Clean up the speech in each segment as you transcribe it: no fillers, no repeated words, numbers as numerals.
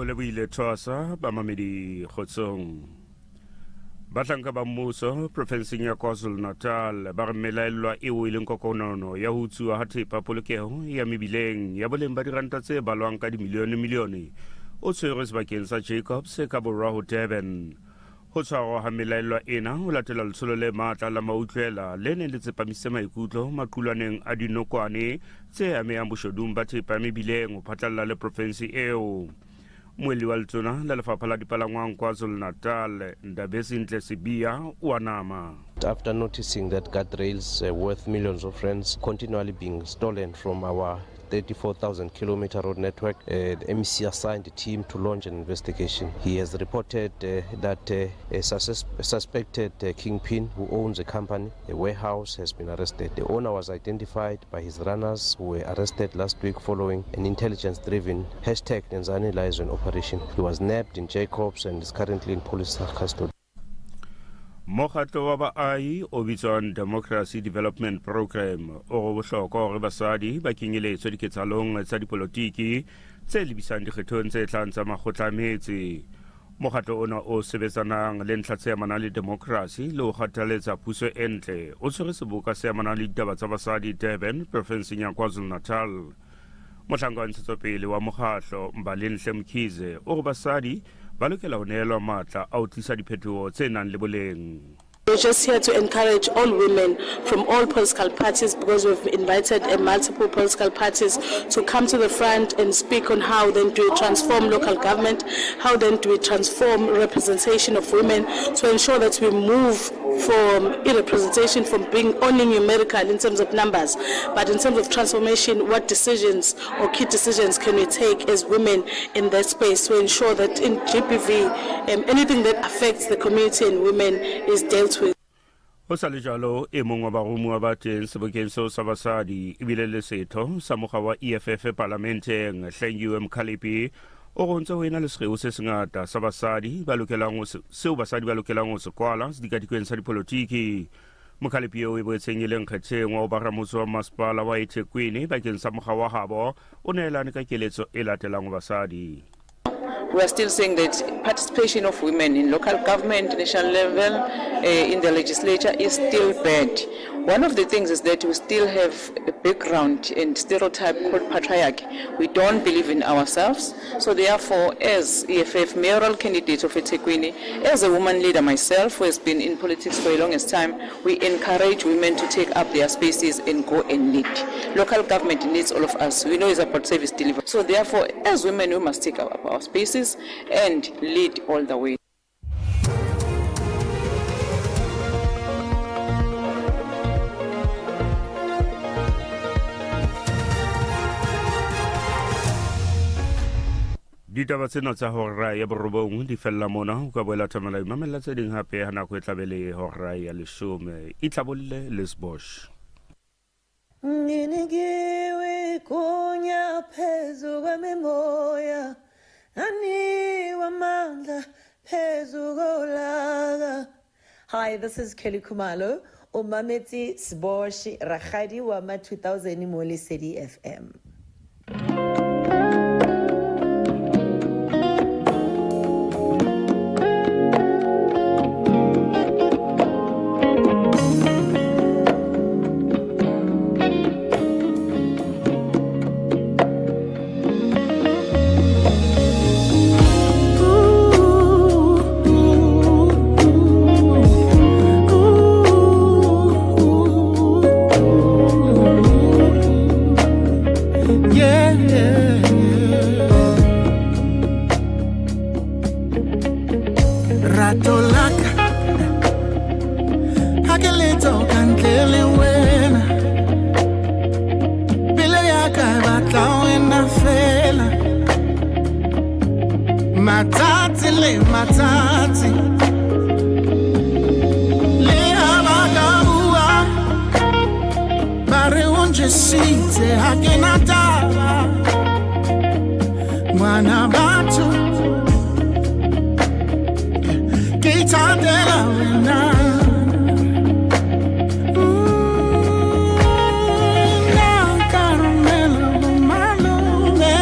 Ke o lebohile Thoasa bamamedi kgotsong. Bahlanka ba mmuso profenseng ya KwaZulu-Natal ba re melaellwa eo e leng kokonono ya ho utsuwa ha thepa polokeho ya mebileng ya boleng ba diranta tse balwang ka dimilione-milione o tshwerwe sebakeng sa Jacobs ka borwa ho Durban. Ho tshwarwa ha melaellwa ena ho latela letsholo le matla la mautlwela le neng le tsepamisitse maikutlo maqulwaneng a dinokwane tse amehang boshodung ba thepa mebileng ho phatlalla le profensi eo. Moeli wa letona la lefapha la dipalangwang KwaZulu-Natal, Ndabezinhle Sibiya, o a nama. After noticing that guardrails worth millions of rands continually being stolen from our 34,000 kilometer road network, the MEC assigned a team to launch an investigation. He has reported that a suspected kingpin who owns a company, a warehouse, has been arrested. The owner was identified by his runners who were arrested last week following an intelligence-driven hashtag Nenzani Liaison operation. He was nabbed in Jacobs and is currently in police custody. Mokgatlo wa baahi o bitswang Democracy Development Program o re bohlokwa hore basadi ba kenyeletswe diketsahalong tsa dipolotiki tse lebisang dikgethong tse tlang tsa makgotla a metse. Mokgatlo ona o sebetsanang le ntlha tse amanang le demokrasi le ho kgathaletsa puso e ntle o tshwere seboka se amanang le ditaba tsa basadi Durban, profenseng ya KwaZulu-Natal. Mohlanka wa ntshetsopele wa mokgatlo Mbalenhle Mkhize o re basadi ba lokela ho nehelwa matla a ho tlisa diphetoho tse nang le boleng. We're just here to encourage all women from all political parties, because we've invited multiple political parties to come to the front and speak on how then do we transform local government, how then do we transform representation of women to ensure that we move from irrepresentation, from being only numerical in terms of numbers, but in terms of transformation, what decisions or key decisions can we take as women in that space to ensure that in GBV, anything that affects the community and women is dealt with. Ho sa le jwalo, e mong wa baromuwa ba teng sebokeng seo sa basadi ebile le setho sa mokga wa EFF palamenteng, Hlengiwe Mkhalipi, o re ho ntse ho ena le sekgeo se sengata sa basadi ba lokelang ho se, seo basadi ba lokelang ho se kwala sedikadikeng sa dipolotiki. Mkhalipi eo e boetseng e le nkgetheng wa ho ba ramotse wa masepala wa eThekwini bakeng sa mokga wa habo, o neelane ka keletso e latelang ho basadi. We are still saying that participation of women in local government, national level, in the legislature is still bad. One of the things is that we still have a background and stereotype called patriarchy. We don't believe in ourselves. So therefore, as EFF mayoral candidate of eThekwini, as a woman leader myself who has been in politics for the longest time, we encourage women to take up their spaces and go and lead. Local government needs all of us. We know it's about service delivery. So therefore, as women, we must take up our spaces and lead all the way. Ditaba tsena tsa hora ya borobong di fella mona. O ka boela thamela imamella tse ding hape ha nako e tlabe le hora ya leshome. Itlhabolle le Sbosh. Nginikiwe igunya phezu kwemimoya, anikwa amandla phezu kolaka. Hi, this is Kelly Khumalo, o mametse Sbosh Rakgadi wa ma 2000 mo Lesedi FM. Rato laka ha ke letso ka ntle le wena, pelo ya ka e batla wena fela, matsatsi le matsatsi, le ha ba ka bua ba re o njesitse, ha ke na taba, ngwana batho ke ithatela wena. Nna ka romela bo malome,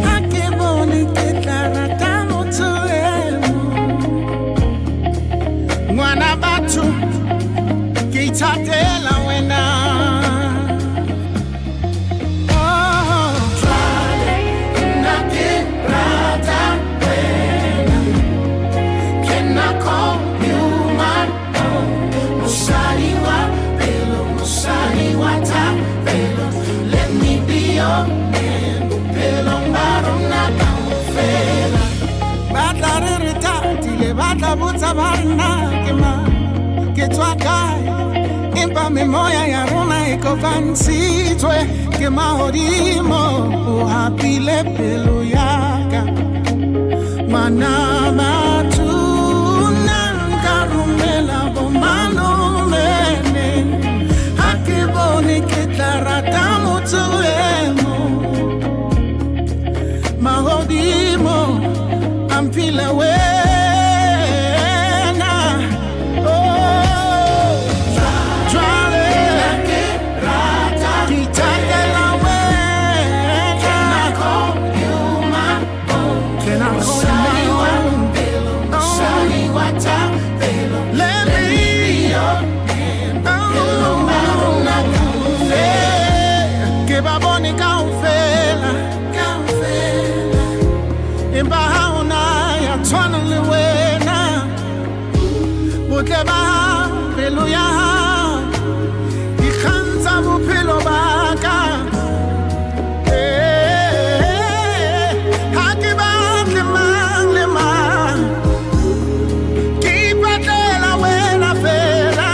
ha ke bone taba na ke mang, ke tswa kae, empa memoya ya rona e kopantshitswe ke mahodimo. O hapile pelo ya ka, ngwana batho, nna nka romela bo malome neng? Ha ke bone ke tla rata motho e mong. Mahodimo a mphile wena. Oh, jwale ke ithatela wena. Can I call you my own? Oh, let me be your. Oh, yeah. Ke ba bone kaofela, empa ha hona ya tshwanang le wena. Botle ba hao, pelo ya hao, di kgantsha bophelo ba ka. Eh, ha ke batle mang le mang, ke ipatlela wena fela.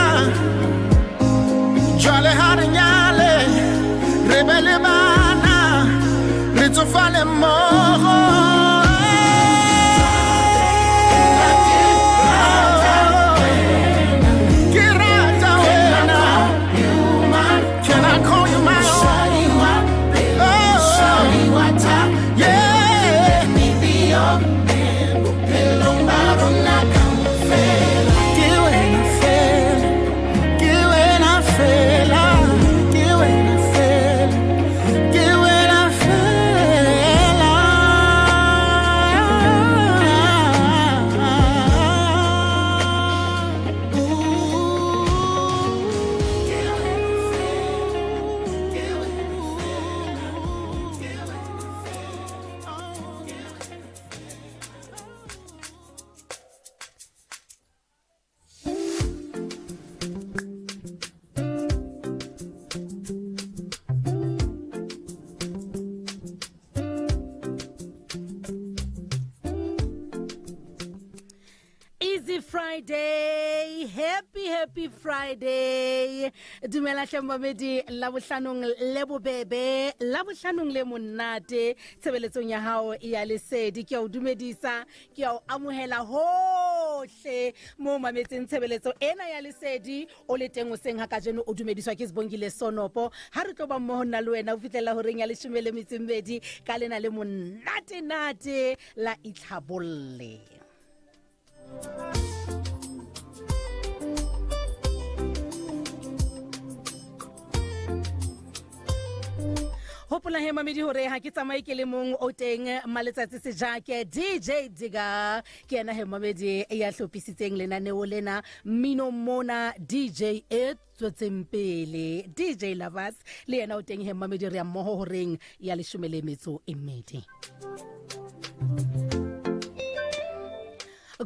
Jwale ha re nyale, re be le bana, re tsofale mmoho. Ke rata wena. Can I call you my own? Oh, yeah. Ke wena fela, ke wena fela, ke wena fela, ke wena fela. Easy Friday, happy happy Friday. Dumela hle momedi, la bohlanong le bobebe, la bohlanong le monate tshebeletsong ya hao ya Lesedi. Ke a o dumedisa, ke a o amohela hohle mo mametseng tshebeletso ena ya Lesedi o le teng hoseng ha kajeno. O dumediswa ke Sibongile Sonopo. Ha re tlo ba mmoho nna le wena ho fihlela horeng ya 12 ka lena le monate nate la itlhabolle. Hopola he mamedi hore ha ke tsamaye ke le mong, o teng Maletsatsi Sejake, DJ Diga, ke yena he mamedi ya hlophisitseng lenaneo lena mmino mona, DJ e tswetseng pele, DJ Lavas le yena o teng he mamedi. Re ya mmoho horeng ya 12.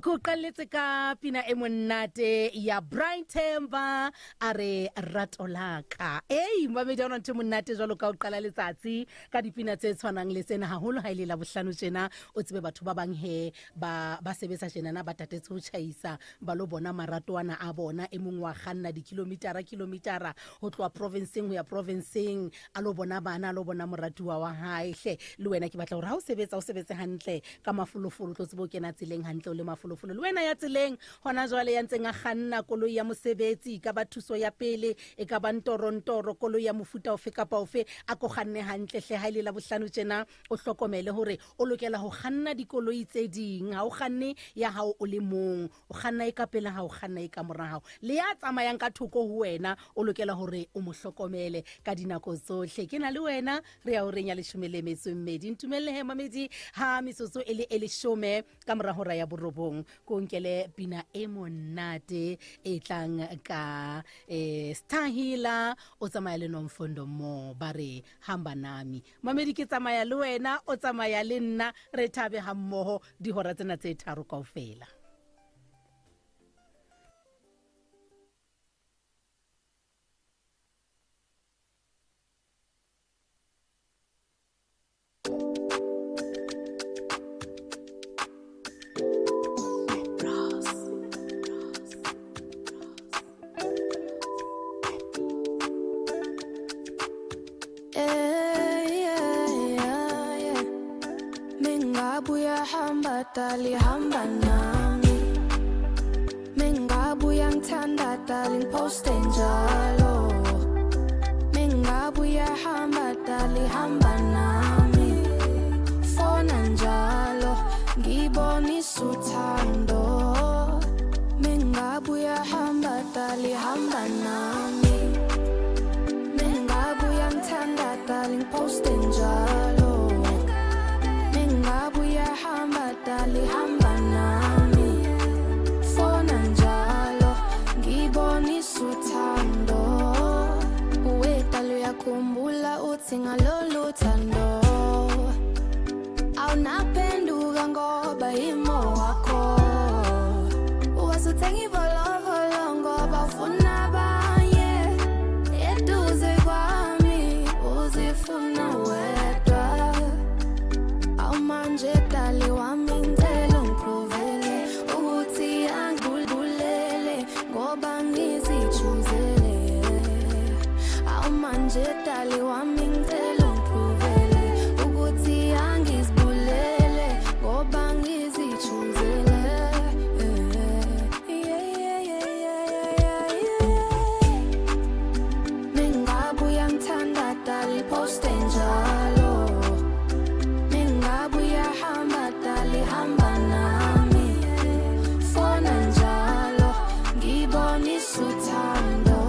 Ko qalletse ka pina e monate ya Brian Themba, a re rato la ka. Ei mamedi, ha ona ntho e monate jwalo ka ho qala letsatsi ka dipina tse tshwanang le tsena, haholo ha ile la bohlano tjena. O tsebe batho ba bang he ba sebetsa tjenana, ba tatetse ho tjhaisa ba lo bona maratoana a bona. E mong wa kganna dikilomitara kilomitara ho tloha provinceng ho ya provinceng, a lo bona bana, a lo bona moratuwa wa hae. Hle le wena ke batla hore ha o sebetsa, o sebetse hantle ka mafolofolo, o tlo tsebe o kena tseleng hantle o le mafolofolo. Le wena ya tseleng hona jwale, ya ntseng a kganna koloi ya mosebetsi, e ka ba thuso ya pele, e ka ba ntorontoro, koloi ya mofuta ofe kapa ofe, a ko kganne hantle hle. Ha ile la bohlano tjena, o hlokomele hore o lokela ho kganna dikoloi tse ding. Ha o kganne ya hao o le mong, o kganna e ka pele ha o kganna e ka mora hao, le ya tsamayang ka thoko ho wena o lokela hore o mo hlokomele ka dinako tsohle. Ke na le wena re ya horeng ya 12. Ntumelle he mamedi, ha metsotso e le e 10 ka mora hora ya 9, ko nkele pina e monate e tlang ka Stahila, o tsamaya le Nomfundo mo, ba re hamba nami. Mamedi, ke tsamaya le wena, o tsamaya le nna, re thabe ha mmoho dihora tsena tse tharo kaofela. Mengabe uyahamba dali hamba nami. Mengabe uyangithanda dali ngiposte njalo. Mengabe uyahamba dali hamba nami. Fona njalo ngibonisa uthando. Mengabe uyahamba dali hamba nami. Mengabe uyangithanda dali ngiposte njalo. Mengabe uyahamba dali hamba nami. Fona njalo ngibonisa uthando. Uwedala uyakhumbula uthi ngalolu thando awunaphenduka ngoba yimo wakho. Wasuthenga ivolovolo ngoba ufuna abanye eduze kwami uzifuna wedwa. Awumanje dali wami ngicela ungiprovele ukuthi angibulele ngoba ngizijuzele. Awumanje dali wami ngicela ungiprovele ukuthi angizibulele ngoba ngizijuzele. Yeah, yeah, yeah, yeah, yeah, yeah. Mengabe uyangithanda dali poste njalo. Mengabe uyahamba dali hamba nami. Fona njalo ngibonisa uthando.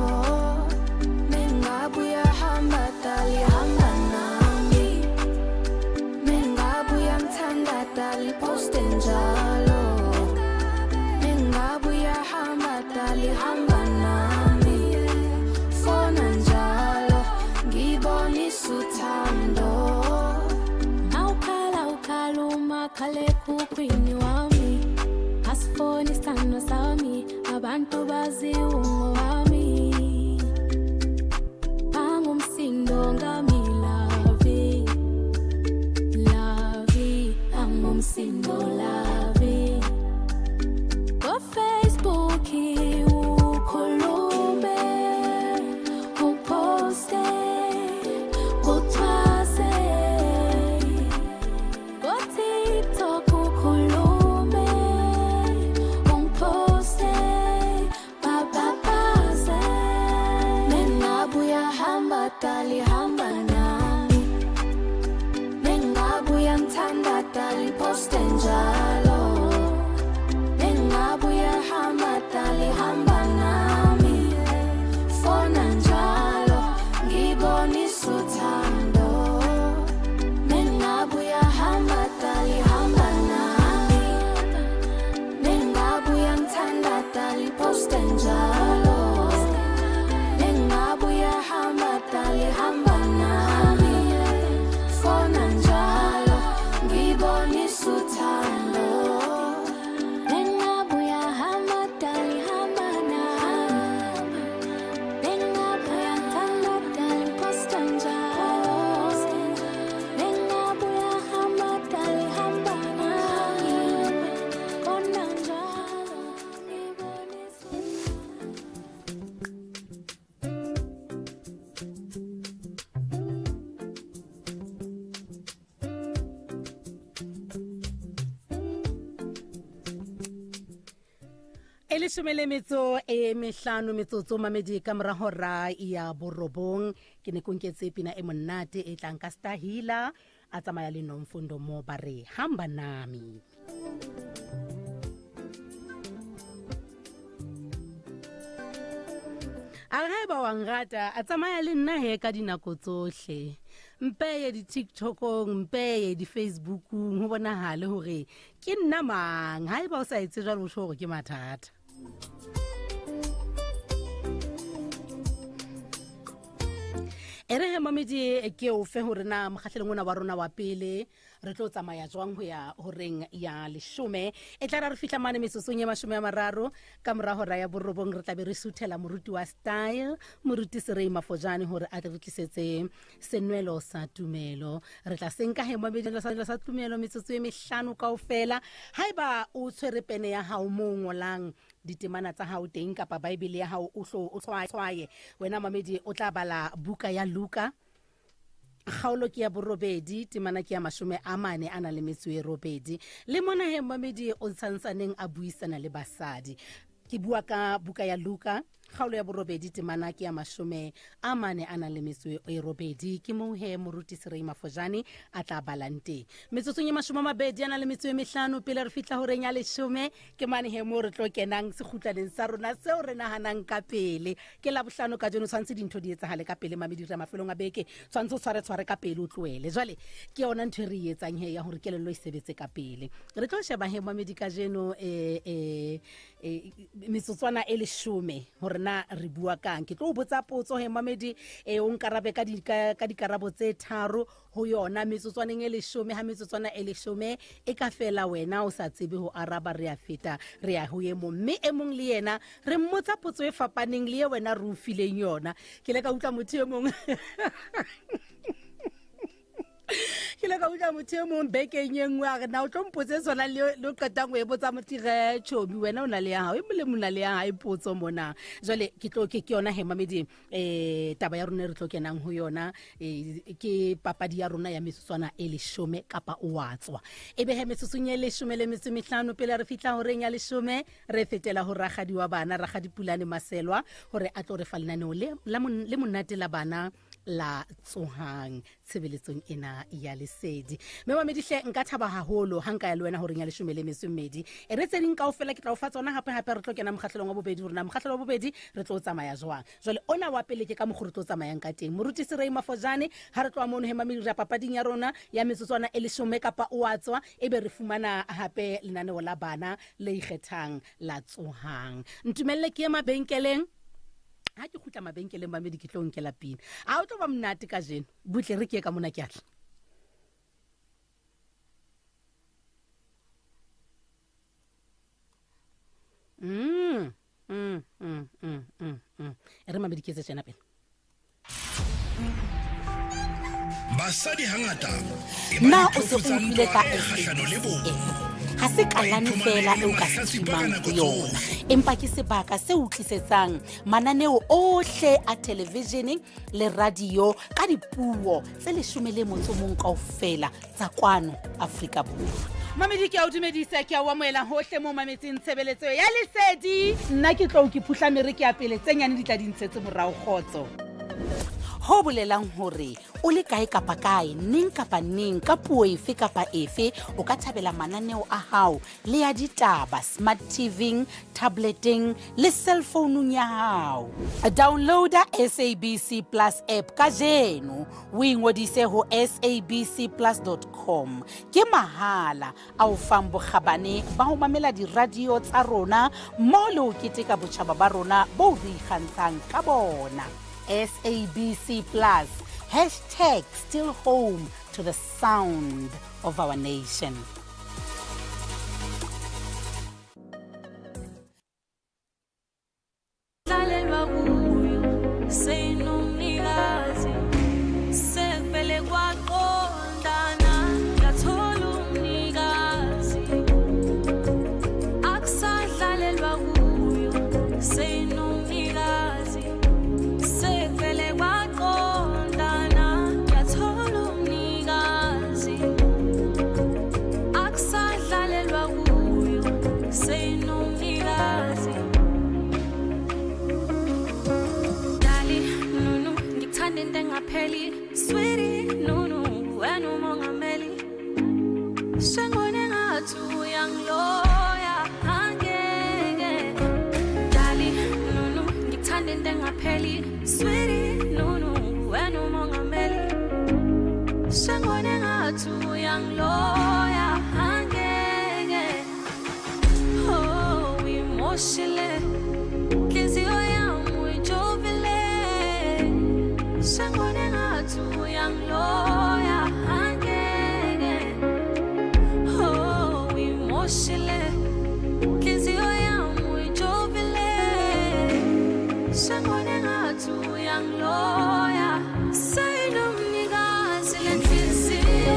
Mengabe uyahamba dali hamba nami. Mengabe uyangithanda dali poste njalo. Mengabe uyahamba dali hamba nami. Fona njalo ngibonisa uthando. Awukhala ukhala umakhalekhukhwini wami, asifoni isithando sami, abantu bazi ungowami. Angumsindo ngami lavi lavi, angumsindo lavi. Ko-Facebook ukhulume uposte uthwase, ko-TikTok ukhulume ungiposte bababaze. Mengabe uyahamba dali hamba nami. Mengabe uyangithanda dali poste njalo. Mengabe uyahamba dali hamba nami. Fona njalo ngibonisa uthando. Mengabe uyahamba dali hamba nami. Mengabe uyangithanda dali poste njalo. Mengabe uyahamba dali hamba nami. Fona njalo ngibonisa uthando. Mengabe uyahamba dali hamba nami. Mengabe uyangithanda dali posta njalo. Mengabe uyahamba dali hamba nami. Fona njalo ngibonisa. E leshome le metso e mehlano metsotso mamedi ka mora hora ya borobong. Ke ne ko nketse pina e monate e tlang ka Stahila a tsamaya le Nomfundo mo ba re hamba nami. A re haeba wa nrata a tsamaya le nna he ka dinako tsohle, mpeye di-TikTokong, mpeye di-Facebookong, ho bonahale hore ke nna mang. Haeba o sa etse jwalo, o tjho hore ke mathata. E re he mamedi ke o fe hore na mokgahlelong ona wa rona wa pele re tlo tsamaya jwang ho ya horeng ya leshome. E tla ra re fihla mane metsotsong e 30 ka mora hora ya borobong, re tla be re suthela moruti wa style, moruti Serei Mafojane, hore a tle re tlisetse senwelo sa tumelo. Re tla senka he mamedi sa tumelo metsotso e mehlano kaofela. Haeba o tshwere pene ya hao moo ngolang ditemana tsa hao teng kapa Bible ya hao, o hlo o tshwaye. Wena mamedi o tla bala buka ya Luka. Kgaolo ke ya borobedi, temana ke ya 48. Le mona he momedi o ntshantsaneng a buisana le basadi. Ke bua ka buka ya Luka, kgaolo ya borobedi, temana ke ya 48. Ke moo he moruti Serei Mafojane a tla balang teng. Metsotsong e 25 pele re fihla horeng ya 10, ke mane he moo re tlo kenang sekgutlaneng sa rona seo re nahanang ka pele. Ke Labohlano kajeno, tshwanetse dintho di etsahale ka pele mamedi, re mafelong a beke, tshwanetse o tshware-tshware ka pele o tlohele. Jwale ke yona ntho e re e etsang he ya hore kelello e sebetse ka pele. Re tlo sheba he mamedi kajeno metsotswana e 10 hore na re bua kang. Ke tlo o botsa potso he mamedi, o nkarabe ka dikarabo tse 3 ho yona metsotswaneng e 10. Ha metsotswana e 10 e ka fela wena o sa tsebe ho araba, re a feta re ya ho e mong, mme e mong le yena re mmotsa potso e fapaneng le ye wena re o fileng yona. Ke ile ka utlwa motho e mong ke ile ka utlwa motho e mong bekeng e nngwe a re, na o tlo mpotse sona le o qetang o e botsa motho ge tšhomi, wena o na le ya hao e molemo, o na le ya hae potso mona. Jwale ke tlo ke yona he mamedi, taba ya rona e re tlo kenang ho yona, ke papadi ya rona ya metsotswana e 10 kapa o wa tswa. E be he metsotsong e 15 pele re fihla horeng ya 10, re fetela ho rakgadi wa bana, Rakgadi Pulane Maselwa, hore a tlo re fa lenaneo le monate la bana la tsohang tshebeletsong ena ya Lesedi. Mme mamedihle, nka thaba haholo ha nka ya le wena horeng ya 12. E re tse ding kaofela ke tla o fa tsona hape hape re tlo kena mokgahlelong wa bobedi, hore na mokgahlelo wa bobedi re tlo tsamaya jwang. Jwale ona wa pele ke ka mokgwa re tlo tsamayang ka teng. Moruti Serei Mafojane, ha re tloha mono he mamedi, re ya papading ya rona ya metsotswana e 10 kapa o a tswa, e be re fumana hape lenaneo la bana le ikgethang la tsohang. Ntumelle ke ye mabenkeleng. Ha ke kgutla mabenkeleng mamedi, ke tlo nkela pina. A o tlo ba monate kajeno. Butle re ke ye ka mona, ke atla. E re mamedi ke etse tjena pele. Basadi hangata e ba Na o se diphofu o tsa utlwile ntwa ka e kgahlano le SABC bong. app? Ha se Ba kalane iphumana feela e le eo ka mahlatsipa ka streamang nako ho yona, tsohle. empa ke sebaka se o tlisetsang mananeo ohle a televishene le radio ka dipuo tse 11 kaofela tsa kwano Afrika Borwa. Mamedi, ke a o dumedisa, ke a o amohela hohle moo mametseng tshebeletso ya Lesedi. Nna ke tlo ke phuhla mere ke ya pele, tse nyane di tla di ntshetse morao. Kgotso. Ho bolelang hore o le kae kapa kae, neng kapa neng, ka puo efe kapa efe, o ka thabela mananeo a hao le ya ditaba smart TV-ing, tableteng le cell founung ya hao. Downloada SABC Plus app kajeno, o ingodise ho sabcplus.com. Ke mahala a o fang bokgabane ba ho mamela diradio tsa rona mmoho le ho keteka botjhaba ba rona bo re ikgantshang ka bona. SABC Plus, hashtag still home to the sound of our nation. Hlalelwa kuyo seyinomnikazi, sekuvele kwaqondana, yathola umnikazi. Akusadlalelwa kuyo seyinomnikazi, sekuvele kwaqondana, yathola umnikazi. Akusadlalelwa kuyo seyinomnikazi. Dali, nunu, ngikuthanda into engapheli. Sweetie, nunu, wena umongameli. Sengibone ngathi uyangiloya, angeke. Dali, nunu, ngikuthanda into engapheli. Sweetie, nunu, wena umongameli. Sengibone ngathi uyangiloya, angeke. Oh, uyimoshile inhliziyo yami, uyijovile. Sengibone ngathi uyangiloya, angeke. Oh, uyimoshile inhliziyo yami, uyijovile. Sengibone ngathi uyangiloya. Seyinomnikazi le nhliziyo,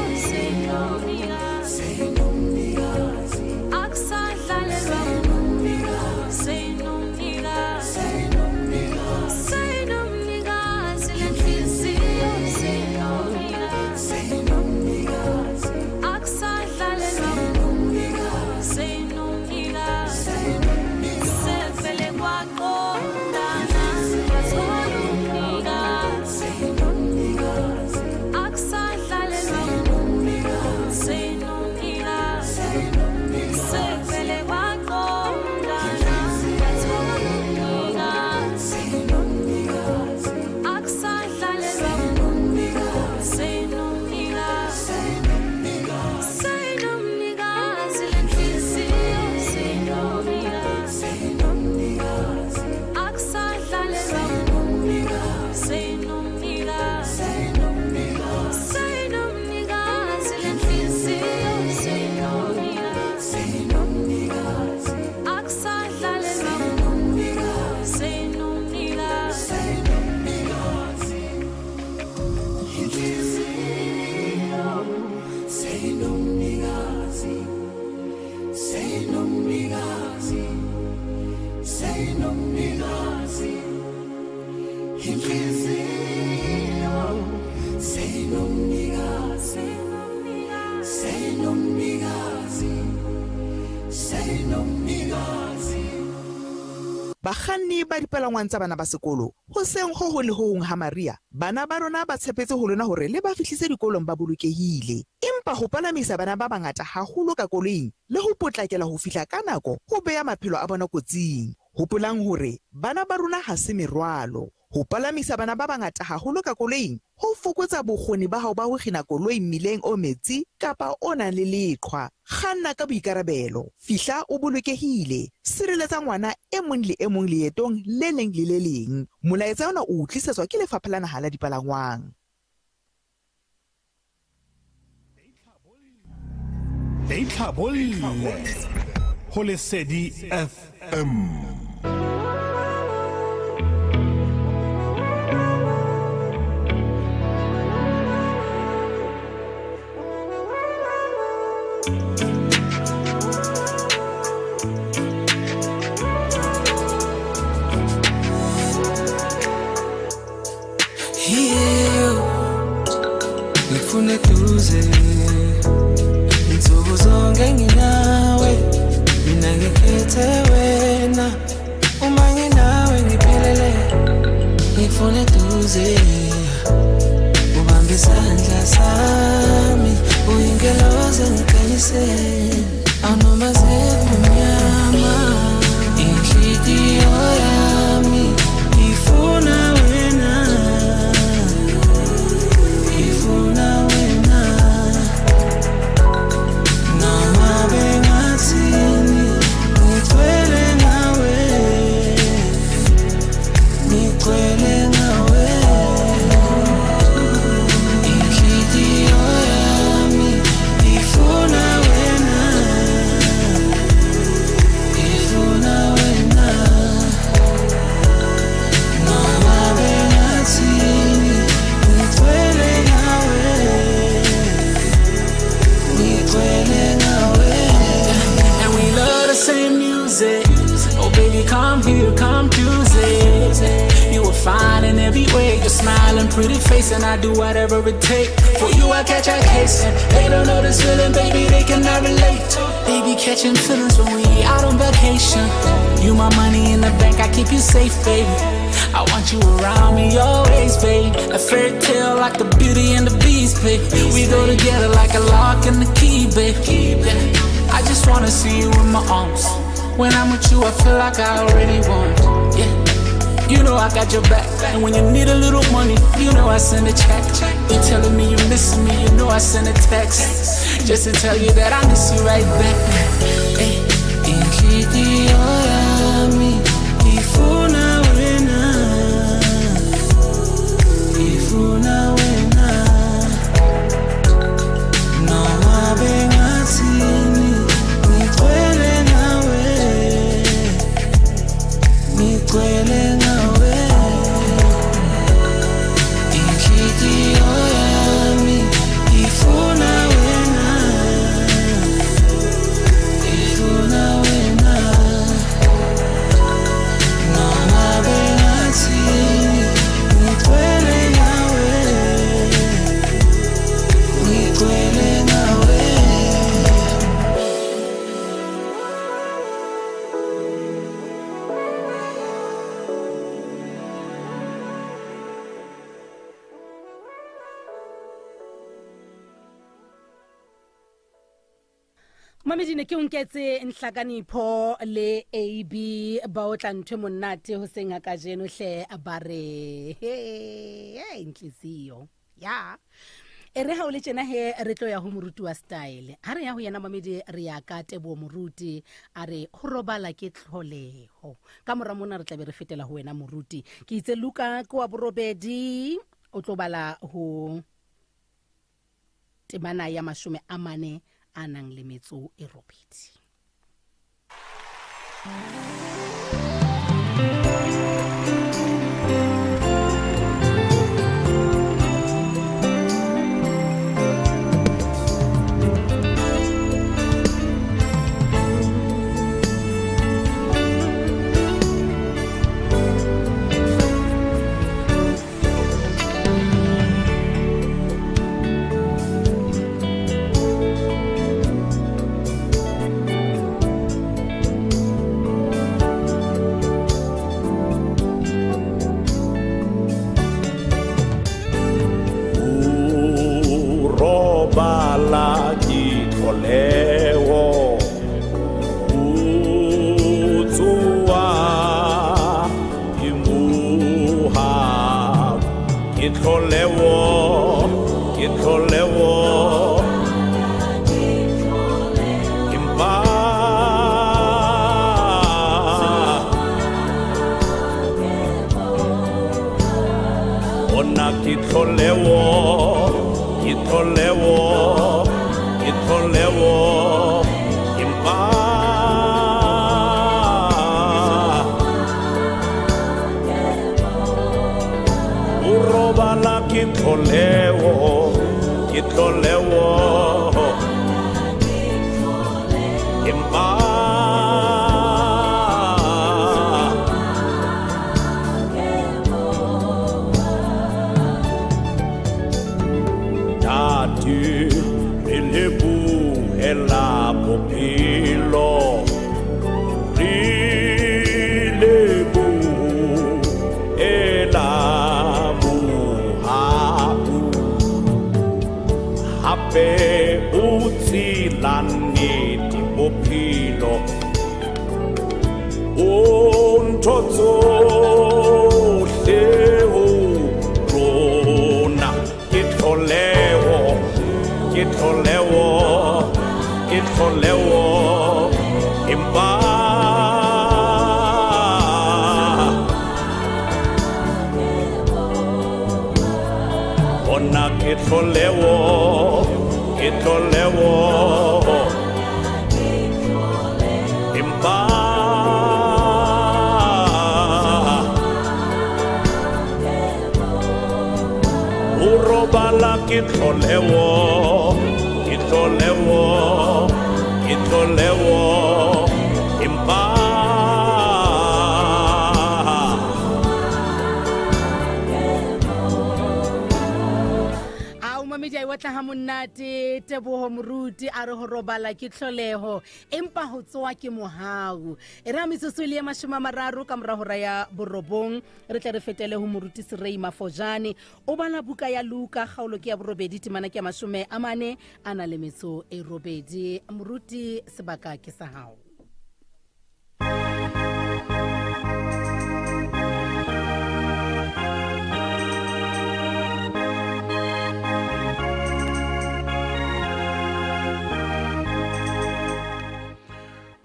seyinomnikazi. Akusadlalelwa kuyo seyinomnikazi. Seyinomnikazi le nhliziyo, seyinomnikazi. Bakganni ba dipalangwang tsa bana ba sekolo, hoseng ho hong le ho hong ha mariha, bana ba rona ba tshepetse ho lona hore le ba fihlise dikolong ba bolokehile. Empa ho palamisa bana ba bangata haholo ka koloing le ho potlakela ho fihla ka nako ho beha maphelo a bona kotsing. Hopolang hore bana ba rona ha se merwalo. Ho palamisa bana ba bangata haholo ka koloing ho fokotsa bokgoni ba hao ba ho kgina koloi mmileng o metsi kapa o nang le leqhwa. Kganna ka boikarabelo. Fihla o bolokehile. Sireletsa ngwana e mong le e mong leetong le leng le le leng. Molaetsa ona o o tlisetswa ke Lefapha la Naha la Dipalangwang. Itlhabolle ho Lesedi FM. Ngifuna eduze insuku zonke nginawe mina ngikhethe wena uma nginawe ngiphelele ngifuna eduze ubambe isandla sami uyingelozi ngikhanyise anoma sekumnyama inhliziyo yami ifuna wena ifuna wena noma bengathini ngigcwele ngawe ngigcwele ngawe inhliziyo yami ifuna wena ifuna wena noma bengathini ngigcwele ngawe ngigcwele ngawe. And we love the same music. Oh baby, come here, come choose it. You are fine in every way. Your smiling pretty face, and I do whatever it takes. For you, I catch a case. And they don't know this feeling, baby, they cannot relate. They be catching feelings when we out on vacation. You my money in the bank, I keep you safe, baby. I want you around me always, babe. A fairy tale like the Beauty and the Beast, babe. We go together like a lock and the key, babe. Yeah. I just wanna see you in my arms. When I'm with you, I feel like I already won. Yeah. You know I got your back. And when you need a little money, you know I send a check. You telling me you missing me, you know I send a text. Just to tell you that I miss you right back. Hey. Inhliziyo yami ifuna wena ifuna wena noma bengathini ngigcwele ngawe ngigcwele ngawe inhliziyo yami ifuna wena ifuna wena noma bengathini ngigcwele ngawe ngigcwele ngawe. Mamedi ne ke o nketse nhlakanipho le ab ba o tla nthwe monate ho seng a kajeno hle ba re he intliziyo ya e re ha o le tjena he re tlo ya ho moruti wa style ha re ya ho yena mamedi re ya ka teboho moruti a re ho robala ke tlholeho ka mora mona re tla be re fetela ho wena moruti ke itse luka ke wa borobedi o tlo bala ho temana ya 44 a nang le metso e robedi. robala ke tlholeho Ho tsoha ke mohau Ke tlholeho ke tlholeho Empa Ona ke tlholeho ke tlholeho ke tlholeho empa O robala ke tlholeho ke tlholeho empa Ntate re lebohela bophelo re lebohela mohau hape o tsela nnete bophelo o ntho tsohle ho rona ke tlholeho ke tlholeho ke tlholeho empa ona ke tlholeho ke tlholeho empa o robala ke tlholeho ke tlholeho ke tlholeho empa A o mamedi a e otla ha monate Teboho Moruti a re ho robala ke tlholeho empa ho tsoa ke mohau. E re ha metsotso e le ya mashome a mararo ka mora hora ya borobong re tle re fetele ho Moruti Serei Mafojane. O bala buka ya Luka kgaolo ke ya borobedi temana ke ya mashome a mane a na le metso e robedi. Moruti sebaka ke sa hao.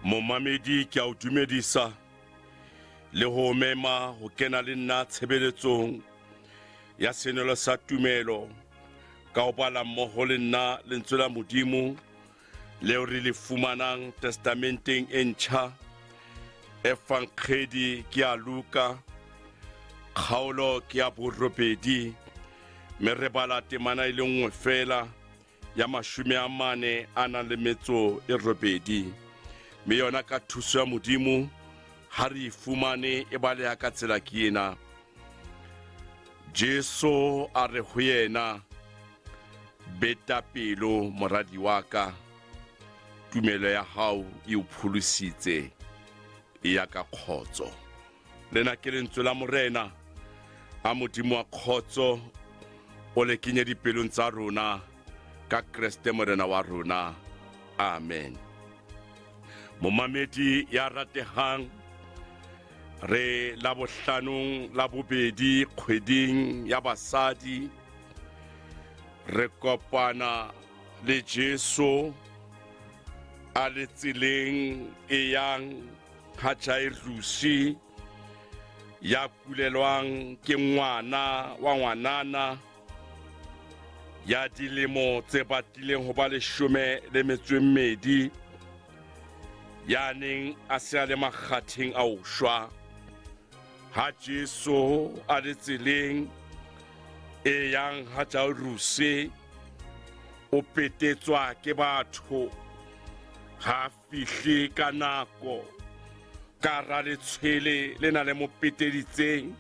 Momamedi ke a o dumedisa le ho mema ho kena le nna tshebeletsong ya senwelo sa tumelo ka ho bala mmoho le nna lentswe la Modimo leo re le fumanang testamenteng e ntjha Evangedi ke ya Luka kgaolo ke ya borobedi mme re bala temana e le nngwe fela ya mashome a mane a nang le metso e robedi mme yona ka thuso ya Modimo ha re e fumane e baleha ka tsela ke ena. Jesu a re ho yena, Beta pelo, moradi wa ka, tumelo ya hao e o pholositse, e ya ka kgotso. Lena ke lentswe la Morena, a Modimo wa kgotso o le kenye dipelong tsa rona ka Kreste Morena wa rona. Amen. Momamedi ya ratehang, re labohlanong la bobedi kgweding ya basadi, re kopana le Jesu a le tseleng e yang ha Jairusi ya kulelwang ke ngwana wa ngwanana ya dilemo tse batlileng ho ba leshome le metso e mmedi, ya neng a se a le makgatheng a ho shwa. Ha Jesu a le tseleng e yang ha Jairuse, o petetswa ke batho. Ha fihle ka nako ka ra letshwele le na le mo peteditseng.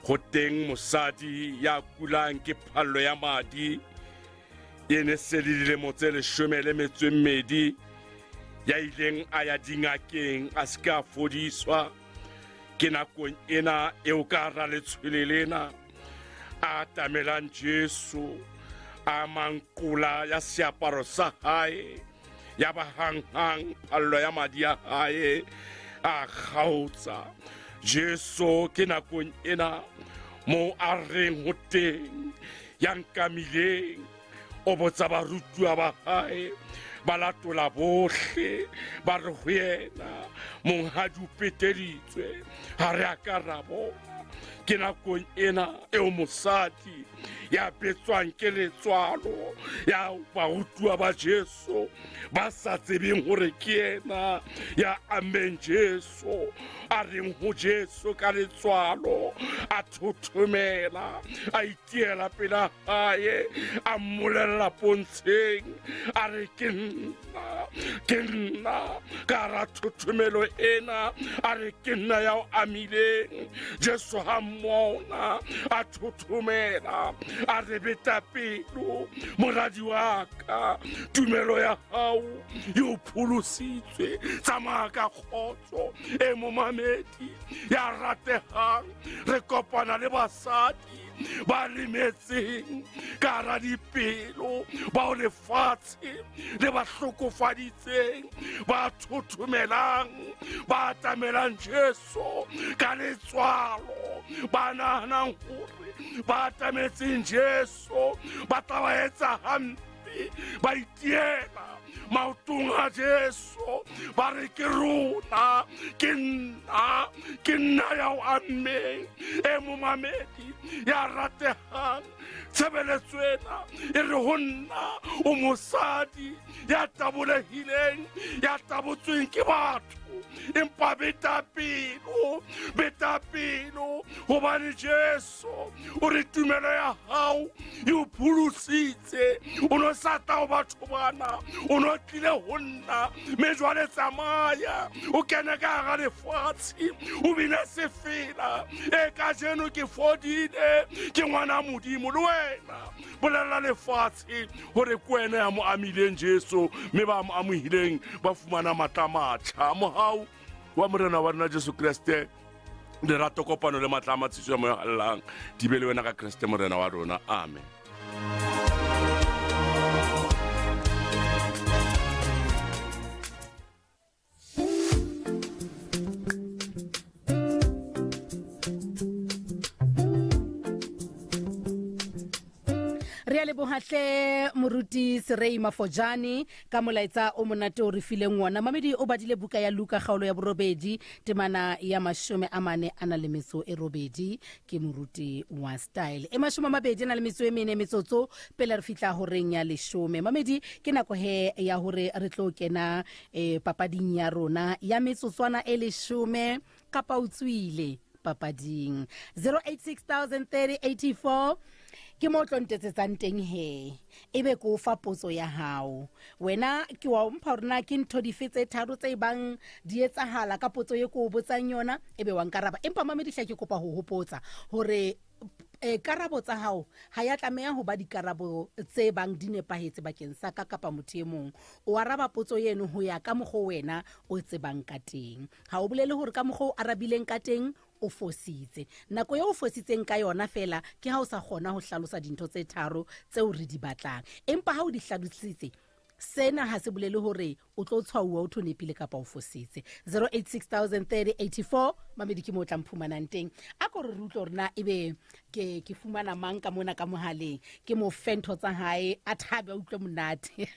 Ho teng mosadi ya kulang ke phallo ya madi e ne se le dilemo tse leshome le metso e mmedi, ya ileng a ya dingakeng a se ke a fodiswa. Ke nakong ena eo ka ra letshwele lena a atamelang Jesu, A amang qola ya seaparo sa hae, ya ba hanghang phallo ya madi a hae a kgaotsa. Jesu ke nakong ena moo a reng ho teng ya nkamileng o botsa barutuwa ba hae ba latola bohle ba re ho yena monghadi o peteditswe ha re a ka ra bona ke nakong ena eo mosadi ya betswang ke letswalo ya barutuwa ba jesu ba sa tsebeng gore ke yena ya ameng jesu a reng ho jesu ka letswalo a thothomela a itiela pela hae a mmolelela pontsheng a re ke nna ke nna ka ra thothomelo ena a re ke nna ya o amileng jesu ha mmona a thothomela a re beta pelo moradi wa ka tumelo ya gago e o pholositswe tsamaya ka kgotso e momamedi ya rategang re kopana le basadi ba lemetseng ka ra dipelo bao lefatshe le ba hlokofaditseng ba thothomelang ba atamelang jesu ka letswalo ba naganang gore ba atametseng jesu ba tla ba etsa hampe ba itiela maotong a jesu ba re ke rona ke nna ke nna ya o ammeng e momamedi ya rategang tshebeletso ena e re go nna o mosadi ya tabolegileng ya tabotsweng ke batho empa beta pelo beta pelo gobane jesu o re tumelo ya gago e o pholositse o no sa tla go batho bana o no tlile go nna mme jwale tsamaya o kene ka gara lefatshe o bile sefela e ka jeno ke fodile ke ngwana modimo le wena bolelela lefatshe gore ke wena ya mo amileng jesu mme ba mo amohileng ba fumana matla matšha mogau wa morena wa rena jesu kriste lerato kopano le matla a matshiso ya moya gallang di be le wena ka kriste morena wa rona amen Re a leboga hle moruti Serei Mafojane ka molaetsa o monate o re fileng wona. Mamedi o badile buka ya Luka kgaolo ya borobedi temana ya 48 a na le metso e robedi ke moruti wa style. E 20 a na le metso e mene metsotso pele re fihla horeng ya leshome. Mamedi ke nako he ya hore re tlo kena e, papading ya rona ya metsotswana e leshome kapa o tswile papading 08603084 ke mo o tlo ntetsetsang teng he e be ke o fa potso ya hao wena ke wa mpha gore na ke ntho dife tse tharo tse bang di etsahala ka potso ye ko o botsang yona e be wa nkaraba empa mamedihla ke kopa ho hopotsa gore e karabo tsa hao ha ya tlameha ho ba dikarabo tse bang di nepahetse bakeng sa ka kapa motho e mong o araba potso eno ho ya ka mokgwa wena o tsebang ka teng ga o bolele gore ka mokgwa o arabileng ka teng o fositse nako ye o fositseng ka yona fela ke ha o sa kgona ho hlalosa dintho tse tharo tseo re di batlang empa ha o di hlalositse sena ha se bolele hore o tlo tshwauwa o thonepile kapa o fositse 08603084 mamedi ke mo o tlang phumanang teng a ko re re utlwe gore na ebe ke ke fumana mang ka mona ka mohaleng ke mo fe ntho tsa hae a thabe a utlwe monate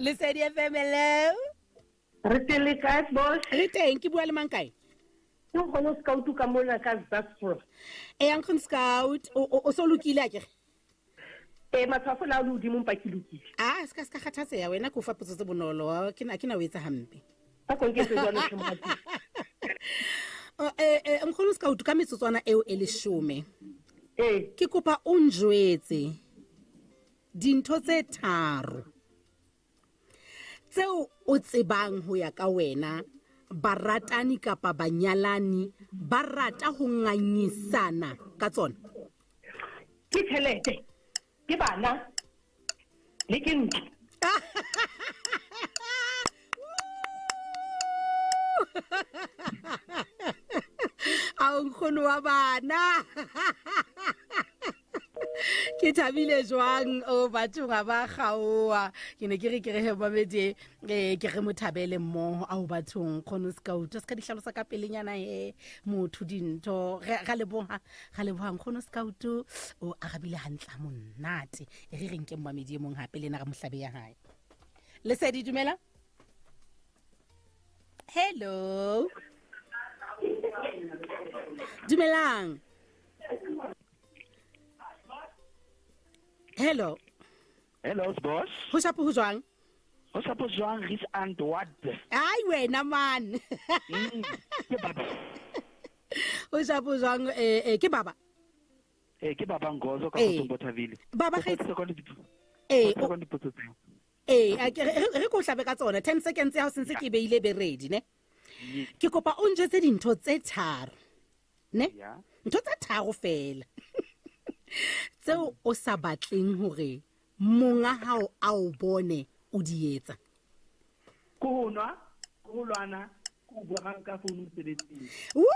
lesedi fm hello Re teng le kae boss? Re teng, ke bua le mang kae? Ke nkgono Scout ka mona ka Zasfro. E ya nkgono Scout, o so lokile a kere? Eh matshwafo la le hodimo mpa ke lokile. Ah, ska ska kgathatseha wena ke o fa potso tse bonolo, ke na ke na o etsa hampe. A ko nketse jwalo hle morati. Eh eh nkgono Scout ka metsotswana eo e leshome. Eh. Ke kopa o njwetse dintho tse tharo tseo o tsebang ho ya ka wena baratani kapa banyalani ba rata ho ngangisana ka tsona ke tšhelete ke bana le ke ntlo a o nkgono wa bana. Ke thabile jwang o bathong ga ba kgaoa. Ke ne ke re ke re he mamedi eh ke re mo thabele mmoho ao bathong kgono scout. Se ka di hlalosa ka pelenyana he motho dintho. Re ga leboha ga leboha nkgono scout o arabile hantle ha monate. E re re nke mamedi e mong hape le ena re mohlabe ya hae. Lesedi dumela. Hello. Dumelang. Hello. Hello, boss. Ho shapo ho jwang? Ho shapo jwang ris and what? Ai wena man. Ke baba. Ho shapo jwang eh eh ke baba. Eh ke baba Ngozo ka Eh. go Bothaville. Baba Go ga Eh Eh, dipotso tseo. Ee, a ke- re re ko hlabe ka tsona 10 seconds ya hao sentse ke beile be ready ne. Ke kopa o njwetse dintho tse tharo. Ne? Ya. Ntho tse tharo fela. Tseo o sa batleng hore monga hao a o bone o di etsa. Ko ho nwa, ko ho lwana, ko ho bua ka phone mosebetsing. Woo!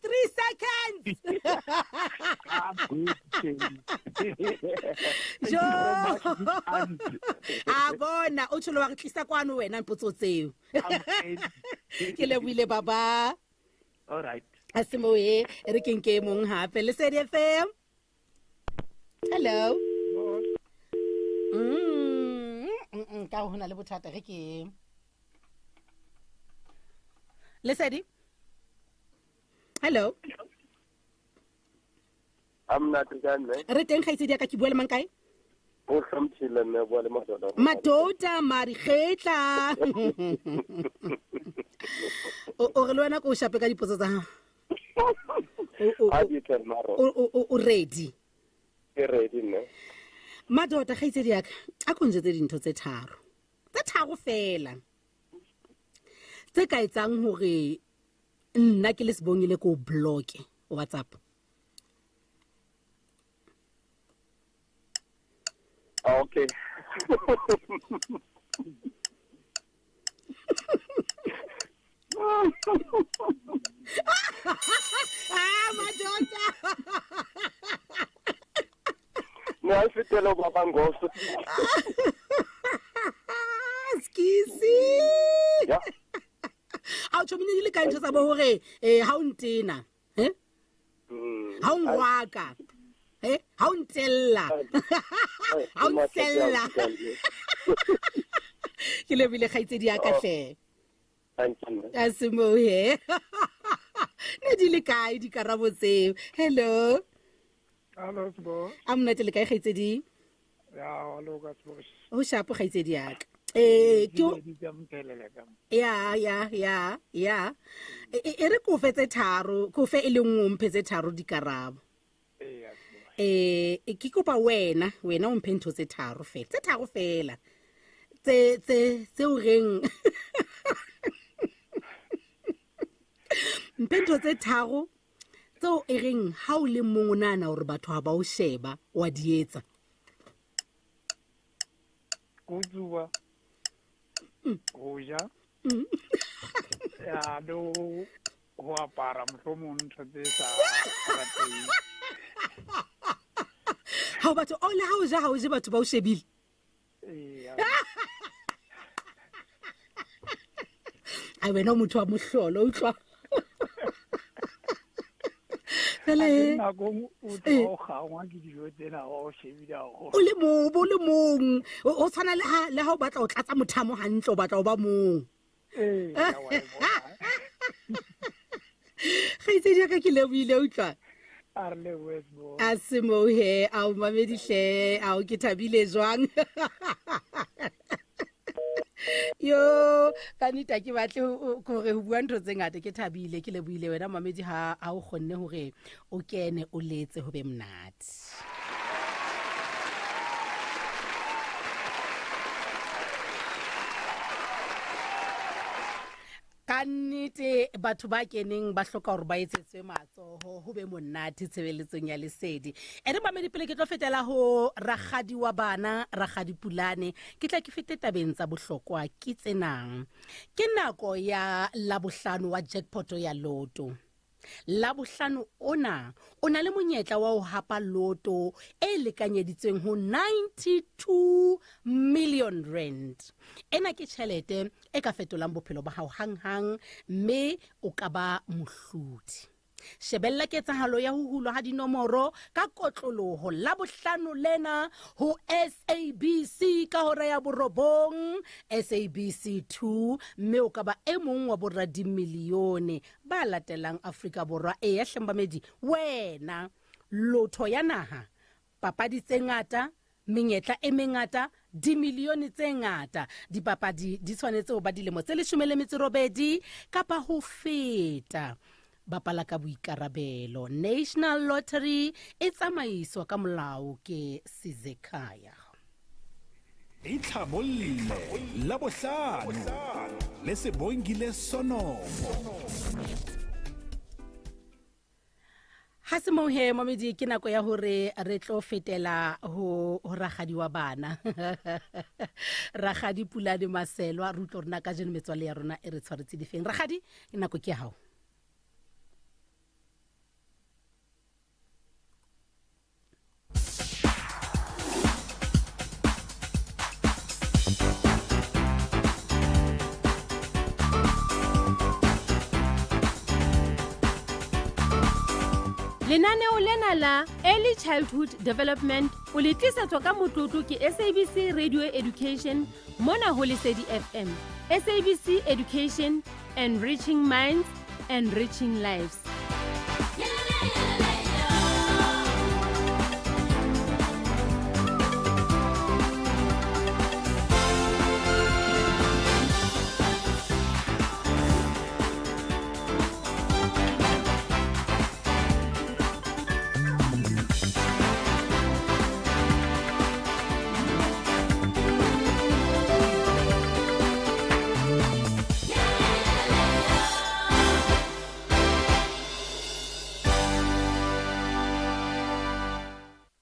3 seconds. I'm good. Thank Jo. you so much, aunt. A bona o tsholo wa re tlisa kwano wena mpotso tseo. Ke lebohile baba. All right. A se mo e re ke nke e mong hape Lesedi FM. Hello. Ka ho na le bothata re ke. Lesedi. Hello. A monate kae mme? Re teng kgaitsedi ya ka ke bua le mang kae? O hlomphile mme bua le madoda. Madota Marikgetla. O o re le wena ko o shape ka dipotso tsa hao. A di tle maro. O ready. Ke ready mme. Madota kgaitsedi ya ka a ko njwetse dintho tse tharo. Tse tharo fela. Tse ka etsang hore nna ke le Sibongile ko block WhatsApp. Ah, okay. Ah, madota. Ne a fetele ho baba Ngozo. Skisi. Ya. A o tjho mine di le kae ntho tsa bo hore eh ha o ntena, eh? Ha o ngwaka. Eh, ha o ntella. Ha o ntsella. Ke lebile kgaitsedi ya ka hle. A se mo he. Ne di le kae dikarabo tseo? Hello. Hello, Sbo. A monate le kae kgaitsedi? Ya, hello ka Sbo. Ho shapo kgaitsedi ya ka. Eh, ke o- Di tsa mphelele ka. ya ya ya ya. E re ko fe tse tharo, ko fe e le nngwe o mphe tse tharo dikarabo. Eh, ke kopa wena, wena o mphe ntho tse tharo fela. Tse tharo fela. Tse tse tse o reng. Mphe ntho tse tharo tseo e reng ha o le mong o nahana hore batho ha ba o sheba wa di etsa. Go tsuba. Go ja. Ya le ho apara mohlomong ntho tse sa rateng. Ha o batho o le ha o ja ha o je batho ba o shebile. Ee. Ai wena o motho wa mohlolo utlwa. Fela e Nako o tla o kgangwa ke dijo tsena wa o shebile haholo. O le mong, o le mong. O tshwana le ha le ha o batla o tlatsa mothamo hantle o batla o ba mong. Ee, ya wa e bona. Kgaitsedi ya ka ke lebohile utlwa. A re lebohe Sbo. A se moo he, ao mamedi hle, ao ke thabile jwang. Yo, ka nnete ha ke batle hore ho bua ntho tse ngata, ke thabile, ke lebohile wena mamedi ha o kgonne hore o kene o letse ho be monate. Ka nnete batho ba keneng ba hloka hore ba etsetswe matsoho ho be monate tshebeletsong ya Lesedi. E re mamedi pele ke tlo fetela ho rakgadi wa bana, Rakgadi Pulane. Ke tla ke fete tabeng tsa bohlokwa ke tsenang. Ke nako ya Labohlano wa jackpot ya Lotto. Labohlano ona o na le monyetla wa ho hapa loto e lekanyeditsweng ho 92 million rand. Ena ke tjhelete e ka fetolang bophelo ba hao hanghang mme o ka ba mohlodi. Shebella ketsahalo ya ho hulwa ha dinomoro ka kotloloho Labohlano lena ho SABC ka hora ya borobong, SABC 2, mme o ka ba e mong wa boradimilione ba latelang Afrika Borwa. Eya hle mbamedi, wena lotho ya naha, papadi tse ngata, menyetla e mengata, dimilione tse ngata. Dipapadi di tshwanetse ho ba dilemo tse 18 kapa ho feta. Bapala ka boikarabelo. National Lottery e tsamaiswa ka molao ke Sizekhaya. Itlhabolle Labohlano le Sebongile Sonomo. Ha se moo he momedi ke nako ya hore re tlo fetela ho ho rakgadi wa bana rakgadi Pulane Maselwa re utlwe rona kajeno metswalle ya rona e re tshwaretse difeng rakgadi ke nako ke ya hao. Lenaneo lena la Early Childhood Development o le tlisetswa ka motlotlo ke SABC Radio Education mona ho Lesedi FM. SABC Education, enriching minds, enriching lives.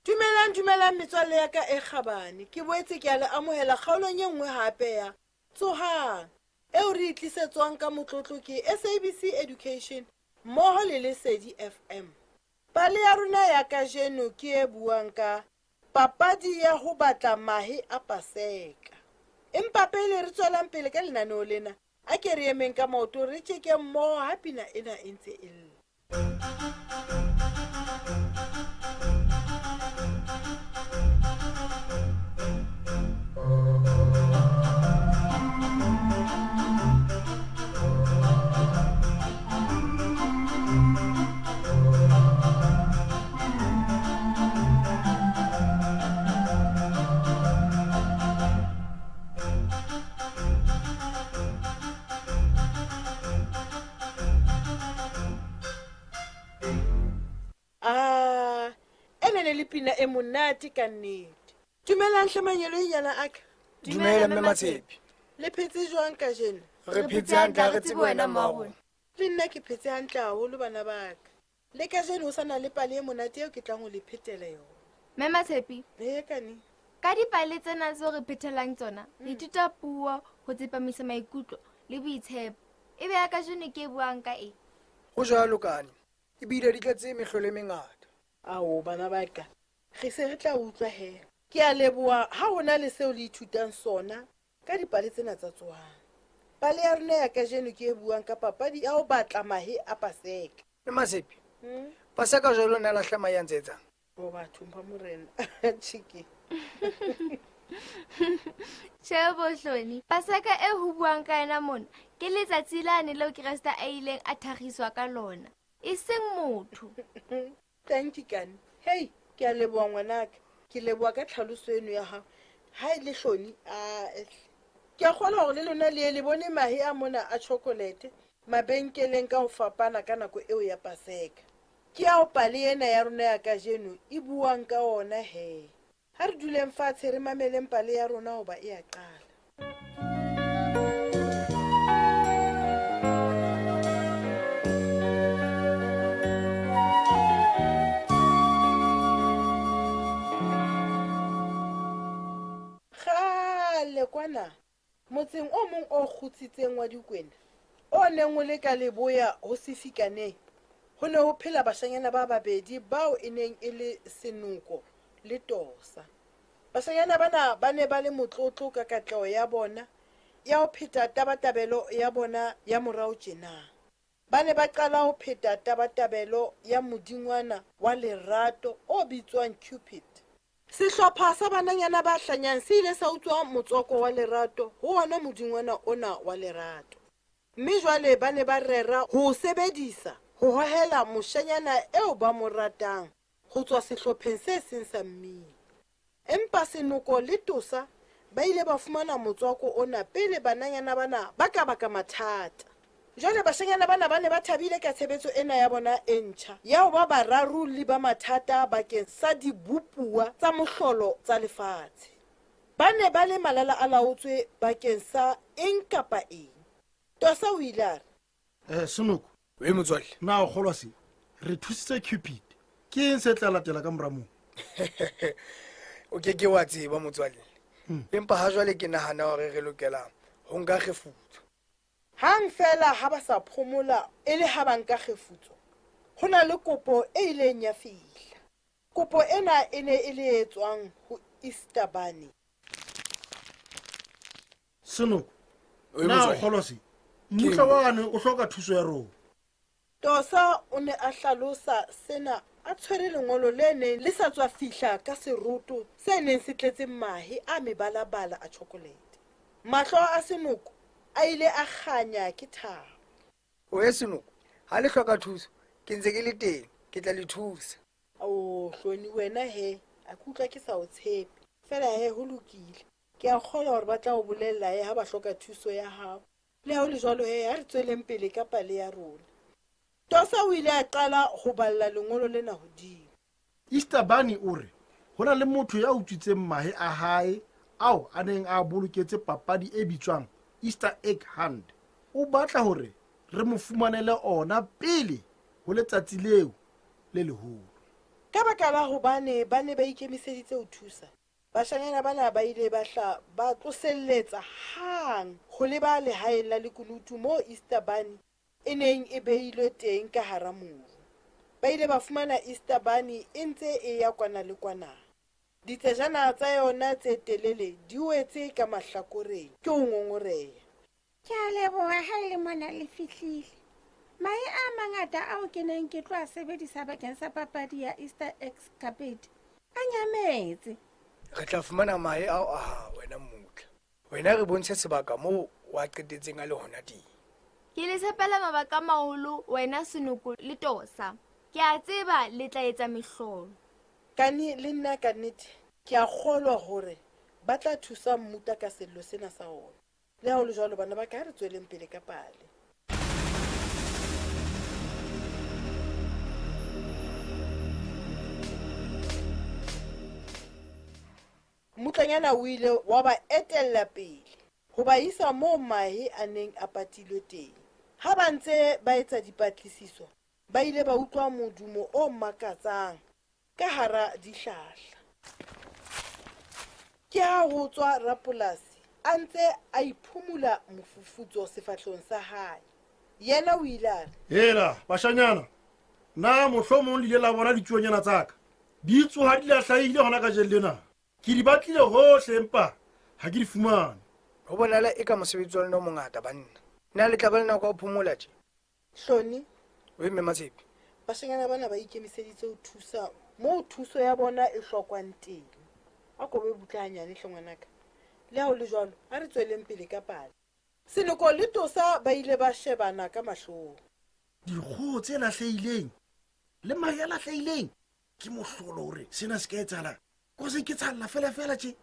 Dumelang, dumelang metswalle ya ka e kgabane. Ke boetse ke a le amohela kgaolong e nngwe hape ya Tsohang, eo re e tlisetswang ka motlotlo ke SABC Education mmoho le Lesedi FM. Pale ya rona ya kajeno ke e buang ka papadi ya ho batla mahe a Paseka. Empa pele re tswelang pele ka lenaneo lena, a ke re emeng ka maoto re tjeke mmoho ha pina ena e ntse e lla. Ah, ena ne le pina e monate ka nnete. Dumelang hle manyeloinyana a ka. Dumela mme Matshepe. Le phetse jwang kajeno? Re phetse hantle, ha re tsebe wena mma rona. Le nna ke phetse hantle haholo bana ba ka. Le kajeno ho sa na le pale e monate eo ke tlang ho le phetela yona. Mme Matshepe. Ee, Kani. Ka dipale tsena tseo re phethelang tsona, re ithuta puo, ho tsepamisa maikutlo le boitshepo. Ebe ya kajeno ke e buang ka eng? Ho jwalo, Kani. Ebile di tletse mehlolo e mengata. Ao, bana ba ka, re se re tla utlwa he. Ke a leboha ha ho na le seo le ithutang sona ka dipale tsena tsa tsohang. Pale ya rona ya kajeno ke e buang ka papadi ya ho batla mahe a Paseka. Mme Masepi, Paseka jwalo o ne a lahla mahe a ntse etsang? Bo bathong ba morena, tjheke. Tjhe bohloni, Paseka e ho buang ka yona mona ke letsatsi lane leo Kreste a ileng a thakgiswa ka lona, e seng motho. Thank you, Kani. Hey, ke a leboha ngwanaka. Ke leboha ka tlhaloso eno ya hao. Ha e le hloni, a ke a kgolwa hore le lona le ye le bone mahe a mona a chocolate mabenkeleng ka ho fapana ka nako eo ya Paseka. Ke ao pale ena ya rona ya kajeno e buang ka ona he. Ha re duleng fatshe re mameleng pale ya rona hoba e a qala. Kgale kwana motseng o mong o kgutsitseng wa Dikwena, o neng o le ka leboya ho Sefikaneng, ho ne ho phela bashanyana ba babedi bao e neng e le Senoko le Tosa. Bashanyana bana ba ne ba le motlotlo ka katleho ya bona ya ho pheta tabatabelo ya bona ya morao tjena. Ba ne ba qala ho pheta tabatabelo ya modingwana wa lerato o bitswang Cupid. Sehlopha sa bananyana ba hlanyang se ile sa utswa motswako wa lerato ho ona modingwana ona wa lerato. Mme jwale ba ne ba rera ho o sebedisa ho hohela moshanyana eo ba mo ratang ho tswa sehlopheng se seng sa mmino. Empa Senoko le Tosa ba ile ba fumana motswako ona pele bananyana bana ba ka baka mathata. Jwale bashanyana bana ba ne ba thabile ka tshebetso ena ya bona e ntjha ya ho ba bararolli ba mathata bakeng sa dibopuwa tsa mohlolo tsa lefatshe. Ba ne ba le malala a laotswe bakeng sa eng kapa eng. Tosa o ile a re, Senoko. We motswalle. Na o kgolwa se? Re thusitse Cupid. Ke eng se tla latela ka mora moo? O ke ke wa tseba motswalle. Empa ha jwale ke nahana hore re lokela ho nka kgefutso. Hang feela ha ba sa phomola e le ha ba nka kgefutso, ho na le kopo e ileng ya fihla. Kopo ena e ne e le e tswang ho Easter Bunny. Senoko, Oi, na o motswalle. kgolwa se? Mmutla wane o hloka thuso ya rona. Tosa o ne a hlalosa sena a tshwere lengolo le neng le sa tswa fihla ka seroto se neng se tletse mahe a mebalabala a tjhokolete. Mahlo a Senoko a ile a kganya ke thabo. Oe Senoko, ha le hloka thuso, ke ntse ke le teng, ke tla le thusa. O Hloni wena he, a ke utlwa ke sa o tshepe. Feela he ho lokile. Ke a kgolwa hore ba tla o bolella he ha ba hloka thuso ya hao. Le ha ho le jwalo he, ha re tsweleng pele ka pale ya rona. Tosa o ile a qala ho balla lengolo lena hodimo. Easter Bunny o re ho na le motho ya utswitseng mahe a hae ao a neng a boloketse papadi e bitswang Easter Egg Hunt. O batla hore re mo fumanele ona pele ho letsatsi leo le leholo. Ka baka la hobane ba ne ba ikemiseditse ho thusa, bashanyana bana ba ile ba hla ba tloselletsa hang ho leba lehaeng la lekunutu moo Easter Bunny e neng e beilwe teng ka hara moru. Ba ile ba fumana Easter Bunny e ntse e ya kwana le kwana. Ditsejana tsa yona tse telele di wetse ka mahlakoreng ke ho ngongoreha. Ke a leboha ha e le mona le fihlile. Mahe a mangata ao ke neng ke tlo a sebedisa bakeng sa papadi ya Easter Escapade a nyametse. Re tla fumana mahe ao a hao wena mmutla. Wena re bontshe sebaka moo o a qetetseng a le hona teng. Ke le tshepela mabaka a maholo wena Senoko le Tosa. Ke a tseba le tla etsa mehlolo. Kani le nna ka nnete ke a kgolwa hore ba tla thusa mmuta ka sello sena sa ona. Le ha ho le jwalo bana ba ka, ha re tsweleng pele ka pale. Mmutlanyana o ile wa ba etella pele ho ba isa moo mahe a neng a patilwe teng. Ha ba ntse ba etsa dipatlisiso, ba ile ba utlwa modumo o makatsang ka hara dihlahla. Ke ha ho tswa rapolasi a ntse a iphumula mofufutso sefahlehong sa hae. Yena o ile a re, Hela, bashanyana, na mohlomong le ile la bona ditsuonyana tsa ka? Di tsoha di lahlahile hona kajeno lena. Ke di batlile hohle empa ha ke di fumane. Ho bonahala eka mosebetsi wa lona o mongata banna. Na le tla ba le nako ya ho phomola tje? Hloni. Oe mme Matshepe. Bashanyana bana ba ikemiseditse ho thusa moo thuso ya bona e hlokwang teng. A ko be butle hanyane hle ngwanaka. Le ha ho le jwalo, a re tsweleng pele ka pale. Senoko le Tosa ba ile ba shebana ka mahlong. Dikgoho tse lahlehileng le mahe a lahlehileng, ke mohlolo hore sena se ka etsahala. Ko se ke tsalla fela fela tje.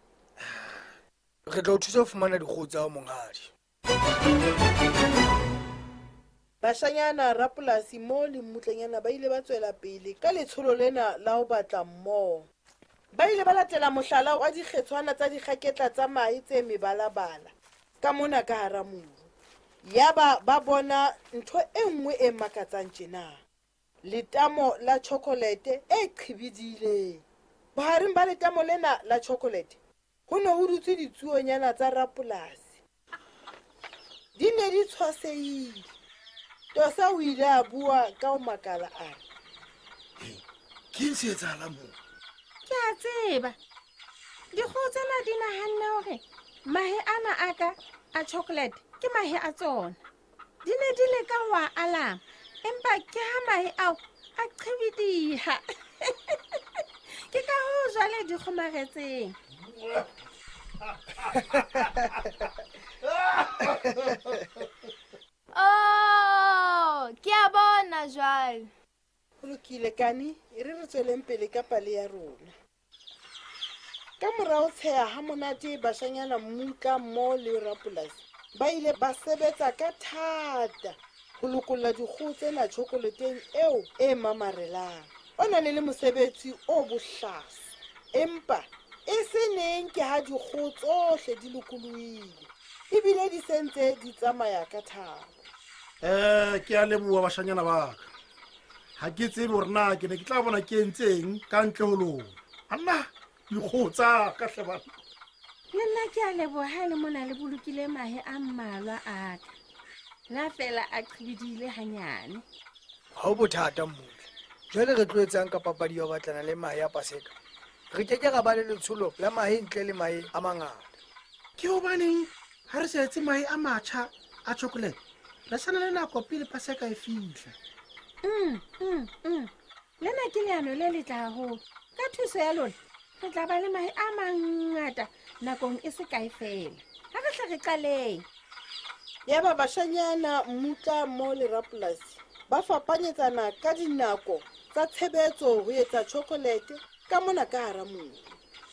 Re tla o thusa ho fumana dikgoho tsa hao monghadi. Bashanyana, rapolasi mo le mmutlanyana ba ile ba tswela pele ka letsholo lena la ho batla mmoho. Ba ile ba latela mohlala wa dikgetshwana tsa dikgaketla tsa mahe tse mebalabala ka mona ka hara moru. Yaba ba bona ntho e nngwe e makatsang tjena, letamo la tjhokolete e qhibidileng. Bohareng ba letamo lena la tjhokolete ho ne ho dutse ditsuonyana tsa rapolasi. Di ne di tshwasehile. Tosa o ile a bua ka ho makala a re. Ke eng se etsahalang moo? Ke a tseba. Dikgoho tsena di nahanne hore mahe ana a ka a chocolate ke mahe a tsona. Di ne di leka ho a alama, empa ke ha mahe ao a qhibidiha. Ke ka hoo jwale di kgomaretseng. Oh, ke a bona jwale. Ho lokile, Kani, e re re tsweleng pele ka pale ya rona. Ka mora ho tsheha ha monate bashanyana Mmutla mmoho le rapolasi ba ile ba sebetsa ka thata ho lokolla dikgoho tsena tjhokoleteng eo e mamarelang. O na le le mosebetsi o bohlaswa, empa e se neng ke ha dikgoho tsohle di lokolohile ebile di se ntse di tsamaya ka thabo. Um ke a leboha bashanyana ba ka. Ga ke tsebe gore na ke ne ke tla bona ke entseng ka ntle ho lona. Anna dikgoho tsa ka hle bana. Le nna ke a leboha ha e le mona le bolokile mahe a mmalwa a ka. La fela a qhibidile hanyane. Ha ho bothata Mmutla. Jwale re tlo etsang ka papadi ya ho batlana le mahe a Paseka? Re ke ke ra ba le letsholo la mahe ntle le mahe a mangata. Ke hobaneng ha re sa etse mahe a matjha a chocolate? Re sa na le nako pele Paseka e fihla. Lena ke leano le letle haholo. Ka thuso ya lona, re tla ba le mahe a mangata nakong e se kae feela. Ha re hle re qaleng. Yaba bashanyana Mmutla mmoho le rapolasi ba fapanyetsana ka dinako tsa tshebetso ho etsa chocolate ka mona ka hara mobu.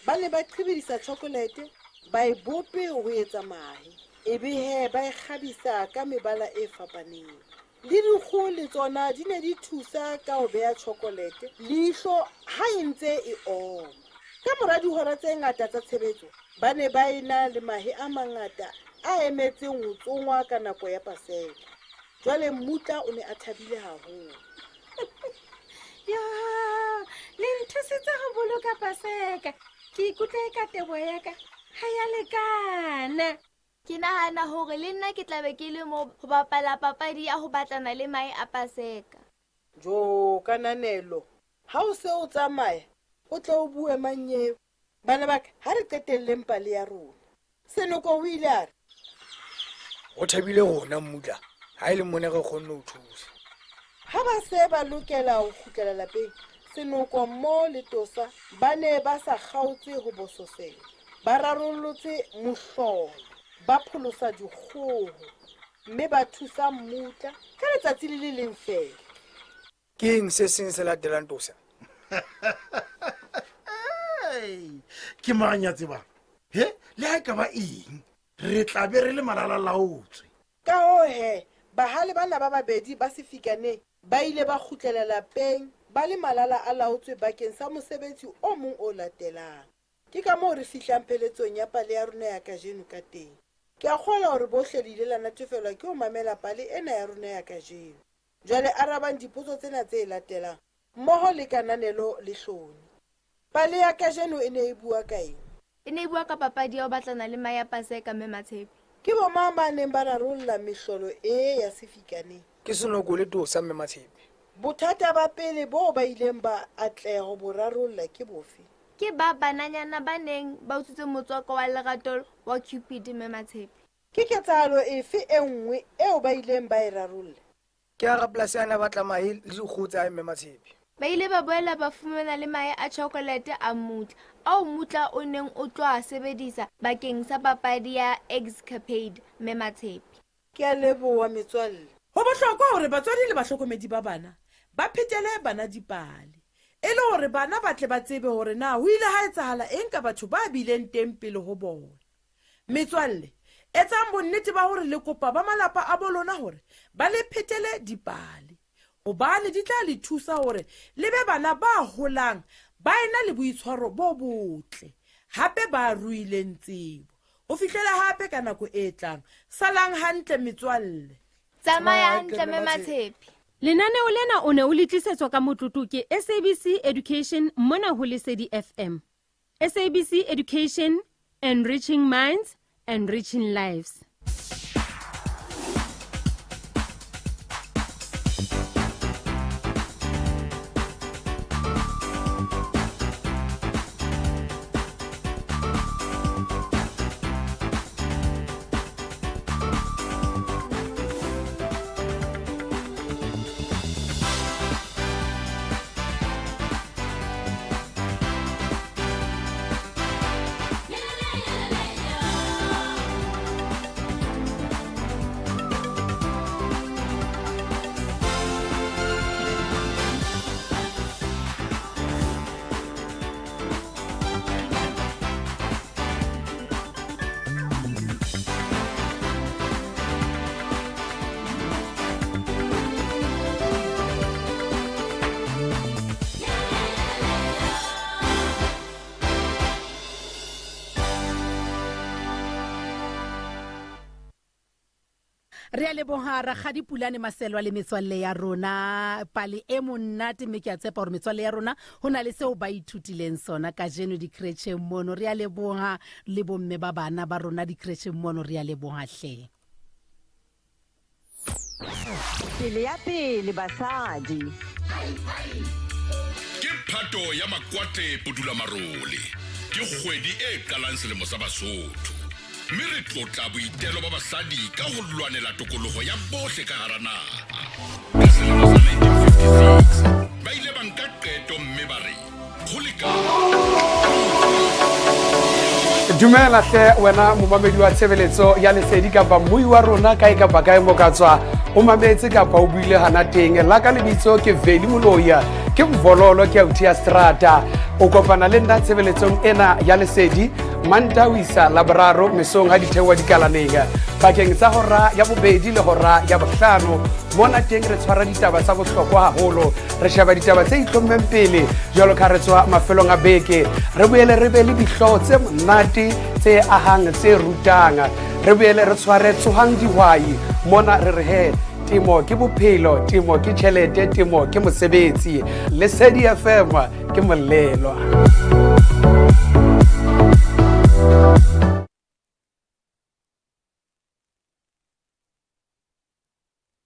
Ba ne ba qhibidisa chocolate, ba e bope ho etsa mahe, ebe he ba e kgabisa ka mebala e fapaneng. Le dikgoho le tsona di ne di thusa ka ho beha chocolate leihlo ha e ntse e oma. Ka mora dihora tse ngata tsa tshebetso, ba ne ba ena le mahe a mangata a emetseng ho tsongwa ka nako ya Paseka. Jwale Mmutla o ne a thabile haholo. Yo, le nthusitse ho boloka Paseka. Ke ikutlwa e ka teboho ya ka ha ya lekana. Ke nahana hore le nna ke tla be ke le moo ho bapala papadi ya ho batlana le mahe a Paseka. Jo, kananelo. Ha o se o tsamaya, o tle o bue manyeo. Bana ba ka, ha re qetelleng pale ya rona. Senoko o ile a re, Ho thabile rona Mmutla, ha e le mona re kgonne ho thusa. Ha ba se ba lokela ho kgutlela lapeng, Senoko mmoho le Tosa ba ne ba sa kgaotse ho bososela. Ba rarollotse mohlolo, ba pholosa dikgoho mme ba thusa Mmutla ka letsatsi le le leng feela. Ke eng se seng se latelang Tosa? Ke mang ya tsebang? He, le ha e ka ba eng, re tla be re le malalalaotswe. Ka hoo he, bahale bana ba babedi ba sefikaneng ba ile ba kgutlela lapeng ba le malala a laotswe bakeng sa mosebetsi o mong o latelang. Ke ka moo re fihlang pheletsong ya pale ya rona ya kajeno ka teng. Ke a kgolwa hore bohle le ile la natefelwa ke ho mamela pale ena ya rona ya kajeno. Jwale arabang dipotso tsena tse latelang mmoho le kananelo le hloni. Pale ya kajeno e ne e bua ka eng? E ne e bua ka papadi ya ho batlana le mahe a Paseka, Mme Matshepe. Ke bomang ba neng ba rarolla mehlolo ee ya sefikaneng? Ke Senoko le Tosa, Mme Matshepe. Bothata ba pele boo ba ileng ba atleha ho bo rarolla ke bofe? Ke ba bananyana ba neng ba utswitse motswako wa lerato wa Cupid, Mme Matshepe. Ke ketsahalo efe e nngwe eo ba ileng ba e rarolla? Ke ha rapolasi a ne a batla mahe le dikgoho tsa hae, Mme Matshepe. Ba ile ba boela ba fumana le mahe a tjhokolete a mmutla, ao mmutla o neng o tlo a sebedisa bakeng sa papadi ya Eggscapade, Mme Matshepe. Ke a leboha, metswalle. Ho bohlokwa hore batswadi le bahlokomedi ba bana ba phetele bana dipale e le hore bana ba tle ba tsebe hore na ho ile ha etsahala eng ka batho ba bileng teng pele ho bona. Metswalle, etsang bonnete ba hore le kopa ba malapa a bo lona hore ba le phetele dipale hobane di tla le thusa hore le be bana ba holang ba ena le boitshwaro bo botle hape ba ruileng tsebo. Ho fihlela hape ka nako e tlang, salang hantle metswalle. Tsamaya hantle Mme Matshepe. Lenaneo lena o ne o le tlisetswa ka motlotlo ke SABC Education mona ho Lesedi FM. SABC Education, enriching minds, enriching lives. Re a leboha Rakgadi Pulane Maselwa le metswalle ya rona. Pale e monate mme ke a tshepa hore metswalle ya rona ho na le seo ba ithutileng sona kajeno dikretjheng mono. Re a leboha le bomme ba bana ba rona dikretjheng mono, re a leboha hle. Pele ya pele basadi. Ke phato ya makwatle Podulamarole. Ke kgwedi e qalang selemo sa Basotho. Mme re tlotla boitelo ba basadi ka ho lwanela tokoloho ya bohle ka hara naha. Ka selemo sa 1956 ba ile ba nka qeto mme ba re ho lekane. Dumela hle wena momamedi wa tshebeletso ya lesedi kapa mmui wa rona kae kapa kae mo ka tswa o mametse kapa o buile hana teng. La ka lebitso ke Veli Moloia, ke Mvololo, ke authi ya strata. O kopana le nna tshebeletsong ena ya lesedi Mantaha ho isa Laboraro mesong ha di theoha dikalaneng pakeng tsa hora ya bobedi le hora ya bohlano. Mona teng re tshwara ditaba tsa bohlokwa haholo, re sheba ditaba tse itlhommeng pele jwalo ka re tswa mafelong a beke, re boele re be le dihlooho tse monate tse ahang tse rutang, re boele re tshware tsohang dihwai. Mona re re he temo ke bophelo, temo ke tjhelete, temo ke mosebetsi. Lesedi FM ke molelwa.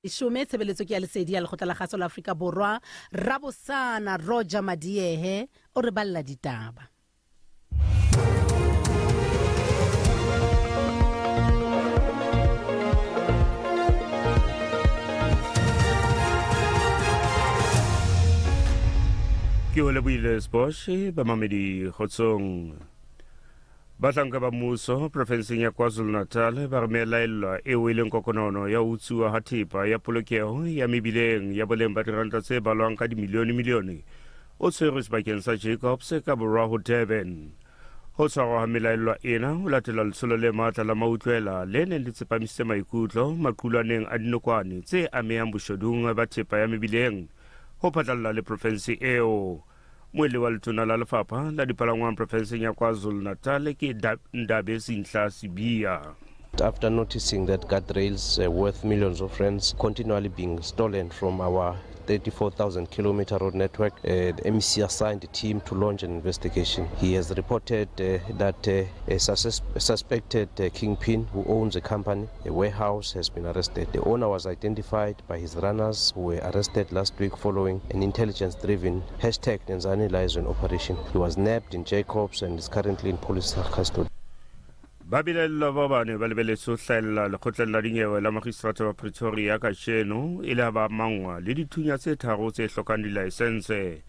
Leshome tshebeletso ke ya lesedi ya lekgotla la kgaso la Afrika Borwa. Rabosana Roger Madiehe o re balla ditaba. Ke o lebohile Sbosh bamamedi kgotsong. Bahlanka ba mmuso profenseng ya KwaZulu-Natal ba re melaellwa eo e leng kokonono ya ho utsuwa ha thepa ya polokeho ya mebileng ya boleng ba diranta tse balwang ka dimilione-milione o tshwerwe sebakeng sa Jacobs ka borwa ho Durban. Ho tshwarwa ha melaellwa ena ho latela letsholo le matla la mautlwela le neng le tsepamisitse maikutlo maqulwaneng a dinokwane tse amehang boshodung ba thepa ya mebileng ho phatlalla le profense eo. Moeli wa letona la lefapha la dipalangwang profenseng ya KwaZulu-Natal ke Ndabezinhla Sibiya. After noticing that guardrails worth millions of rands continually being stolen from our 34,000 kilometer road network, the MEC assigned a team to launch an investigation. He has reported that a suspected kingpin who owns a company, a warehouse, has been arrested. The owner was identified by his runners who were arrested last week following an intelligence-driven hashtag Nenzani Liaison operation. He was nabbed in Jacobs and is currently in police custody. Babelaellwa ba bane ba lebeletswe ho hlahella lekgotleng la dinyewe la magistrata wa Pretoria kajeno e le ha ba amangwa le dithunya tse tharo tse hlokang dilaesense.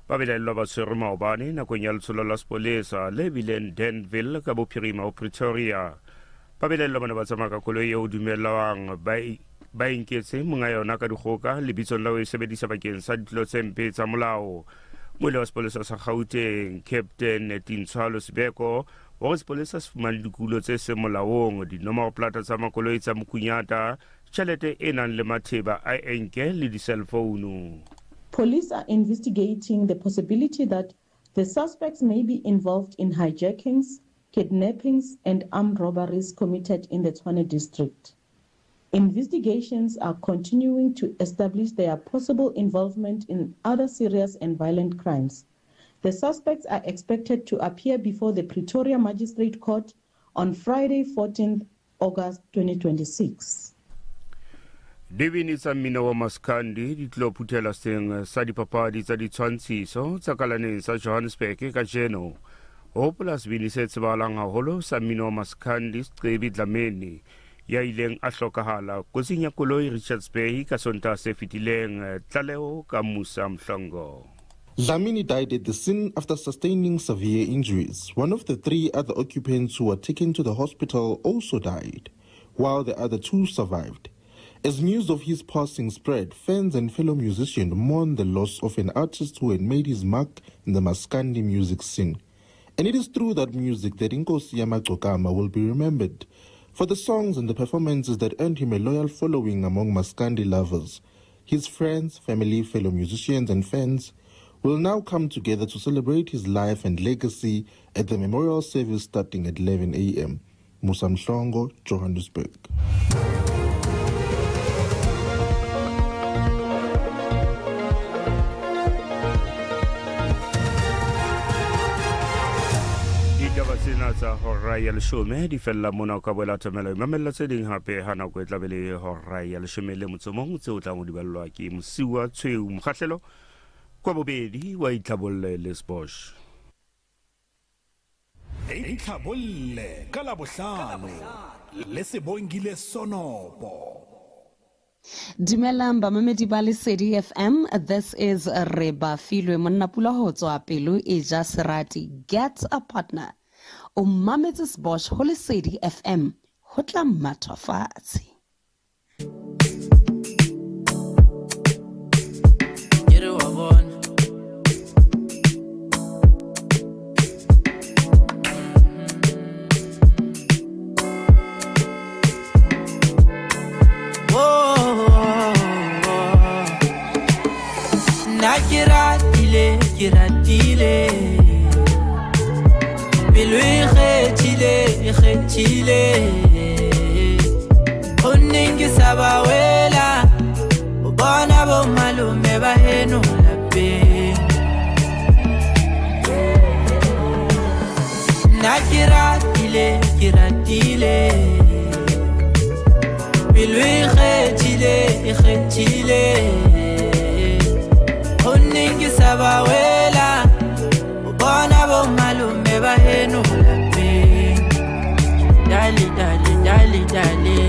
Babelaellwa ba tshwerwe maobane nakong ya letsholo la sepolesa le bileng Danville ka bophirima ho Pretoria. Babelaellwa ba ne ba tsamaya ka koloi eo dumellwang ba e ba e nketse monga yona ka dikgoka lebitsong la ho e sebedisa bakeng sa ditlolo tse mpe tsa molao. Moele wa sepolesa sa Gauteng, Captain Tintshwalo Sibeko, o re sepolesa se fumane dikulo tse seng molaong, dinomoroplata tsa makoloi tsa mokunyata, tjhelete e nang le matheba a enke le diselfounu. Police are investigating the possibility that the suspects may be involved in hijackings, kidnappings and armed robberies committed in the Tshwane district. Investigations are continuing to establish their possible involvement in other serious and violent crimes. The suspects are expected to appear before the Pretoria Magistrate Court on Friday, 14th August 2026. Dibini tsa mmino wa maskandi di tlilo phuthela seng sa dipapadi tsa ditshwantshiso tsa kalaneng sa Johannesburg kajeno. Ho hopola sebini se tsebahalang haholo sa mmino wa maskandi Scebi Dlamini ya ileng a hlokahala kotsing ya koloi Richards Bay ka Sontaha se fetileng. Tlaleho ka Musa Mhlongo. Dlamini died at the scene after sustaining severe injuries. One of the three other occupants who were taken to the hospital also died, while the other two survived. As news of his passing spread, fans and fellow musicians mourned the loss of an artist who had made his mark in the Maskandi music scene. And it is through that music that Inkosi Yamagcokama will be remembered for the songs and the performances that earned him a loyal following among Maskandi lovers. His friends, family, fellow musicians and fans will now come together to celebrate his life and legacy at the memorial service starting at 11 a.m. Musa Mhlongo, Johannesburg. tsena tsa hora ya leshome di fella mona o ka boela thomela mamella tse ding hape ha nako e tlabe le hora ya leshome le motso mong tseo tlang ho di ballwa ke mosiwa tshweu mokgahlelo kwa bobedi wa itlhabolle le sbosh. Itlhabolle ka Labohlano le Sebongile Sonopo. Dumelang bamamedi ba Lesedi FM, this is Re Bafilwe Monnapula ho tswa pelo e ja serati. Get a partner. O mametse Sbosh ho Lesedi FM ho tla mathwa fatshe. Ke re wa bona. Nna ke ratile, ke ratile. Pelo e kgethile, e kgethile. Gonne ke sa ba wela, o bona bo malome ba heno lapeng. Nna ke ratile, ke ratile. Pelo e kgethile, e kgethile. Gonne ke sa ba wela, o bona bo malome ba heno lapeng. Dale, dale, dale, dale.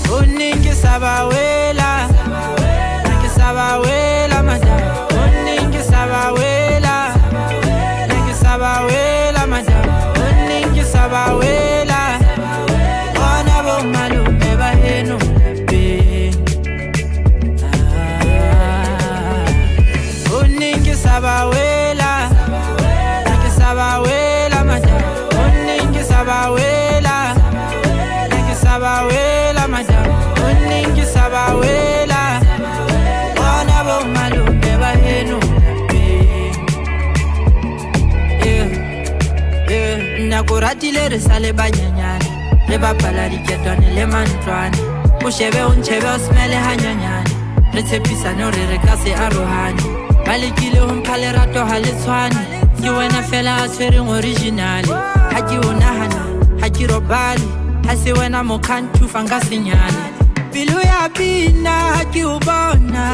Gonne ke sa ba wela, ke sa ba wela, madam. Gonne ke sa ba wela, ke sa ba wela, madam. Gonne ke sa ba wela, bona bo malome ba heno lapeng. Ah, gonne ke sa ba wela, ke sa ba wela, madam. Gonne ke sa ba wela, ke sa ba wela, madam. Gonne ke sa ba wela, bona bo malome ba heno lapeng. Yeah, yeah. Nna ko ratile re sa le banyenyane, re bapala diketwane le mantlwane. O shebe o ntjhebe o smele hanyanyane, re tshepisane hore re ka se arohane. Ba lekile ho mpha lerato ha le tshwane, ke wena fela a tshwereng original. Ha ke o nahana, ha ke robale, ha se wena mokhantufa nka senyane. Pelo ya pina ha ke o bona,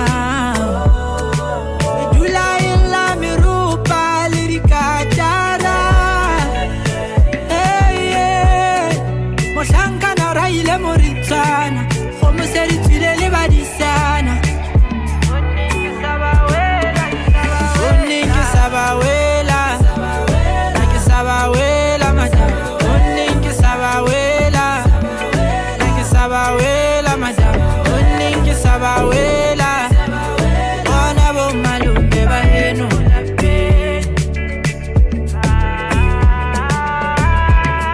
e dula e lla meropa le dikatara. Hey, yeah. Mohlankana o rahile moritswana, kgomo se di tswile le badisana. Gonne ke sa ba wela, ke sa ba wela, madam. Gonne ke sa ba wela, ke sa ba wela, madam. Gonne ke sa ba wela, bona bo malome ba heno lapeng.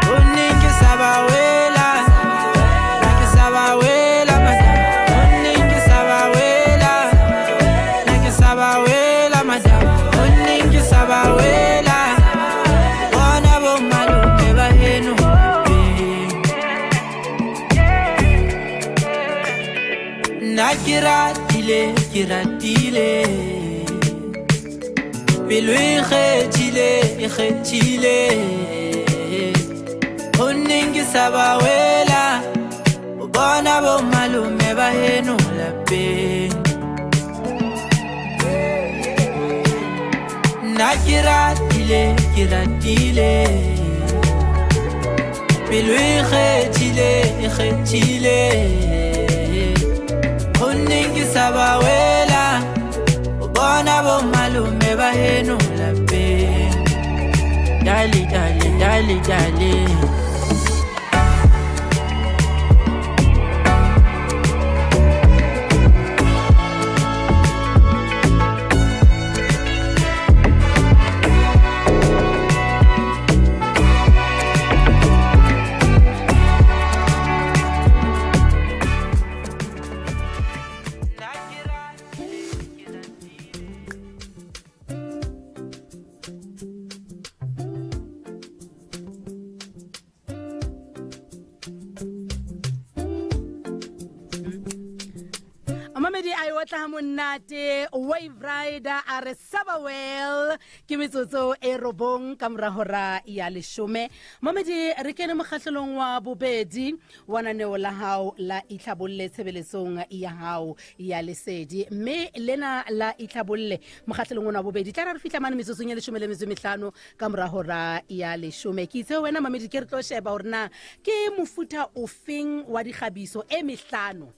Gonne ke sa ba wela, ke sa ba wela, madam. Gonne ke sa ba wela, ke sa ba wela, madam. Gonne ke sa ba wela, bona bo malome ba heno lapeng. Nna ke ratile, ke ratile. Pelo e kgethile, e kgethile. Gonne ke sa ba wela, o bona bo malome ba heno lapeng. Nna ke ratile, ke ratile. Pelo e kgethile, e kgethile. Gonne ke sa ba wela, o bona bo malome ba heno lapeng. Dale, dale, dale, dale. batla ha monate Wave Rider a re Sabawell ke metsotso e robong ka mora hora ya leshome. Mamedi re kene mokgahlelong wa bobedi wa naneo la hao la itlhabolle tshebeletsong ya hao ya lesedi mme lena la itlhabolle mokgahlelong ona wa bobedi tla re re fihla mane metsotsong ya leshome le metso e mehlano ka mora hora ya leshome. Ke itse wena mamedi ke re tlo sheba hore na ke mofuta ofeng wa dikgabiso e mehlano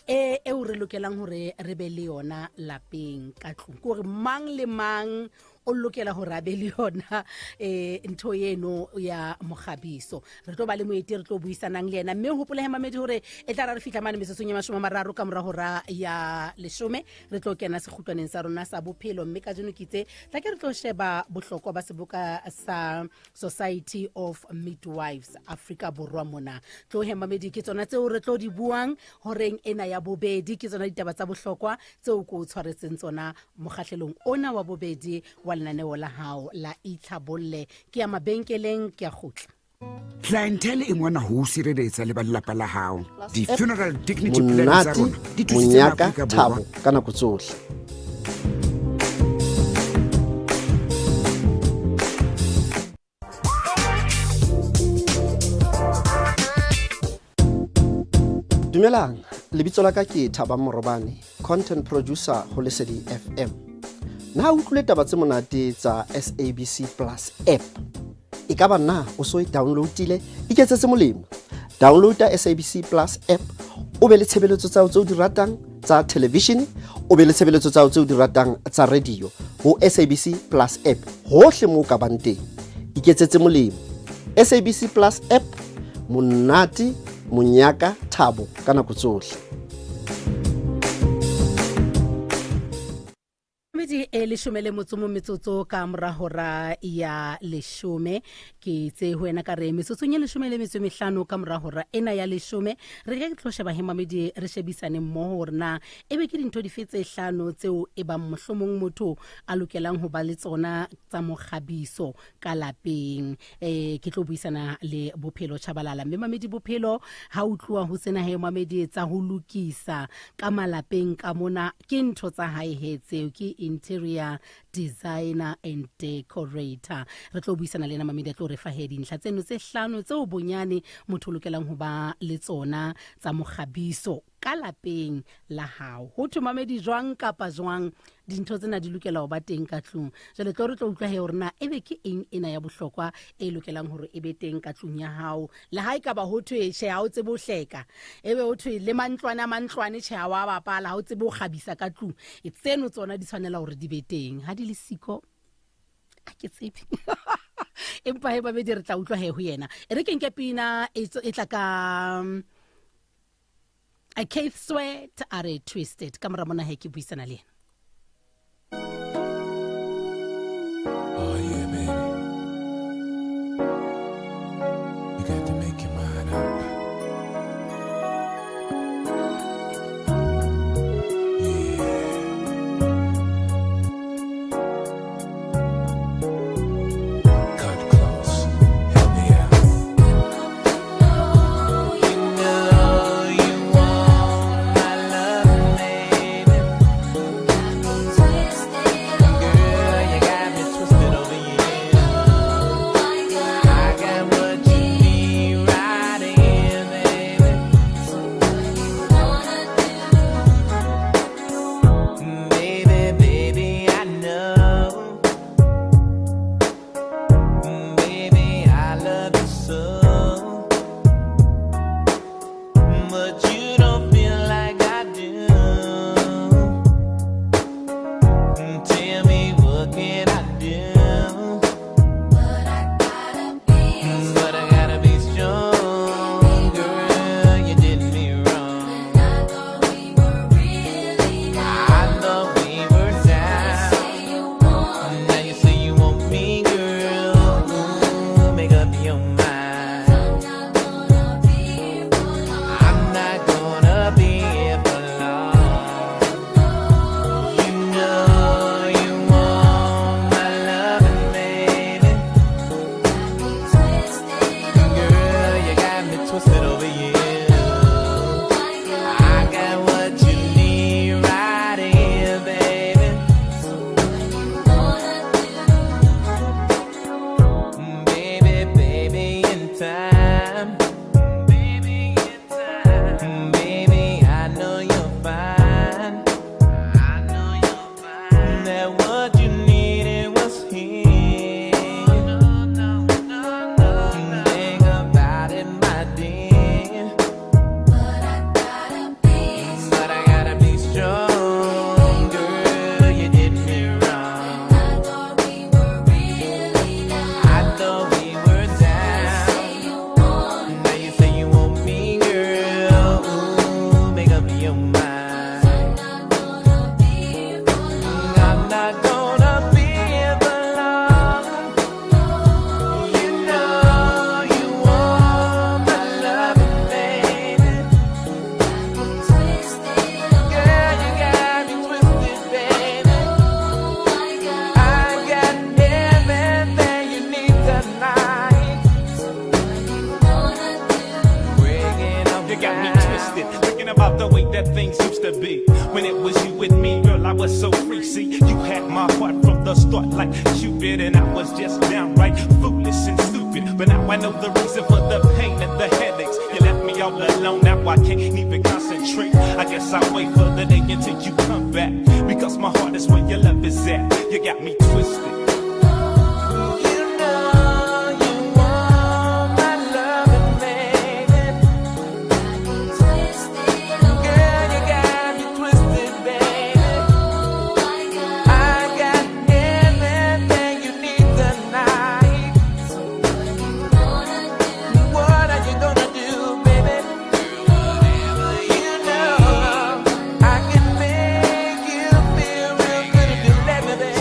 e eo re lokelang hore re be le yona lapeng ka tlung, ke hore mang le mang o lokela hore a be le yona ntho eno ya mokgabiso. Re tlo ba le moeti re tlo buisanang le yena, mme hopole he mamedi hore e tla ra re fihla mane metsotsong ya 30 ka mora hora ya leshome re tlo kena sekgutlwaneng sa rona sa bophelo. Mme kajeno ke itse tla ke re tlo sheba bohlokwa ba seboka sa Society of Midwives Afrika Borwa mona. Tlo he mamedi ke tsona tseo re tlo di buang horeng ena ya bobedi, ke tsona ditaba tsa bohlokwa tseo ko o tshwaretseng tsona mokgahlelong ona wa bobedi wa lenaneo la hao la Itlhabolle. Ke ya mabenkeleng, ke ya kgutla. Clientele e mona ho o sireletsa le ba lelapa la hao. Di-funeral dignity plan tsa Monate, rona di thusitse monyaka, Maafrika Borwa thabo ka nako tsohle. Dumelang, lebitso la ka ke Thabang Morobane, content producer ho Lesedi FM. Na o utlwile taba tse monate tsa SABC Plus app? E ka ba na o so e downloadile? Iketsetse molemo. Downloada SABC Plus app o be le tshebeletso tsa hao tse o di ratang tsa television, o be le tshebeletso tsa hao tse o di ratang tsa radio ho SABC Plus app hohle moo o ka bang teng. Iketsetse molemo. SABC Plus app, monate, monyaka, thabo ka nako tsohle. Medi e leshome le motso mo metsotso ka mora hora ya leshome. Ke itse ho wena ka re metsotsong e leshome le metso e mehlano ka mora hora ena ya leshome re ke tlo sheba he mamedi re shebisane mmoho hore na ebe ke dintho dife tse hlano tseo e bang mohlomong motho a lokelang ho ba le tsona tsa mokgabiso ka lapeng. Ke tlo buisana le Bophelo Chabalala, mme mamedi Bophelo ha utluwa ho sena he mamedi tsa ho lokisa ka malapeng ka mona ke ntho tsa hae he tseo, ke interior designer and decorator. Re tlo buisana le yena mamedi a tlo re fa he dintlha tseno tse hlano tseo bonyane motho o lokelang ho ba le tsona tsa mokgabiso ka lapeng la hao. Ho thwe mamedi jwang kapa jwang dintho tsena di lokela ho ba teng ka tlung. Jwale tlo re tlo utlwa he hore na ebe ke eng ena ya bohlokwa e lokelang hore e be teng ka tlung ya hao. Le ha e ka ba ho thwe tjhe ha o tsebe ho hleka, ebe ho thwe le mantlwane a mantlwane tjhe ha wa bapala, ha o tsebe ho kgabisa ka tlung, e tseno tsona di tshwanela hore di be teng. Ha di le siko a ke tsebe. Empa he babedi re tla utlwa he ho yena. E re ke nke pina e tla ka A Keith Sweat a re Twisted. Ka mora mona he ke buisana le yena. Oh yeah, baby. You got to make your mind up. Yeah. Cut close. Help me out. You know you want my love, baby. like Cupid, and I was just downright foolish and stupid. But now I know the reason for the pain and the headaches. You left me all alone, now I can't even concentrate. I guess I'll wait for the day until you come back. Because my heart is where your love is at. You got me twisted. You know you want my loving, baby. Girl, you got me twisted, baby. I got everything you need tonight. What are you gonna do, baby? You know I can make you feel real good if you let me, baby.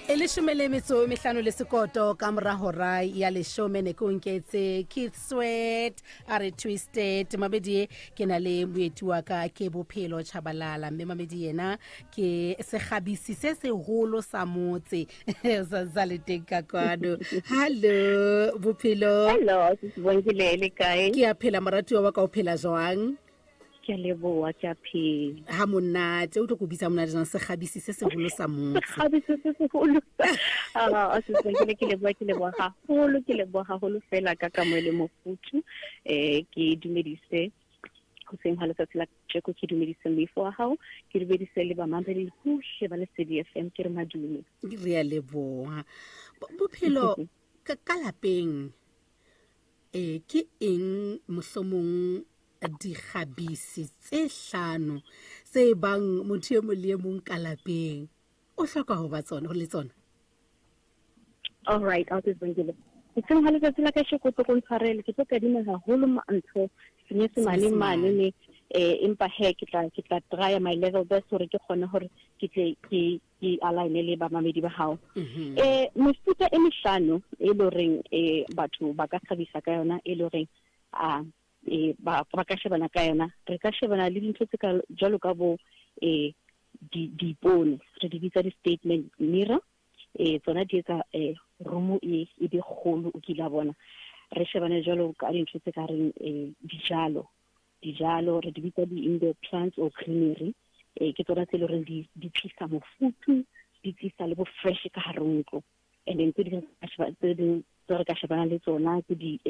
E leshome le metso e mehlano le sekoto ka mora hora ya leshome ne ke o nketse Keith Sweat a re twisted mamedi ke na le moeti wa ka ke Bophelo Chabalala mme mamedi yena ke sekgabisi se seholo sa motse sa sa le teng ka kwano. Hallo Bophelo. Hello, sisi Bonkile, le kae? Ke a phela moratuwa wa ka, o phela jwang? Ke a leboha, ke a phela. Ha monate, o tlo ko bitsa monate jang sekgabisi se seholo sa motse? Sekgabisi se seholo. Ah, sisi Bonkile, ke leboha, ke leboha haholo, ke leboha haholo fela ka kamohelo e mofuthu. Ke dumedise hoseng ha letsatsi la kajeko, ke dumedise moifo wa hao, ke dumedise le bamamedi bohle ba Lesedi FM, ke re madume. Re a leboha. Bophelo ka lapeng, ke eng mohlomong dikgabisi tse hlano tse bang motho e mong le e mong ka lapeng o hloka ho ba tsona, ho le tsona? All right, I'll just bring it. Hoseng ha letsatsi la kasheko tlo ko ntshwarele, ke tlo kadima haholo ntho senyesemane mane ne, empa he ke tla try my level best hore ke kgone hore ke tle ke align le bamamedi ba hao. Mefuta e mehlano e le horeng, batho ba ka kgabisa ka yona, e le horeng, ba ka shebana ka yona. Re ka shebana le dintho tse ka jwalo ka bo, diipone, re di bitsa di-statement mirror. Tsona di etsa, room e be kgolo, o kile wa bona. Re shebane jwalo ka dintho tse ka reng, dijalo. Dijalo, re di bitsa di-indoor plants or greenery. Ke tsona tse e leng hore di tlisa mofuthu, di tlisa le bo fresh ka hare ho ntlo. And then tse ding tse ding tse re ka shebanang le tsona ke di,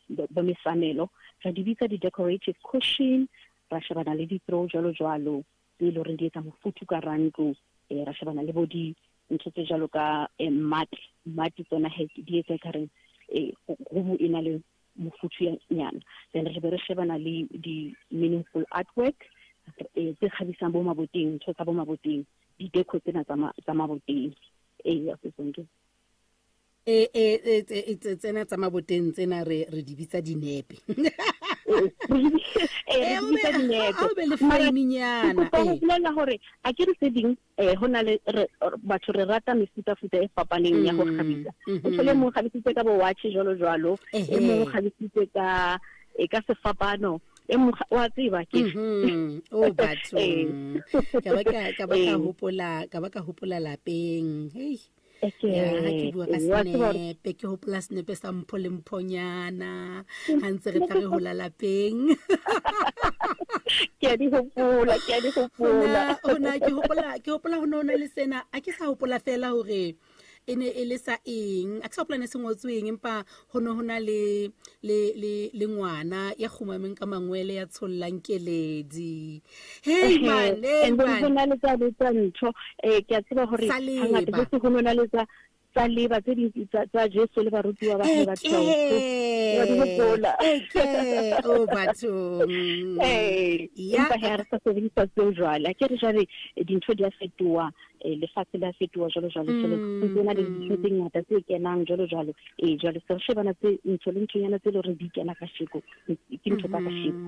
bo mesamelo, re di bitsa di-decorative cushion, ra shebana le di-throw jwalo jwalo, tse e leng hore di etsa mofuthu ka hara ntlo. Ra shebana le bo di ntho tse jwalo ka, mat, mat tsona he di etsa ekareng, room e na le mofuthu nyana. Then re be re shebana le di meaningful artwork, tse kgabisang bo maboteng, ntho tsa bo maboteng, di-deco tsena tsa maboteng. Ya setsonke. Tsena tsa maboteng tsena re di bitsa dinepe. Re di bitsa dinepe. Ha o be le Mara frame-nyana, ke kopa ho ee. bolela hore a ke re tse ding, ho na le batho re rata mefutafuta e fapaneng ya ho kgabisa. O thole mong kgabisitse ka bo watch jwalo jwalo, e mong o kgabisitse ka sefapano, e mong wa tseba ke. O batho. Ka ba ka, ka ba ka hopola, ka ba ka hopola lapeng. Hei. Ya, ha ke bua ka Wa tseba hore senepe, ke hopola senepe sa Mpho le Mphonyana, ha ntse re tla re hola lapeng. Ke a di hopola, ke a di hopola. Hona, hona, ke hopola, ke hopola ho ne ho na le sena, a ke sa hopola fela hore e ne e le sa eng, a ke sa hopola ne se ngotsweng, empa ho ne ho na le ngwana ya kgumameng ka mangwele ya tshollang keledi. Hey, man, hey, And then man. ho na le tsa le tsa ntho, ke a tseba hore Sa leba. hangata Jesu ho no na le tsa leba tse ding tsa Jesu le barutiwa ba hae ba tshwanetse. Wa di hopola. Eke, oh, batho. Ya. Empa ha re sa sebedisa tseo jwale, a ke re jwale, dintho di a fetoha, lefatshe le a fetoha jwalo jwalo, jwalo. Ho ntse ho na le dintho tse ngata tse kenang jwalo jwalo. Jwale se re shebana tse ntho le nthonyana tse leng hore di kena kasheko, ke ntho tsa kasheko.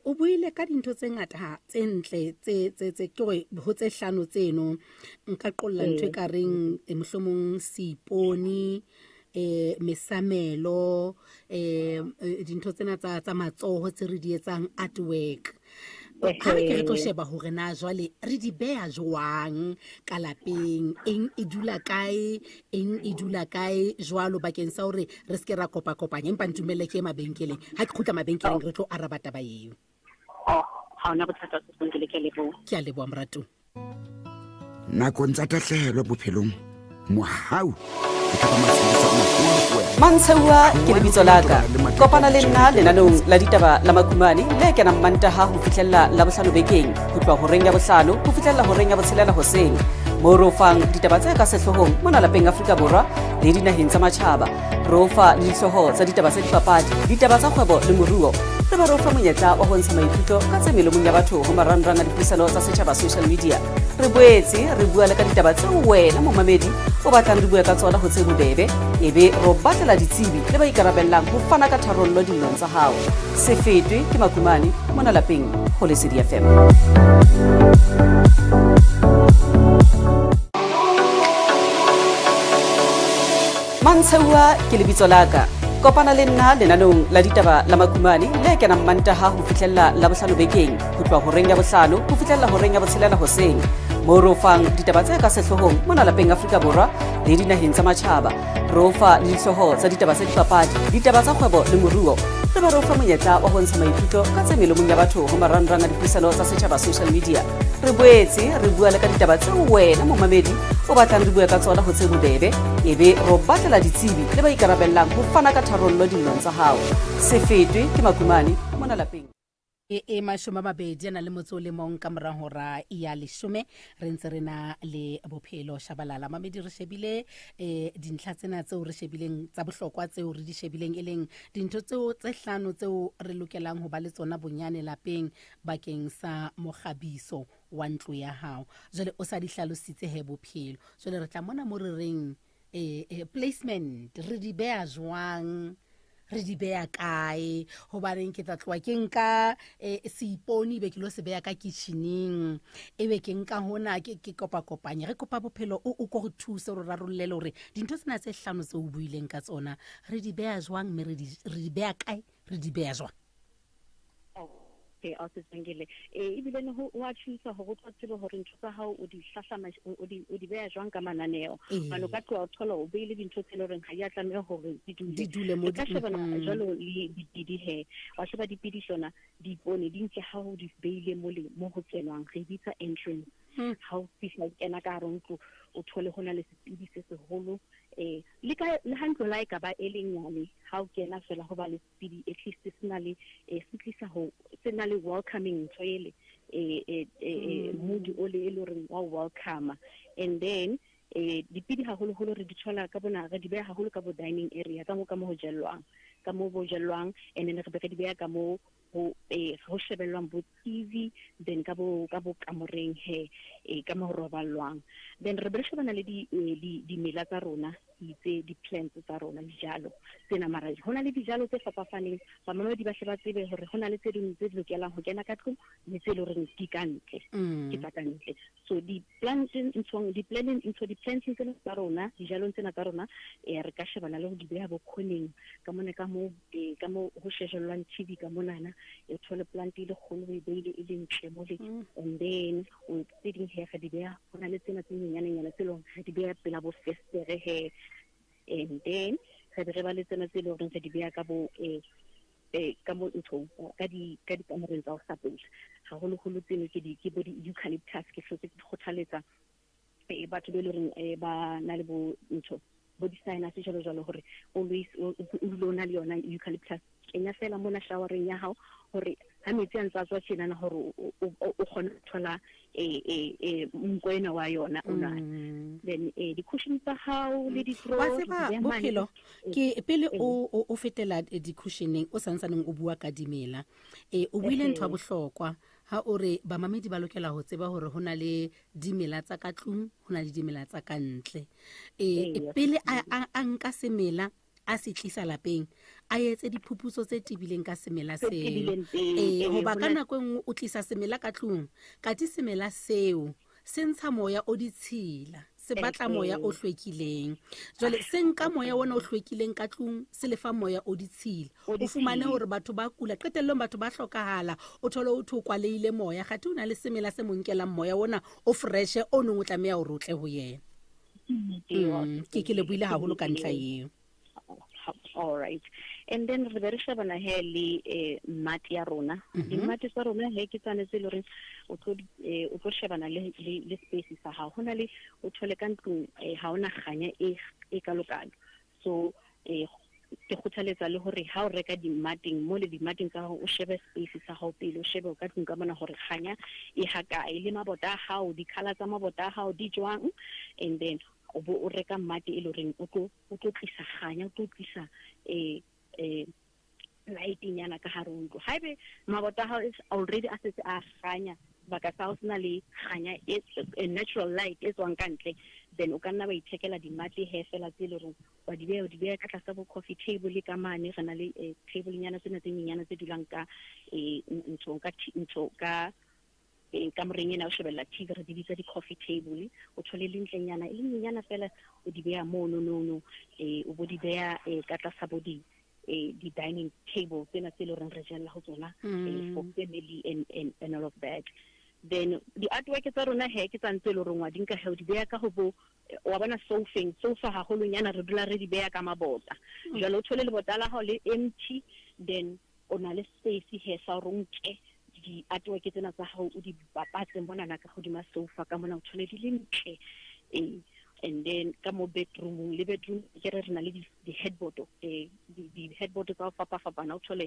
O buile ka dintho tse ngata ha, tse ntle, tse, tse, tse, ke hore ho tse hlano tseno, nka qolla ntho e ka reng, mohlomong seipone, mesamelo, dintho tsena tsa matsoho tse re di etsang artwork. Ha re ke re tlo sheba hore na jwale re di beha jwang ka lapeng, eng e dula kae, eng e dula kae jwalo, bakeng sa hore re se ke ra kopa-kopanya. Empa ntumelle ke ye mabenkeleng, ha ke kgutla mabenkeleng re tlo araba taba eo. Oh, ha hona bothata, Sesonke, ke a leboha. Ke a leboha, moratuwa. Nakong tsa tahlehelo bophelong, Mohau e ka ba matshediso a maholo ho wena. Mantsheuwa ke lebitso la ka. Kopana le nna lenaneong la ditaba la Makumane le kenang Mantaha ho fihlella Labohlano bekeng ho tloha horeng ya bohlano ho fihlella horeng ya botshelela hoseng moo re o fang ditaba tse ka sehloohong mona lapeng Afrika Borwa le dinaheng tsa matjhaba. Re o fa le dihlooho tsa ditaba tsa dipapadi, ditaba tsa kgwebo le moruo. Re ba re o fa monyetla wa ho ntsha maikutlo ka tse melomong ya batho ho marangrang a dipuisano tsa setjhaba social media. Re boetse re bua le ka ditaba tseo wena momamedi o batlang re bue ka tsona ho tse bobebe, ebe re o batlela ditsebi le ba ikarabellang ho fana ka tharollo dillong tsa hao. Se fetwe ke makumane mona lapeng ho Lesedi FM. Mantsheuwa ke lebitso la ka. Kopana le nna lenaneong la ditaba la Makumane le kenang Mantaha ho fihlella Labohlano bekeng ho tloha horeng ya bohlano ho fihlella horeng ya botshelela hoseng moo re o fang ditaba tse ka sehloohong mona lapeng Afrika Borwa le dinaheng tsa matjhaba. Re o fa le dihlooho tsa ditaba tsa dipapadi, ditaba tsa kgwebo le moruo. Re ba re o fa monyetla wa ho ntsha maikutlo ka tse melomong ya batho ho marangrang a dipuisano tsa setjhaba social media. Re boetse re bua le ka ditaba tseo wena momamedi o batlang re bue ka tsona ho tse bobebe, ebe re o batlela ditsebi le ba ikarabellang ho fana ka tharollo dillong tsa hao. Se fetwe ke makumane mona lapeng. E, e mashome a mabedi a na le motso o le mong ka mora hora ya leshome re ntse re na le bophelo shabalala mamedi re shebile eh dintlha tsena tseo re shebileng tsa bohlokwa tseo re di shebileng e leng dintho tseo tse hlano tseo re lokelang ho ba le tsona bonyane lapeng bakeng sa mokgabiso wa ntlo ya hao jwale o sa di hlalositse he bophelo jwale re tla mona mo re reng eh, eh, placement re di beya jwang re di beya kae gobaneng ke tla tloa ke nka eh, seipone be ke lo se beya ka kitcheneng e be ke nka hona ke ke kopakopanye re kopa bophelo o o ko re thuse re rarollele gore dintho tsena tse hlano tse o buileng ka tsona re di beya jwang mme re di beya kae re di beya jwang Okay, a se tsengile. Eh ebile ne ho wa thusa hore o tlo tsebe hore ntho tsa hao o di hlahlama o di o di beha jwang ka mananeo. Ee. Hobane o ka tloha o thola o beile dintho tse leng hore ha di a tlameha hore di dule. Di dule mo Re ka di- shebana mhm. jwalo le dipidi he. Wa sheba dipidi tsona diipone di ntle ha o di beile mo le mo ho kenwang re e bitsa entrance. Ha o fihla o kena ka hare ho ntlo o thole ho na le sepidi se seholo eh le ka le ha ntlo la e ka ba e le nyane ha o kena fela ho ba le sepidi at least se na le eh, se tlisa ho se na le welcoming ntho ele eh, eh, eh, mood o le e le horeng wa welcome and then eh dipidi haholoholo re di thola ka bona re di beha haholo ka bo dining area ka mo ka mo ho jellwang ka mo bo jellwang and then re be re di beha ka mo ho eh ho shebellwang bo TV then ka bo ka bo kamoreng he eh ka mo ho roballwang then re be re shebana le di eh, di dimela tsa rona itse di-plants tsa rona dijalo tsena mara ho na le dijalo tse fapafaneng bamamedi ba hle ba tsebe hore ho na le tse ding tse lokelang ho kena ka tlung le tse leng horeng di ka ntle ke tsa ka ntle so di-plant nthong di-planning ntho di-planting tsena tsa rona dijalong tsena tsa rona eh, re ka shebana le ho di beha bokhoneng ka mona ka mo eh, ka mo ho shejellwang TV ka monana e thole plant e le kgolo o e beile e le ntle mole and then o tse ding he re di beha ho na le tsena tse nyenyanenyana tse leng re di beha pela bo festere he and then re be re ba le tsena tse leng horeng re di beha ka bo eh, eh, ka mo nthong ka di ka dikamoreng tsa ho hlapela haholoholo tseno ke di ke bo di-eucalyptus ke hlotse ke di kgothaletsa eh, batho be e le horeng eh, ba na le bo ntho bo di-sinus jalo jalo hore always o dule o na le yona eucalyptus kenya fela mona showereng ya hao hore ha metsi a ntse a tswa tjenana hore o kgone ho thola nko ena wa yona o nwa then di-cushion tsa hao le di-throw wa tseba bophelo ke pele o o fetela di-cushioneng o santsaneng o bua ka dimela e o buile ntho ya bohlokwa ha o re bamamedi ba lokela ho tseba hore ho na le dimela tsa ka tlung ho na le dimela tsa ka ntle e pele a nka semela a se tlisa lapeng a etse diphuputso tse tebileng ka semela seo ee hoba ka nako e nngwe o tlisa semela ka tlung kati semela seo se ntsha moya o ditshila se batla moya o hlwekileng jwale se nka moya ona o hlwekileng ka tlung se lefa moya o ditshila o fumane hore batho ba kula qetellong batho ba hlokahala o thole o thwe o kwalehile moya kgathe o na le semela se mo nkelang moya ona o freshe o neng o tlameha hore o tle ho yena ke ke lebohile haholo ka ntlha eo. All right, and then re be re shebana he le mat ya rona. Di-mat tsa rona he ke tsane tse e le goreng o tlo o tlo shebana le space sa gago. Go na le o thole ka ntlong ga ona kganya e kalokalo, so ke kgothaletsa le gore ha o reka di-mateng mo le di-mateng tsa gago, o shebe space sa gago pele, o shebe o ka tlung ka mona gore kganya e ga kae, le mabota a gago, di-colour tsa mabota a gago di jwang, and then o bo o reka mmate e le goreng o tlo tlisa kganya, o tlo tlisa lighting-nyana ka gare ho ntlo. Haebe mabota a hao already a setse a kganya, sebaka sa hao se na le kganya e natural light e tswang ka ntle, then o ka nna wa ithekela dimate he fela tse e le goreng wa di beha, o di beha ka tlasa bo coffee table ka mane. Re na le table-nyana tsena tse nyenyana tse dulang ka nthong ka ntho ka kamoreng ena o shebella TV, re di bitsa di-coffee table. O thole le ntlenyana e le nyenyana fela, o di beha mono nono, o bo di beha ka tlasa bo di-dining table tsena tse e le horeng re jella ho tsona for family and all of that. Then di-artwork tsa rona he ke tsa ntse e le horeng wa di nka he, o di beha ka ho bo wa bona sofeng, sofa haholonyana re dula re di beha ka mabota. Jwale o thole lebota la hao le empty, then o na le space he sa hore o nke di-artwork tsena tsa hao, o di bapatse monana ka hodima sofa ka mona, o thole di le ntle. And then ka mo bedroomong, le bedroom ke re re na le di-headboard, di-headboard tsa ho fapa-fapana. O thole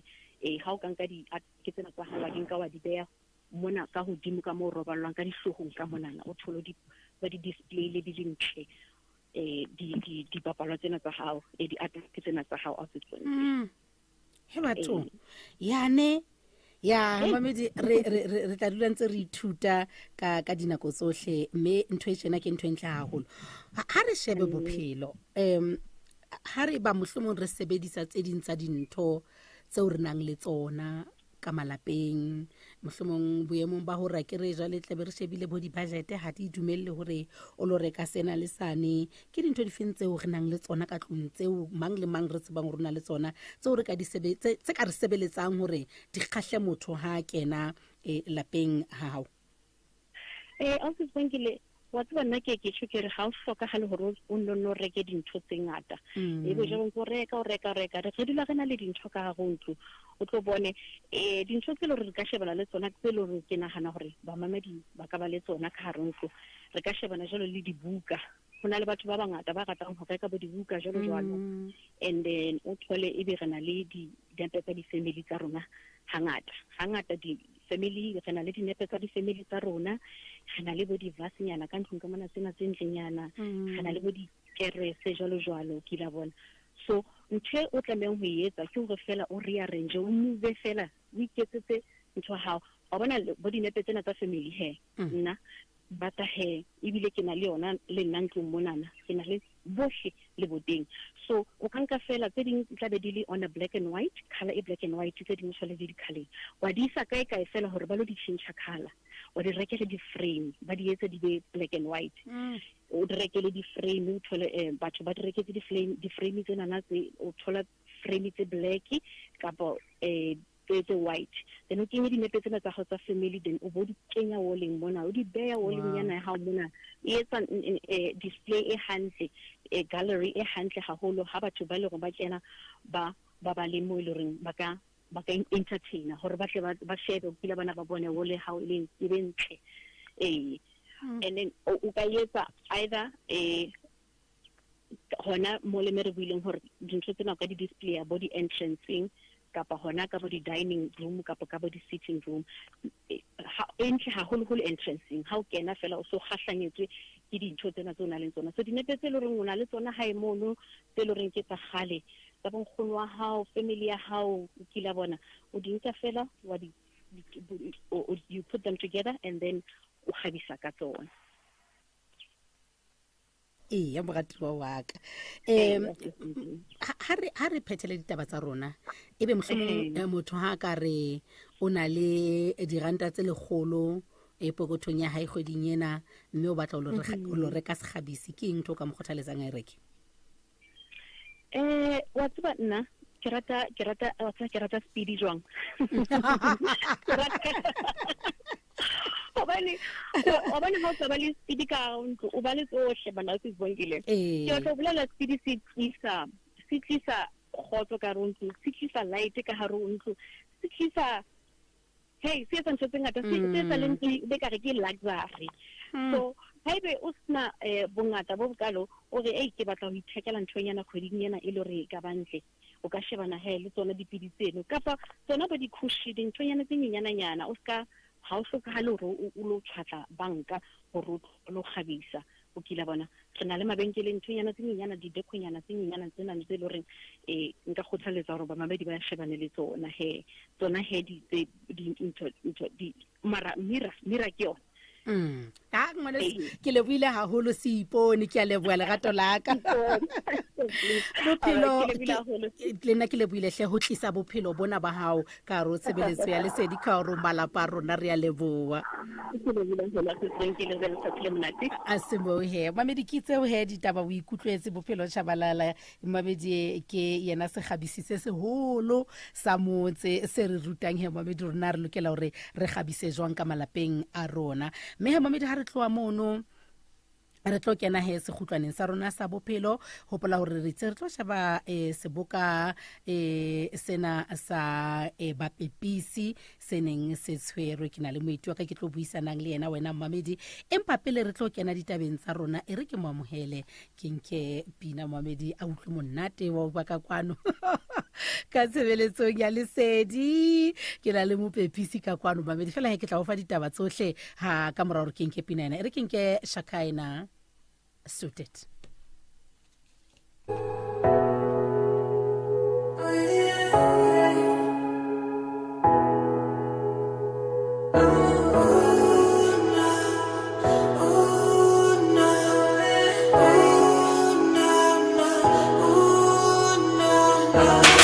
ha o ka nka di-artwork tsena tsa hao, wa di nka, wa di beha mona ka hodimo ka mo roballwang ka dihloohong ka monana, o thole di ba di-display le di le ntle, dipapalwa tsena tsa hao, di-artwork tsena tsa hao a se tsone. He batho, yane ya mamedi, re tla dula ntse re ithuta ka dinako tsohle, mme ntho e tjena ke ntho e ntle haholo. Ha re shebe bophelo, ha re ba mohlomong re sebedisa tse ding tsa dintho tseo re nang le tsona ka malapeng, mohlomong boemong ba hore ke re jwale tlabe re shebile bo di-budget ha di dumelle hore o lo reka sena le sane, ke dintho difeng tseo re nang le tsona ka tlung, tseo mang le mang re tsebang hore re na le tsona, tseo re ka di tse ka re sebeletsang hore di kgahle motho ha a kena lapeng ha hao? Ausi Sibongile, wa tseba nna ke tjho ke re ha o hlokahale hore o nno nno reke dintho tse ngata. Ebe jwale o reka, o reka, o reka, re dula re na le dintho ka hare ho ntlo. O tlo bone dintho tse leng hore re ka shebana le tsona, tse leng hore ke nahana hore bamamedi ba ka ba le tsona ka hare ho ntlo, re ka shebana jwalo le dibuka. Ho na le batho ba bangata ba ratang ho reka bo dibuka jwalo jwalo. And then o thole ebe re na le dinepe tsa di-family tsa rona. Hangata hangata di-family, re na le dinepe tsa di-family tsa rona, re na le bo di-vasenyana ka ntlong ka mona tsena tse ntlenyana, re na le bo dikerese jwalo jwalo, ke la bona. So ntho e o tlamehang ho e etsa ke hore fela o rearrange, o move fela, o iketsetse ntho ya hao. Wa bona bo dinepe tsena tsa family he, nna bata he ebile ke na le yona le nna ntlong monana, ke na le bohle le boteng. So o ka nka fela tse ding tla be di le on a black and white color, e black and white, tse ding tshwale di di-coloreng, wa di isa kae kae fela hore ba lo di tjhentjha color, wa di rekele di-frame, ba di etse di be black and white. O di rekele di-frame, o thole batho ba di reketse di-frame tsenana tse, o thola frame tse black kapa tse white, then o kenye dinepe tsena tsa gago tsa family, then o bo di kenya walleng mona, o di beya walleng yana ya gago mona. E etsa display e hantle, gallery e hantle haholo ha batho ba le gore ba kena, ba le mo e le goreng ba ka entertainer hore ba tle ba shebe pila bana ba bone wall ya hao e leng e be ntle. Ee, and then o ka etsa either hona mo le me re buileng hore dintho tsena o ka di display bo di-entranceng kapa hona ka bo di-dining room kapa ka bo di-sitting room. E ntle haholoholo entranceng, ha o kena fela o so kgahlanyetswe ke dintho tsena tse o nang le tsona. So dinepe tse e leng horeng o na le tsona hae mono, tse e leng horeng ke tsa kgale tsa bonkgono wa hao, family ya hao, o kila bona, o di nka fela, wa di you put them together and then o kgabisa ka tsona. Eya, moratuwa wa ka, ha re phethele ditaba tsa rona, ebe mohlomong motho ha ka re o na le diranta tse 100 e pokothong ya hae kgweding ena, mme o batla ho lo reka sekgabisi, ke eng ntho o ka mo kgothaletsang a e reke? Wa tseba nna ke rata, wa tseba ke rata speedy jwang, ke rata hobane wa bona ha o sa ba le speedy ka hare ho ntlo, o ba le tsohle bana se Sibongile. Ke batla ho bolela speedy se tlisa kgotso ka hare ho ntlo, se tlisa light ka hare ho ntlo, se tlisa hey, se etsa ntho tse ngata, se etsa le ntlo e be kare ke luxury. So haebe o sena bongata bo bokalo, o re ei ke batla ho ithekela nthonyana kgweding ena e le hore e ka ba ntle, o ka shebana he le tsona dipidi tseno kapa tsona bo di-cushion, dinthonyana tse nyenyananyana. O ska ha o hlokahale hore o lo tshwatla banka hore o lo kgabisa. O kila bona re na le mabenkele, nthonyana tse nyenyana, didekonyana tse nyenyana tsena tse le horeng nka kgothaletsa hore bamamedi ba shebane le tsona he, tsona he di tse di ntho ntho di mara mira mira ke yona. Ah, ngwaneso, ke lebohile haholo Seipone, ke a leboha lerato la ka. Bophelo le nna ke lebohile hle ho tlisa bophelo bona ba hao ka hare ho tshebeletso ya Lesedi, ka hore malapa a rona re a leboha. A se moo he mamedi, ke tseo he ditaba o ikutlwetse. Bophelo Chabalala mamedi ke yena sekgabisi se seholo sa motse se re rutang he mamedi rona re lokela hore re kgabise jwang ka malapeng a rona. Mme he mamedi, ha re tloha mono re tlo kena he sekgutlwaneng sa rona sa bophelo. Hopola hore re itse re tlo sheba seboka sena sa bapepisi se neng se tshwerwe. Ke na le moeti wa ka ke tlo buisanang le yena, wena mmamedi, empa pele re tlo kena ditabeng tsa rona, e re ke mo amohele, ke nke pina mmamedi a utlwe monate wa ba ka kwano ka tshebeletsong ya Lesedi. Ke na le mopepisi ka kwano mamedi, fela he ke tla o fa ditaba tsohle ha ka mora hore ke nke pina ena. E re ke nke Shakaina, Suited.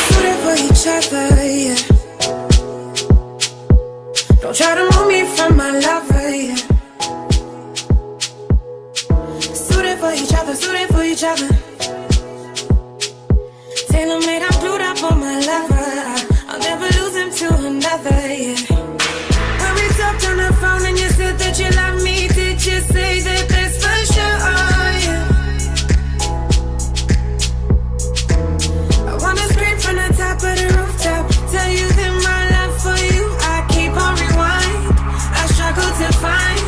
Suited for each other, yeah. Don't try to move me from my lover, yeah. Suited for each other, suited for each other. Tailor made, I'm glued up on my lover. I'll never lose him to another, yeah. When we talked on the phone and you said that you love me, did you say that that's for sure? Yeah. I wanna scream from the top of the rooftop, tell you that my love for you, I keep on rewind. I struggle to find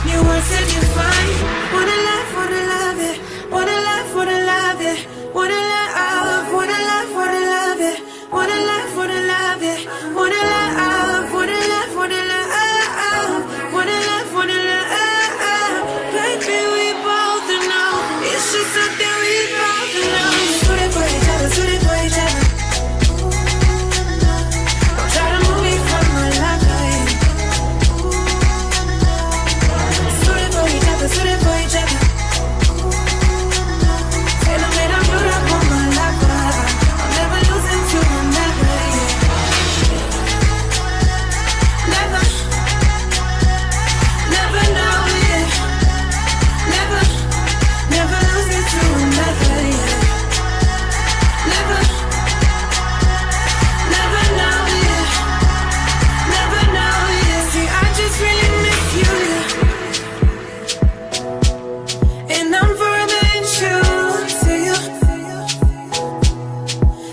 new words to define. Wanna love it, wanna love, yeah. Wanna love, wanna love, wanna love, yeah. Wanna love, wanna love, yeah. Wanna love, wanna love, wanna love, wanna love, wanna love. Baby, we both know it's just something we both know. Suited for each other, suited for each other. Don't try to move me from my lover, yeah. Suited for each other, suited for each other. Tailor made, I'm glued up on my lover. I'll never lose him to another, yeah. Never, never know, yeah. Never, never lose it to another, yeah. Never, never know, yeah. Never know, yeah. See, I just really miss you, yeah. And I'm forever in tune to you.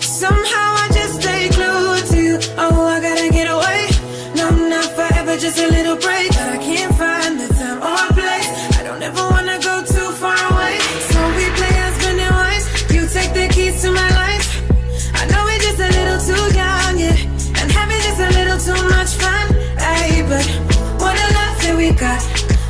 Somehow I just stay glued to you. Oh, I gotta get away. No, not forever, just a little break. But I can't find the time or place. I don't ever wanna go too far away. So we play husband and wife. You take the keys to my life. I know we're just a little too young, yeah, and having just a little too much fun. Ayy, but what a love that we got.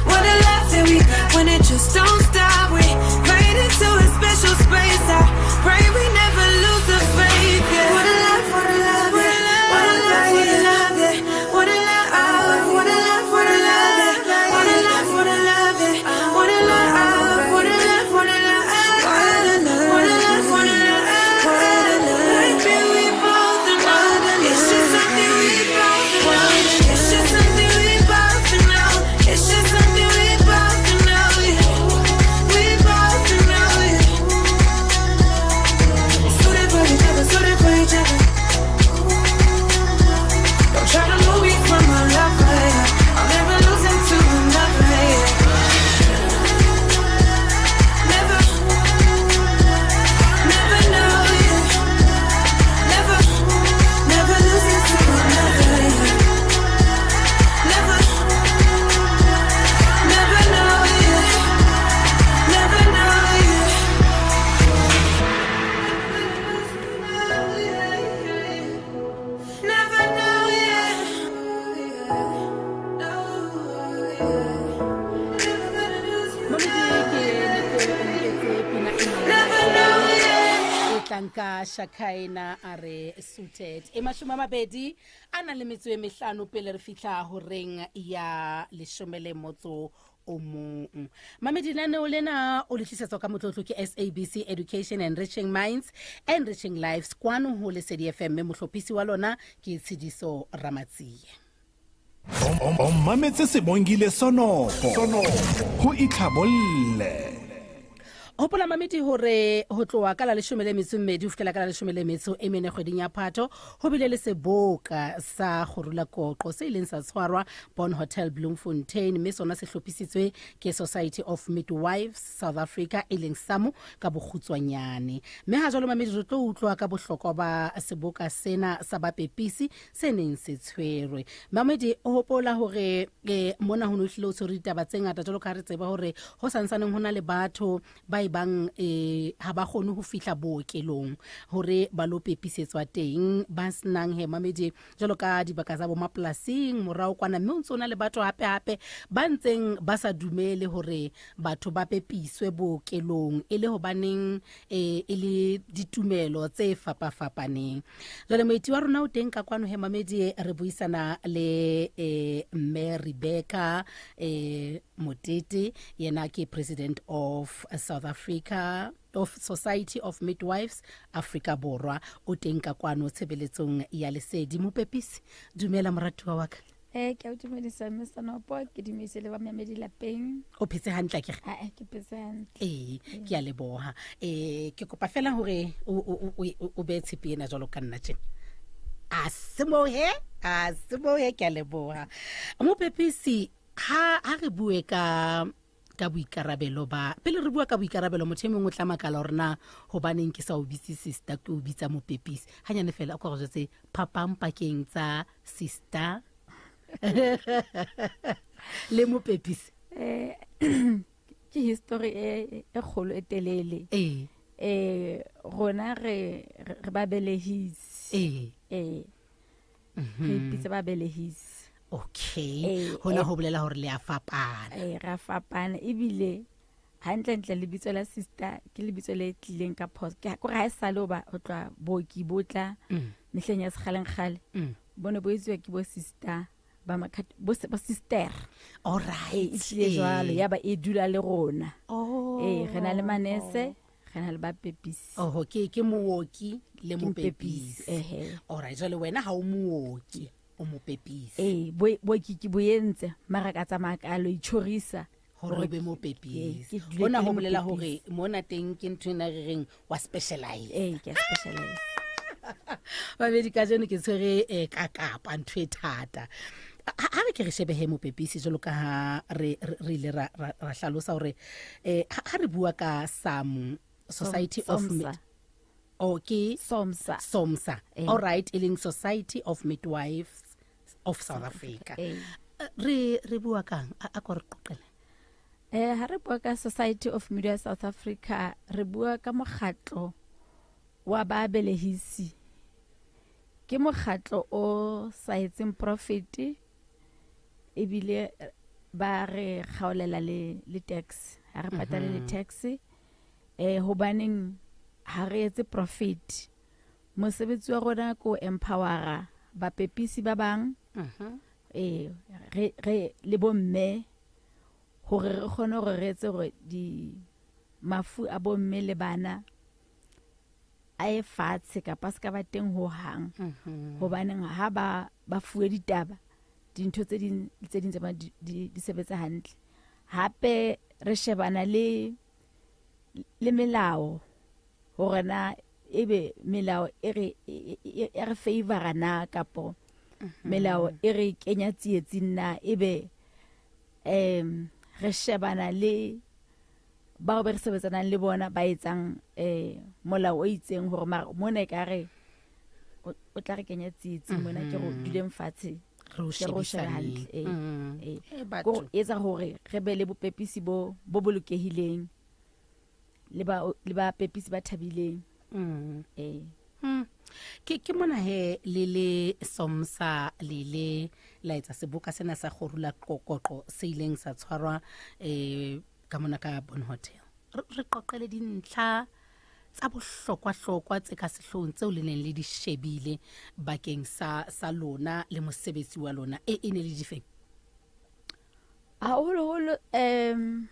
What a love that we got. When it just don't stop, we fade into a special space. I pray we never lose the faith. Yeah. What a love, what a love, yeah. What a love, what a love, yeah. What a love, what a love, what a love, yeah. What a love, what a love, yeah. What a love, what a love, what a love, what a love, what a love, what a love. Baby, we both know it's just something we both know. It's just something we both know. It's just something we both know. Yeah. We both know. Yeah. Ka Shakaina a re suited. E 20 a nang le metso e mehlano pele re fihla horeng ya 11. Mamedi, lenaneo lena o le tlisetswa ka motlotlo ke SABC Education, Enriching Minds, Enriching Lives, kwano ho Lesedi FM, mme mohlophisi wa lona ke Tshidiso Ramatsie. O mametse Sebongile Sonopo ho itlhabolle. Hopola mamedi hore ho tloha ka la 12 ho fihlela ka la 14 kgweding ya Phato, ho bile le seboka sa Kgorula Koqo se ileng sa tshwarwa Bon Hotel Bloemfontein, mme sona se hlophisitswe ke Society of Midwives South Africa, e leng SAMU ka bokgutswanyane. Mme ha jwalo mamedi, re tlo utlwa ka bohlokwa ba seboka sena sa bapepisi se neng se tshwerwe. Mamedi, o hopola hore mona ho no hlile o tshwere ditaba tse ngata, jwalo ka ha re tseba hore ho santsaneng ho na le batho ba e bang ha ba kgone ho fihla bookelong hore ba lo pepisetswa teng, ba senang he mamedi, jwalo ka dibaka tsa bo mapolasing morao kwana, mme o ntse o na le batho hape hape ba ntseng ba sa dumele hore batho ba pepiswe bookelong, e le hobaneng e le ditumelo tse fapafapaneng. Jwale moeti wa rona o teng ka kwano he mamedi, re buisana le mme Rebecca Motete, yena ke president of South Africa of Society of Midwives Africa Borwa, o teng ka kwano tshebeletsong ya Lesedi. Mopepisi, dumela moratuwa wa ka. Ke a o dumedisa mme Sanopo, ke dumedise le bamamedi lapeng. O phetse hantle akere? Ae, ke phetse hantle. Ee, ke a leboha. Ke kopa fela hore o behe tshepe ena jwalo ka nna tjena. A se moo he, a se moo he, ke a leboha. Mopepisi, ha re bue ka boikarabelo ba pele, re bua ka boikarabelo, motho e mongwe o tla makala hore na hobaneng ke sa o bitse sister, ke o bitsa mopepisi. Hanyane fela o ka go jwetse phapang pakeng tsa sister le mopepisi. Ke history e kgolo e telele. Rona re babelehisi. Re ipitsa babelehisi. Okay, hona ho bolela hore le a fapana. Re a fapana, ebile hantlentle lebitso la sister ke lebitso le tlileng ka phoso. Ke kore ha e sale hoba ho tloha booki bo tla mehleng ya sekgaleng-kgale, bo ne bo etsuwa ke bo sister ba bo sister. All right. E tlile jwalo, ya ba e dula le rona. Oh. Re na le manese, re na le bapepisi. Oho, ke mooki le Ke mopepisi. mopepisi, ehe. All right, jwale wena ha o mooki, o mopepisi. Booki ke bo entse, mara ka tsamaya ka lo itjhorisa hore o be mopepisi. Ke dule Hona ke le ho bolela mopepisi. hore mona teng ke ntho ena re reng wa specialize. Ee, ke a specialize. Babedi, kajeno ke tshwere ka kapa ntho e thata. Ha re ke re shebehe mopepisi, jwalo ka ha re ile ra hlalosa hore ha re bua ka SAMU, Society of SOMSA. Oh, ke SOMSA. SOMSA. All right, e leng Society of Midwives of South Africa. Re bua kang? A ko re qoqele. Ha re bua ka Society of Midwives South Africa, re bua ka mokgatlo wa babelehisi. Ke mokgatlo o sa etseng profit, ebile ba re kgaolela le tax. Ha re patale le tax. Hobaneng ha re etse profit. Mosebetsi wa rona ke ho empowera bapepisi ba bang. Re le bomme hore re kgone hore re etse hore di mafu a bomme le bana a ye fatshe kapa a se ka ba teng ho hang. Hobaneng ha ba fuwe ditaba, dintho tse ding le tse ding tse bang di sebetsa hantle. Hape re shebana le melao hore na ebe melao e re, e, e, e re favora na kapo melao e re kenya tsietsing na, ebe re shebana le bao be re sebetsanang le bona ba etsang molao o itseng hore mara mona ekare o tla re kenya tsietsing mona, ke re duleng fatshe, Re o ke re o shebe shebisaneng. hantle. Batho. Ko etsa hore re be le bopepisi bo bolokehileng le ba pepisi ba thabileng. Ke mona he le le SOMSA le le la etsa seboka sena sa Kgorula Qoqo se ileng sa tshwarwa ka mona ka Bon Hotel. Re qoqele dintlha Tsa bohlokwa-hlokwa tse ka sehloohong tseo le neng le di shebile bakeng sa sa lona le mosebetsi wa lona e e ne le difeng? Haholoholo um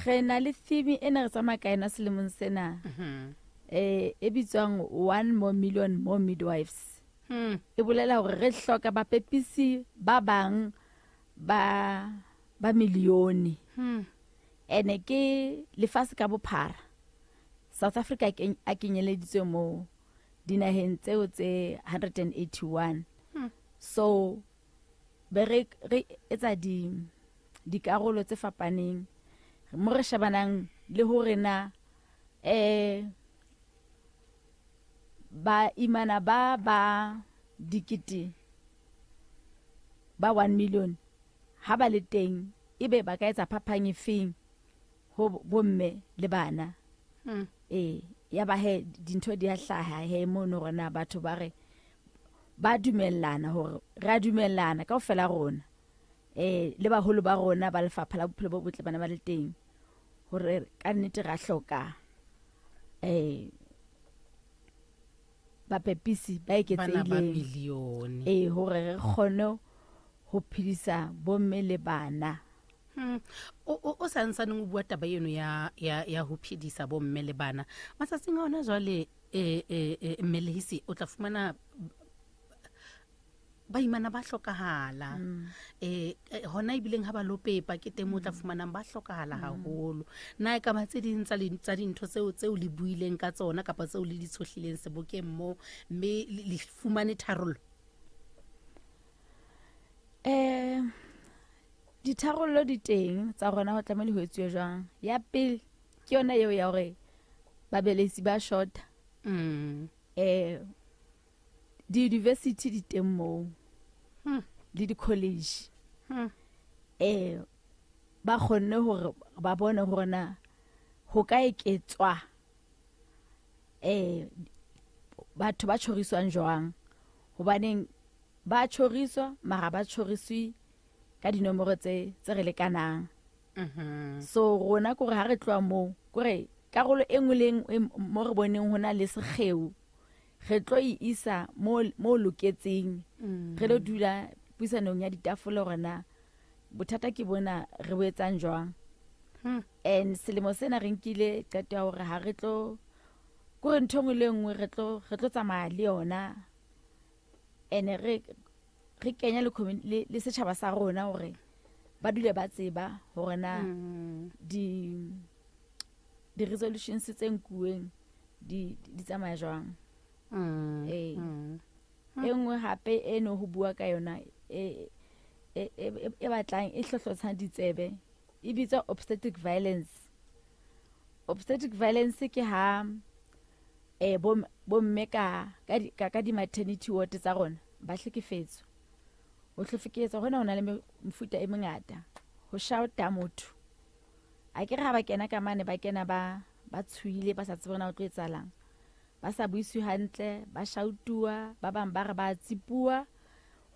re na le theme e ne re tsamaya ka yona selemong sena eh e bitswang one more million more midwives. E bolela hore re hloka bapepisi ba bang ba ba milione. Ene ke lefatshe ka bophara. South Africa a kenyeleditswe moo dinaheng tseo tse 181. So be re re etsa di dikarolo tse fapaneng mo re shebanang le hore na eh ba imana ba ba dikete ba 1 million ha ba le teng ebe ba ka etsa phapang efeng ho bomme le bana. Ee, ya ba he dintho di a hlaha he mono hore na batho ba re ba dumellana hore re a dumellana kaofela rona eh le baholo ba rona ba lefapha la bophelo bo botle bana ba le teng hore ka nnete ra hloka eh bapepisi ba Bana ba eketsehileng milione. ee hore re kgone ho phedisa bomme le bana. O o sa ntsaneng o bua taba eno ya ya ya ho phedisa bomme le bana. Matsatsing a hona jwale eh eh eh, mmelehisi o tla fumana baimana ba hlokahala. Eh eh, hona ebileng ha ba lo pepa ke teng mo o tla fumanang ba hlokahala haholo. Na e ka ba tse ding tsa tsa dintho tseo tseo le buileng ka tsona kapa tseo le di tshohlileng sebokeng moo mme le le fumane tharollo? Eh ditharollo di teng tsa rona ho tlamehile ho etsuwe jwang. Ya pele ke yona eo ya hore babelehisi ba shota. Eh di-university di teng moo le di-college. Eh ba kgonne hore ba bone hore na ho ka eketswa eh batho ba tjhoriswang jwang, hobaneng ba tjhoriswa mara ba tjhoriswe ka dinomoro tse tse re lekanang. So rona kore ha re tloha moo kore karolo e nngwe le e nngwe mo re boneng ho na le sekgeo re tlo e isa mo mo loketseng. Re lo dula puisanong ya ditafole hore na bothata ke bona re bo etsang jwang. And selemo sena re nkile qeto ya hore ha re tlo kore ntho e nngwe le e nngwe re tlo re tlo tsamaya le yona and re re kenya le le, le setjhaba sa rona hore ba dule ba tseba hore na di di resolutions tse nkuweng di di tsamaya jwang. Ee. E nngwe hape e no ho bua ka yona e e e e batlang e hlohlotshang ditsebe e bitswa obstetric violence. Obstetric violence ke ha eh bomme ka ka di ka, ka di maternity ward tsa rona ba hlekefetswa. Ho hlekefetswa hona ho na le mefuta e mengata. Ho shouta motho. A ke re ha ba kena ka mane ba kena ba ba tshohile ba sa tsebe hore na ho tlo etsahalang. Ba sa buiswe hantle, ba shautuwa, ba bang ba re ba tsipuwa.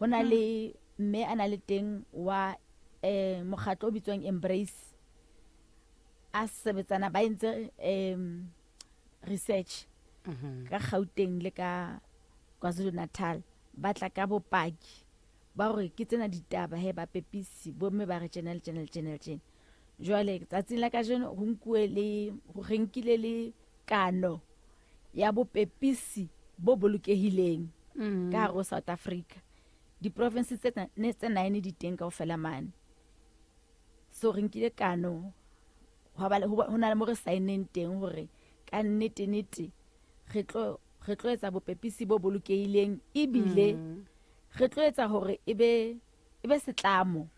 Ho na le mme a na le teng wa eh mokgatlo o bitswang Embrace. A sebetsana ba entse research ka Gauteng le ka KwaZulu Natal ba tla ka bopaki ba hore ke tsena ditaba he ba pepisi bomme ba re tjena le tjena le tjena le tjena. Jwale tsatsing la kajeno ho nkuwe le re nkile le kano ya bopepisi bo bolokehileng ka hare ho South Africa. Diprovince tse ne tse 9 di teng kaofela mane. So re nkile kano hwa ba le ho na le mo re saenneng teng hore ka nnete nnete re tlo re tlo etsa bopepisi bo bolokehileng ebile re tlo etsa hore e be e be setlamo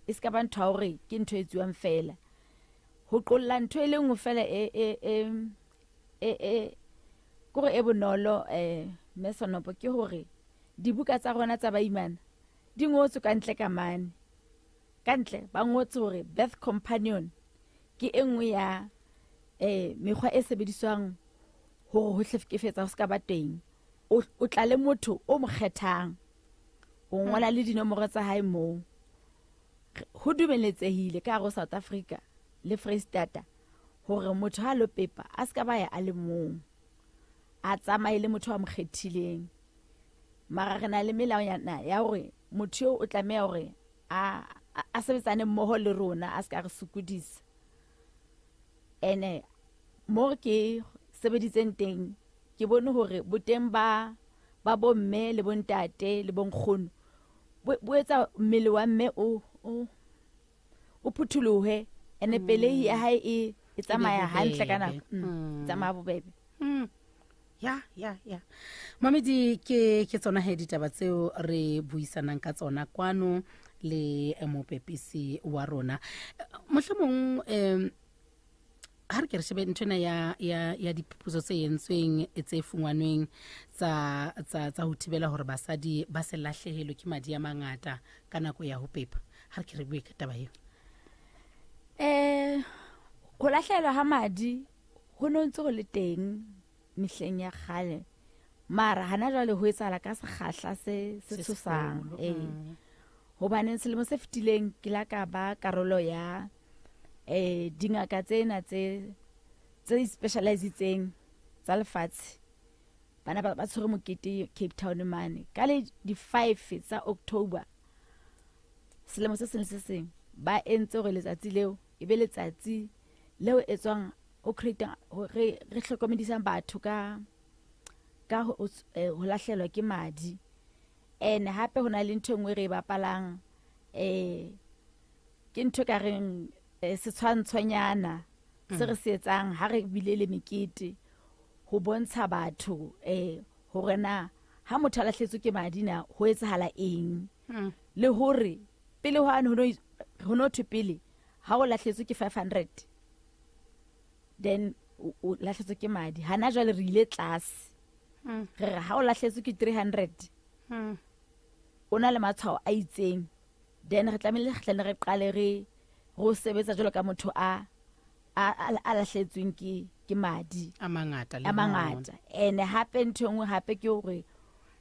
e se ka ba ntho ya hore ke ntho e etsuwang fela. Ho qolla ntho e le nngwe fela e e e e e kore e bonolo eh mme Sonopo ke hore dibuka tsa rona tsa baimana di ngotswe ka ntle ka mane. Ka ntle ba ngotse hore birth companion ke e nngwe ya eh mekgwa e sebediswang hore ho hlekefetsa ho se ka ba teng. O o tla le motho o mo kgethang. O ngola le dinomoro tsa hae moo. Ho dumeletsehile ka hare ho South Africa le Freistata Hore motho ha lo pepa a ska ba ya a le mong. A tsamaye le motho a mo kgethileng. Mara re na le melaonyana ya hore motho eo o tlameha hore a a sebetsane mmoho le rona a ska re sokodisa. Ene mo ke sebeditseng teng ke bone hore boteng ba ba bomme le bontate le bonkgono bo etsa mmele wa mme o o o phutholohe ene pelehi ya hae e e tsamaya hantle ka nako tsamaya bobebe ya ya ya mamedi ke ke tsona he ditaba tseo re buisanang ka tsona kwano le mopepisi wa rona mohlomong um ha re ke re shebe nthwena ya ya ya diphuputso tse entsweng tse fungwanweng tsa tsa tsa ho thibela hore basadi ba se lahlehelwe ke madi a mangata ka nako ya ho pepa ha re ke re bue ka taba eo eh ho lahlehelwa ha madi ho no ntse ho le teng mehleng ya kgale mara hana jwale ho etsahala ka sekgahla se se tshosang ee hobaneng selemo se fetileng ke la ka ba karolo ya eh dingaka tsena tse tse specializitseng tsa lefatshe bana ba tshwere mokete Cape Town mane ka le di 5 tsa October selemo se seng le se seng ba entse hore letsatsi leo e be letsatsi leo etswang o create re re hlokomedisang batho ka ka ho eh, lahlelwa ke madi and hape ho na le ntho e nngwe re e bapalang eh ke ntho ka reng eh, setshwantshonyana se re se etsang ha re bile le mekete ho bontsha batho eh hore na ha motho a lahletswe ke madi na ho etsahala eng le hore pele hwane ho no thwe pele ha o lahletswe ke 500 then o lahletswe ke madi hana jwale re ile tlase re re ha o lahletswe ke 300 o na le matshwao a itseng then re tlamehile re tlane re qale re go sebetsa jwalo ka motho a a lahletsweng ke ke madi a mangata a mangata ene hape ntho e nngwe hape ke hore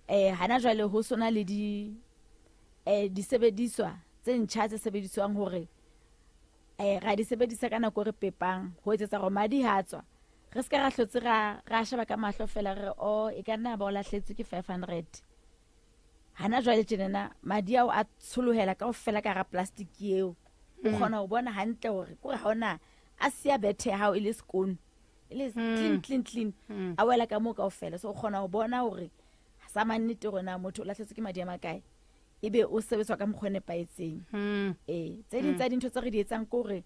eh hana jwale ho sona le di eh disebediswa tse ntjha tse sebediswang hore eh ra di sebedisa ka nako re pepang ho etsetsa hore madi ha tswa re se ka ra hlotse ra ra sheba ka mahlo fela re o e ka nna ba o lahletswe ke 500 hana jwale tjenana madi ao a tsholohela kaofela ka hara plastic eo o kgona ho bona hantle hore kore ha ona a siya bethe ya hao e le sekono e le clean clean clean a wela ka moo kaofela so o kgona ho bona hore sa mannete hore na motho o lahletswe ke madi a makae ebe o sebetswa ka mokgwa o nepahetseng ee tse ding tsa dintho tse re di etsang ke hore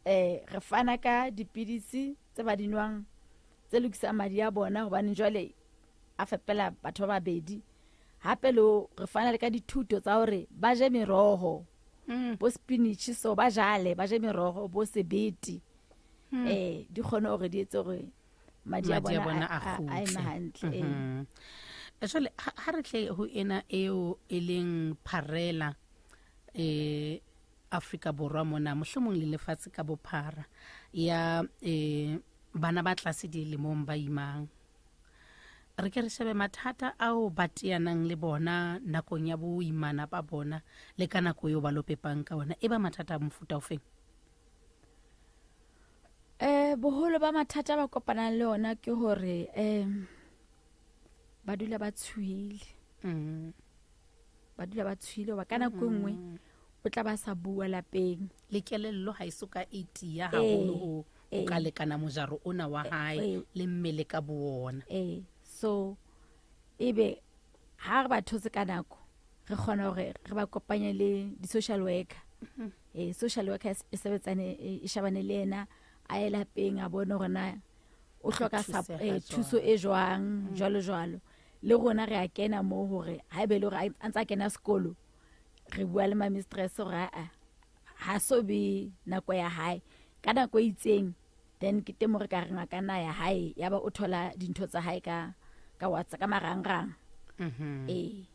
um re fana ka dipidisi tse ba di nwang tse lokisang madi a bona hobane jwale a fepela batho ba babedi hape le re fana le ka dithuto tsa hore ba je meroho bo spinach so ba jale ba je meroho bo sebete eh di kgone hore di etse hore madi a bona a eme hantle ee. Jwale ha re tle ho ena eo e leng pharela eh Afrika Borwa mona mohlomong le lefatshe ka bophara ya eh bana ba tlase dilemong ba imang re ke re shebe mathata ao ba teanang le bona nakong ya boimana ba bona le ka nako eo ba lo pepang ka ona e ba mathata a mofuta ofeng eh boholo ba mathata ba kopanang le ona ke hore um ba dula ba tshohile ba dula ba tshohile hoba ka nako e nngwe o tla ba sa bua lapeng le kelello ha e so ka e tiya haholo ho o ka lekana mojaro ona wa hae le mmele ka boona ee so ebe ha re ba thotse ka nako re kgona hore re ba kopanye le di-social worker ee social worker e sebetsane e shabane le ena a ye lapeng a bone hore na o hloka thuso e jwang jwalo jwalo le rona re a kena moo hore ha ebe le hore a ntse a kena sekolo re bua le ma-mistress hore aa ha so be nako ya hae ka nako e itseng then ke teng mo re ka reng a ka nna ya hae ya ba o thola dintho tsa hae ka ka WhatsApp ka marangrang ee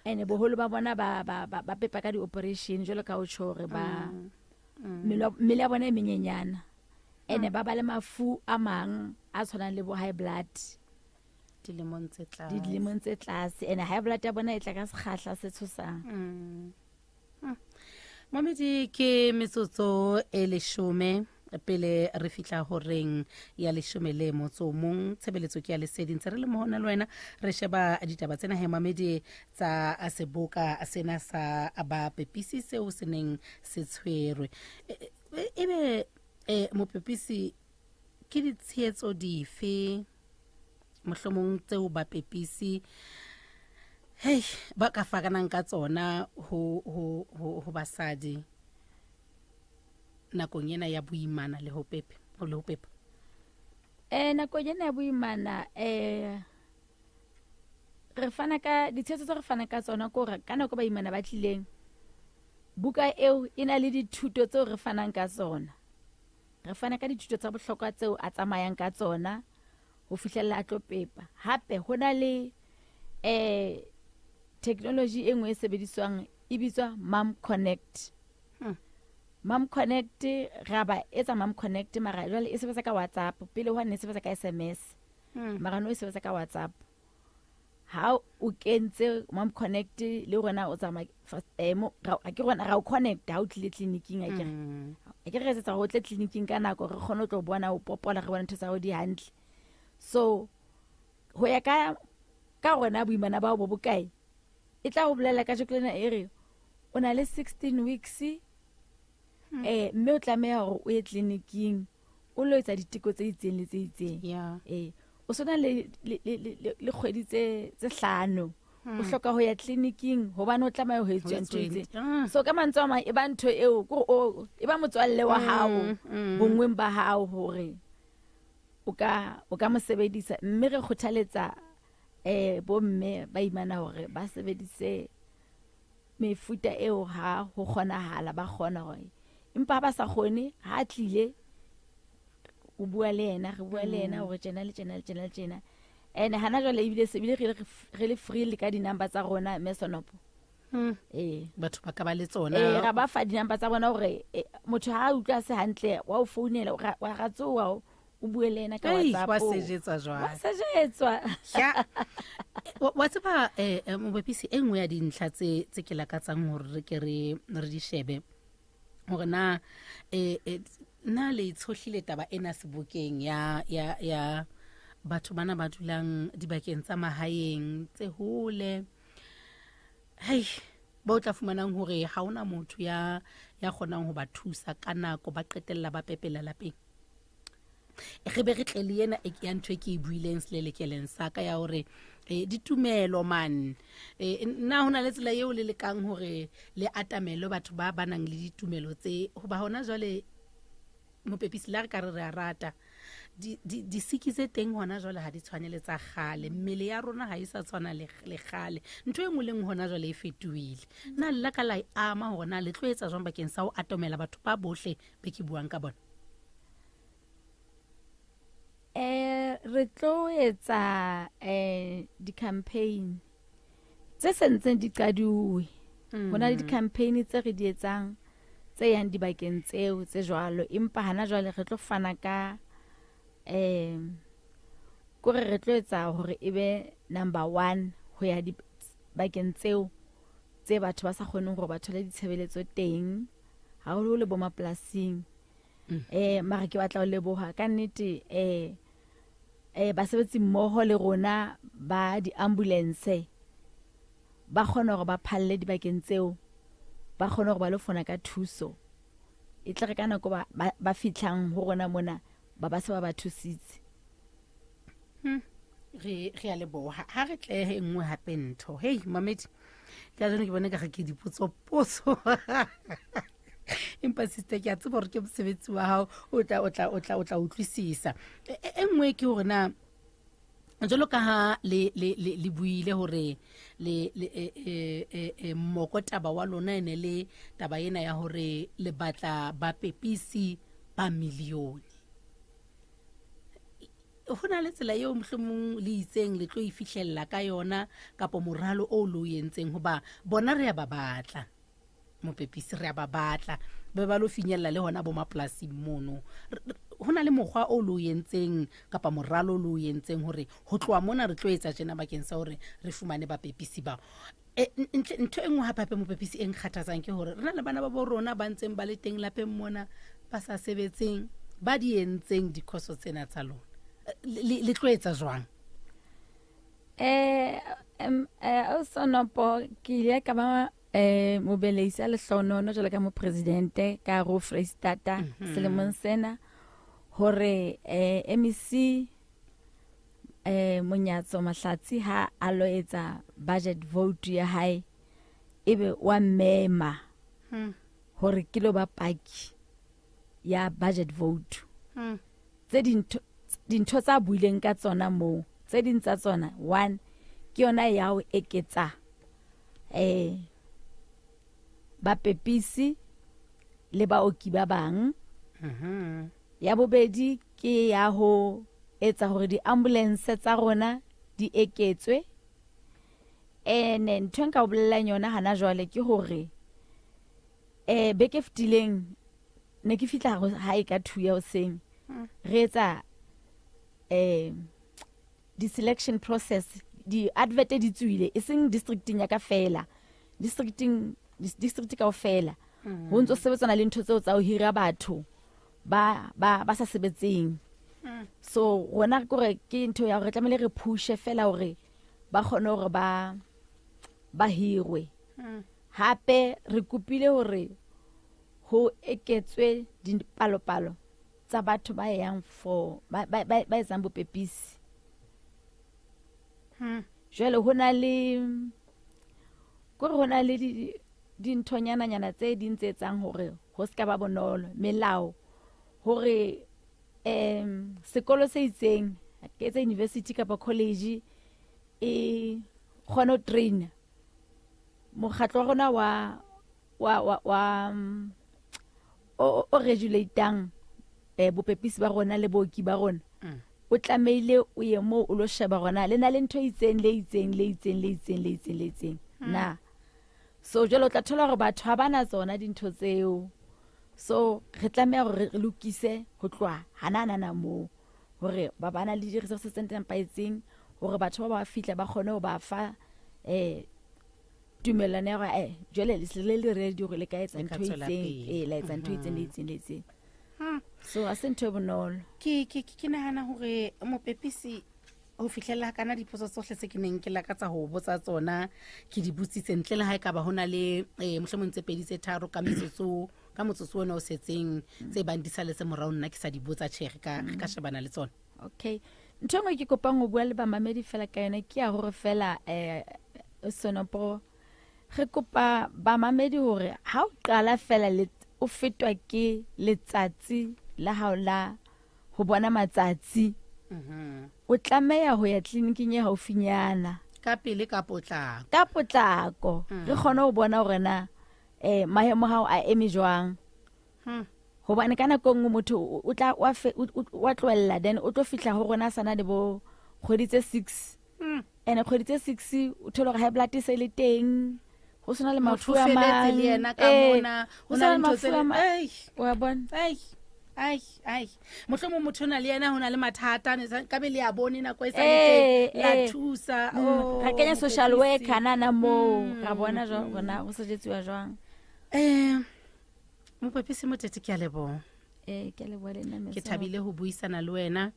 ene boholo ba bona ba ba ba pepa ka di-operation jwalo ka o tjho hore ba mmele ya bona e menyenyana ene ba ba le mafu a mang a tshwanang le bo high blood dilemong tse tlase dilemong tse tlase ene high blood ya bona e tla ka sekgahla se tshosang Mamedi ke metsotso e leshome pele re fihla horeng ya leshome le motso o mong. Tshebeletso ke ya Lesedi, ntse re le mohona le wena re sheba ditaba tsena he mamedi tsa seboka sena sa bapepisi seo se neng se tshwerwe. Ebe mopepisi ke ditshehetso dife mohlomong tseo bapepisi hei ba ka fakanang ka tsona ho, ho, ho, ho basadi nakong ena ya boimana le ho pepa, le ho pepa? Nakong ena ya boimana re fana ka ditshehetso tse re fana ka tsona ke hore ka nako baimana ba tlileng, buka eo e na le dithuto tseo re fanang ka tsona. Re fana ka dithuto tsa bohlokwa tseo a tsamayang ka tsona ho fihlella a tlo pepa. Hape ho na le technology e nngwe e sebediswang e bitswa Mom Connect. Mom Connect, ra ba etsa Mom Connect mara jwale e sebetsa ka WhatsApp. Pele hwane e sebetsa ka SMS. Mara no e sebetsa ka WhatsApp. Ha o kentse Mom Connect le rona o tsamaya mo, ra, a ke rona ra o connect ha o tlile tleliniking, a ke re. A ke re etsetsa hore o tle tleliniking ka nako re kgone ho tlo bona o popola, re bone ntho tsa hao di hantle. So ho ya ka rona boimana bao bo bokae, e tla o bolela ka jeko lena e re o na le 16 weeks, mme o tlameha hore o ye tleliniking o lo etsa diteko tse itseng le tse itseng. O sona le kgwedi tse hlano. O hloka ho ya tleliniking hobane o tlameha ho etswa ntho e itseng. So ka mantswe a mang e ba ntho eo, ke hore e ba motswalle wa hao, bonngweng ba hao hore o ka mo sebedisa. Mme re kgothaletsa bomme ba imana hore ba sebedise mefuta eo ha ho kgonahala, ba kgona hore, empa ha ba sa kgone, ha a tlile o bua le yena, re bua le yena hore tjena le tjena le tjena le tjena. Ene hana jwale ebile se bile re le free le ka di-number tsa rona, mme Sonopo. Batho ba ka ba le tsona. Ra ba fa di-number tsa bona hore motho ha a utlwa se hantle, wa o founela, wa ra tsoha, o bue le yena ka Ei, WhatsApp. wa sejetswa jwale. Wa sejetswa. Ya. Wa tseba, mobapisi, e nngwe ya dintlha tse ke lakatsang hore re ke re di shebe hore na le tshohlile taba ena sebokeng ya batho bana ba dulang dibakeng tsa mahaeng tse hole. Hei, ba o tla fumanang hore ha hona motho ya kgonang ho ba thusa ka nako, ba qetella ba pepela lapeng. Re be re tle le ena e ya ntho e ke e buileng selelekeleng sa ka ya hore, ditumelo man. Nna hona le tsela eo le lekang hore le atamele batho ba nang le ditumelo tse, hoba hona jwale mopepisi la re ka re re a rata. Disiki tse teng hona jwale ha di tshwane le tsa kgale, mmele ya rona ha e sa tshwana le kgale, ntho e nngwe le nngwe hona jwale e fetohile. Na le la ka la e ama hore na le tlo etsa jwang bakeng sa ho atomela batho ba bohle be ke buang ka bona? Re tlo etsa di-campaign tse sentseng di qaduwe. Ho na le di-campaign tse re di etsang tse yang dibakeng tseo tse jwalo, empa hana jwale re tlo fana ka, kore re tlo etsa hore e be number 1 ho ya dibakeng tseo tse batho ba sa kgoneng hore ba thole ditshebeletso teng, haholoholo bo mapolasing. Mara ke batla ho leboha ka nnete, basebetsi mmoho le rona ba di-ambulance ba kgona hore ba phalle dibakeng tseo, ba kgone hore ba lo fona ka thuso. E tle re ka nako ba fihlang ho rona mona, ba ba se ba ba thusitse. Re a leboha. Ha re tlehe e nngwe hape ntho. Hei, mamedi, ka jeno ke bona ka re ke dipotso potso. Empa sister, ke a tseba hore ke mosebetsi wa hao, o tla utlwisisa. E nngwe ke hore na jwalo ka ha le buile hore moko taba wa lona e ne le taba ena ya hore le batla bapepisi ba milione. Ho na le tsela eo mohlomong le itseng le tlo e fihlella ka yona, kapo moralo o lo entseng, hoba bona re a ba batla. Mopepisi re a ba batla, ba ba lo finyella le hona bo mapolasing mono. Ho na le mokgwa o lo entseng kapa moralo o lo entseng hore ho tloha mona re tlo etsa tjena bakeng sa hore re fumane bapepisi bao. Eh, ntho e nngwe gape-gape mopepisi e nkgathatsang ke gore re na le bana ba bo rona ba ntseng ba le teng lapeng mona ba sa sebetseng ba di entseng dikhoso tsena tsa lona. Eh, le tlo etsa jwang? Ausonopo ke ile ka ba mobeleisi a lehlonono jwalo ka mopresidente ka hare ho Freistata selemong sena hore MEC Monyatso Mahlatsi ha a lo etsa budget vote ya hae ebe wa mmema hore ke lo ba paki ya budget vote. Tse dintho tsa buileng ka tsona moo, tse ding tsa tsona, one ke yona ya ho eketsa bapepisi le baoki ba bang. Ya bobedi ke ya ho etsa hore di-ambulance tsa rona di eketswe. Ene ntho e nka o bolellang yona hana jwale ke hore beke e fetileng ne ke fihla hae ka 2 ya hoseng. Re etsa di-selection process, di-advert di tswile, e seng districting ya ka fela, district kaofela. Ho ntso sebetsana le ntho tseo tsa ho hira batho ba ba ba sa sebetseng. So rona ke hore ke ntho ya hore re tlamehile re pushe fela hore ba kgone hore ba ba hirwe. Hape re kopile hore ho eketswe dipalopalo tsa batho ba yang for ba ba ba ba etsang bopepisi. Jwale ho na le kore ho na le dinthonyananyana tse ding tse etsang hore ho ska ba bonolo, melao hore sekolo se itseng ke tse university kapa college e kgone ho train mokgatlo wa rona wa wa wa wa o o regulatang bopepisi ba rona le booki ba rona. O tlamehile o ye moo o lo sheba rona le na le ntho e itseng le itseng le itseng le itseng le itseng le itseng. Na so jwale o tla thola hore batho ha bana tsona dintho tseo, so re tlameha hore re lokise ho tloha hana hana moo hore ba bana le di-resources tse nepahetseng hore batho ba ba fihla ba kgone ho ba fa tumellano ya hore jwale le le ready hore le ka etsa Le ka ntho e tswela itseng, pele. la etsa ntho e itseng le itseng le itseng. So ha se ntho e bonolo. Ke nahana hore mopepisi ho fihlella kana dipotso tsohle tse ke neng ke lakatsa ho botsa tsona ke di botsitse ntle le ha e ka ba hona le mohlomong tse pedi tse tharo ka metsotso ka motsotso ona o setseng tse bang di saletse morao nna ke sa di botsa, tjhe, re ka shebana le tsona. Okay, ntho e nngwe ke kopang ho bua le bamamedi fela ka yona ke ya hore fela Sonopo re kopa bamamedi hore ha o qala fela le o fetwa ke letsatsi la hao la ho bona matsatsi, o tlameha ho ya tleliniking e haufinyana ka pele ka potlako, ka potlako re kgone ho bona hore na maemo hao a eme jwang. Hobane ka nako e nngwe motho o tla wa fe, o, o, wa tlohella, then o tlo fihla ho rona sana le bo kgwedi tse 6. Ene kgwedi tse 6 o thole hore high blood e se le teng, ho sena le Motho mafu a o feletse mang. le yena ka mona, Ho ho sena na le le ntho tse mafu a le- mang. Ei. Wa bona? Ei, ai, ai. Mohlomong motho o na le yena ho na le mathata, ne sa-, ka be le a bone nako e sa le teng, la thusa. Oh, Ra kenya social mopepisi. worker nana moo, ra bona jwang hore na ho sejetsiwa jwang. Mopepisi Motete, ke a leboha. Ke a leboha le nna, Mme Ke Senopo. thabile ho buisana le wena.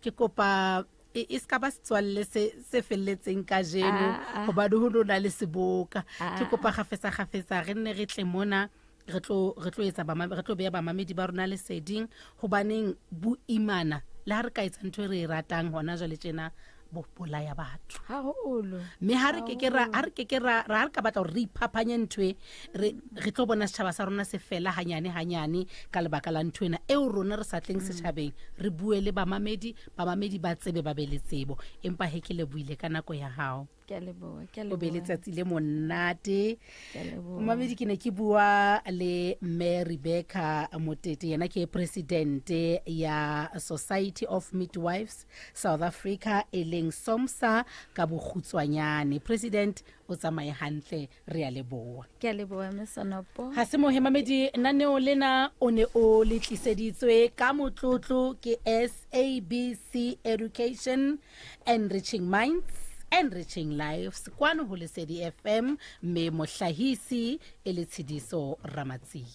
Ke kopa e se ka ba setswalle se felletseng kajeno, hobane ho no na le seboka. Ke kopa kgafetsa kgafetsa re nne re tle mona, re tlo, re tlo etsa bama-, re tlo beha bamamedi ba rona leseding, hobaneng boimana le ha re ka etsa ntho e re e ratang hona jwale tjena, bo bolaya batho. Haholo. Mme ha re ke ke ra, Haholo. ha re ke ke ra, ra, ha re ka batla hore re iphapanye ntho e, re tlo bona setjhaba sa rona se fela hanyane hanyane ka lebaka la ntho ena eo rona re sa tleng setjhabeng, re bue le bamamedi, bamamedi ba tsebe, ba be le tsebo. Empa he ke lebohile ka nako ya hao. Ke a leboha, ke a O be leboha. letsatsi le monate. Ke a leboha. Momamedi, ke ne ke bua le Mme Rebecca Motete, yena ke presidente ya Society of Midwives South Africa, e leng SOMSA ka bokgutswanyane. President, o tsamaye hantle, re a leboha. Ke a leboha, Mme Sonopo. Ha se mohe, mamedi, naneo lena o ne o le tliseditswe ka motlotlo ke SABC Education Enriching Minds. Enriching Lives kwano ho Lesedi FM mme mohlahisi e le Tshidiso Ramatsie.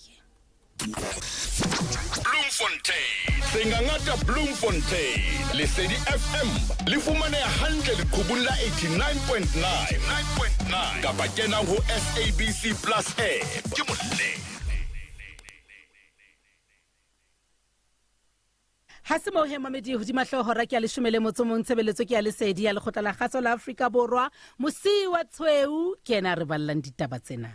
Bloemfontein Sengangata Bloemfontein Lesedi FM le fumaneha hantle leqhubung la 89.9 9.9 kapa kenang ho SABC Plus app ke molemo. Ha se moo he mamedi hodima hlooho hora ke ya leshome le motso mong tshebeletso ke ya lesedi ya lekgotla la kgaso la Afrika Borwa Mosiwa Tshweu ke ena a re ballang ditaba tsena.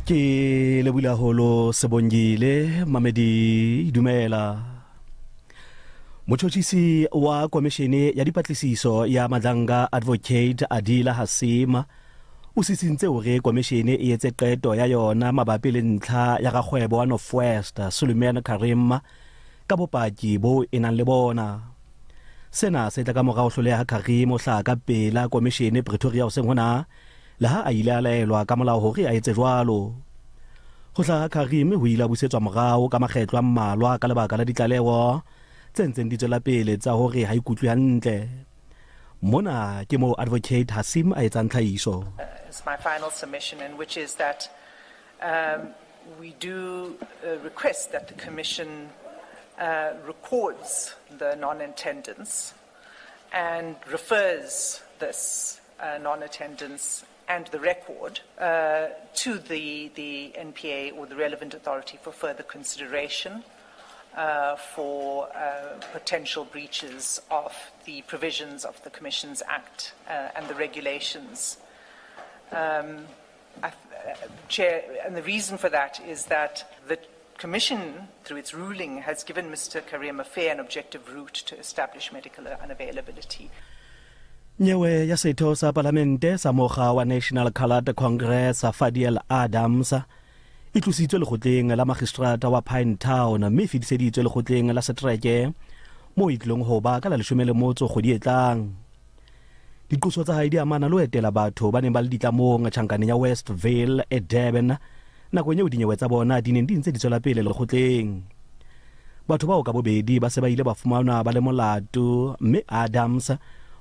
Ke lebula holo Sebongile Mamedi dumela. Motšhotšhisi wa Komišene ya Dipatlisiso ya Madlanga Advocate Adila Hassim o sisintse hore komišene e etse qeto ya yona mabapi le ntlha ya rakgwebo wa North West Suleiman Karim ka bopaki boo e nang le bona. Sena se tla ka mora ho hloleha ha Karim ho hlaha ka pela komišene Pretoria hoseng hona le ha a ile a laelwa ka molao hore a etse jwalo. Ho hlaha ha Karim ho ile ha busetswa morao ka makgetlo a mmalwa ka lebaka la ditlaleho tse ntseng di tswela pele tsa hore ha ikutlwe hantle. Mona ke moo Advocate Hassim a etsang tlhahiso. It's my final submission, and which is that we do request that the Commission records the non-attendance and refers this non-attendance and the record to the, the NPA or the relevant authority for further consideration for potential breaches of the provisions of the Commissions Act and the regulations. Um, I, Chair, and the reason for that is that the Commission, through its ruling, has given Mr. Karim a fair and objective route to establish medical unavailability. Nyewe ya setho sa palamente sa mokga wa National Coloured Congress Fadiel Adams e tlositswe lekgotleng la magistrata wa Pinetown mme e fetiseditswe lekgotleng la setereke moo e tlilong ho ba ka la leshome le motso kgwedi e tlang. Diqoso tsa hae di amana le ho etela batho ba neng ba le ditlamong tjhankaneng ya Westville e Durban nakong eo dinyewe tsa bona di neng di ntse di tswela pele lekgotleng. Batho bao ka bobedi ba se ba ile ba fumanwa ba le molato mme Adams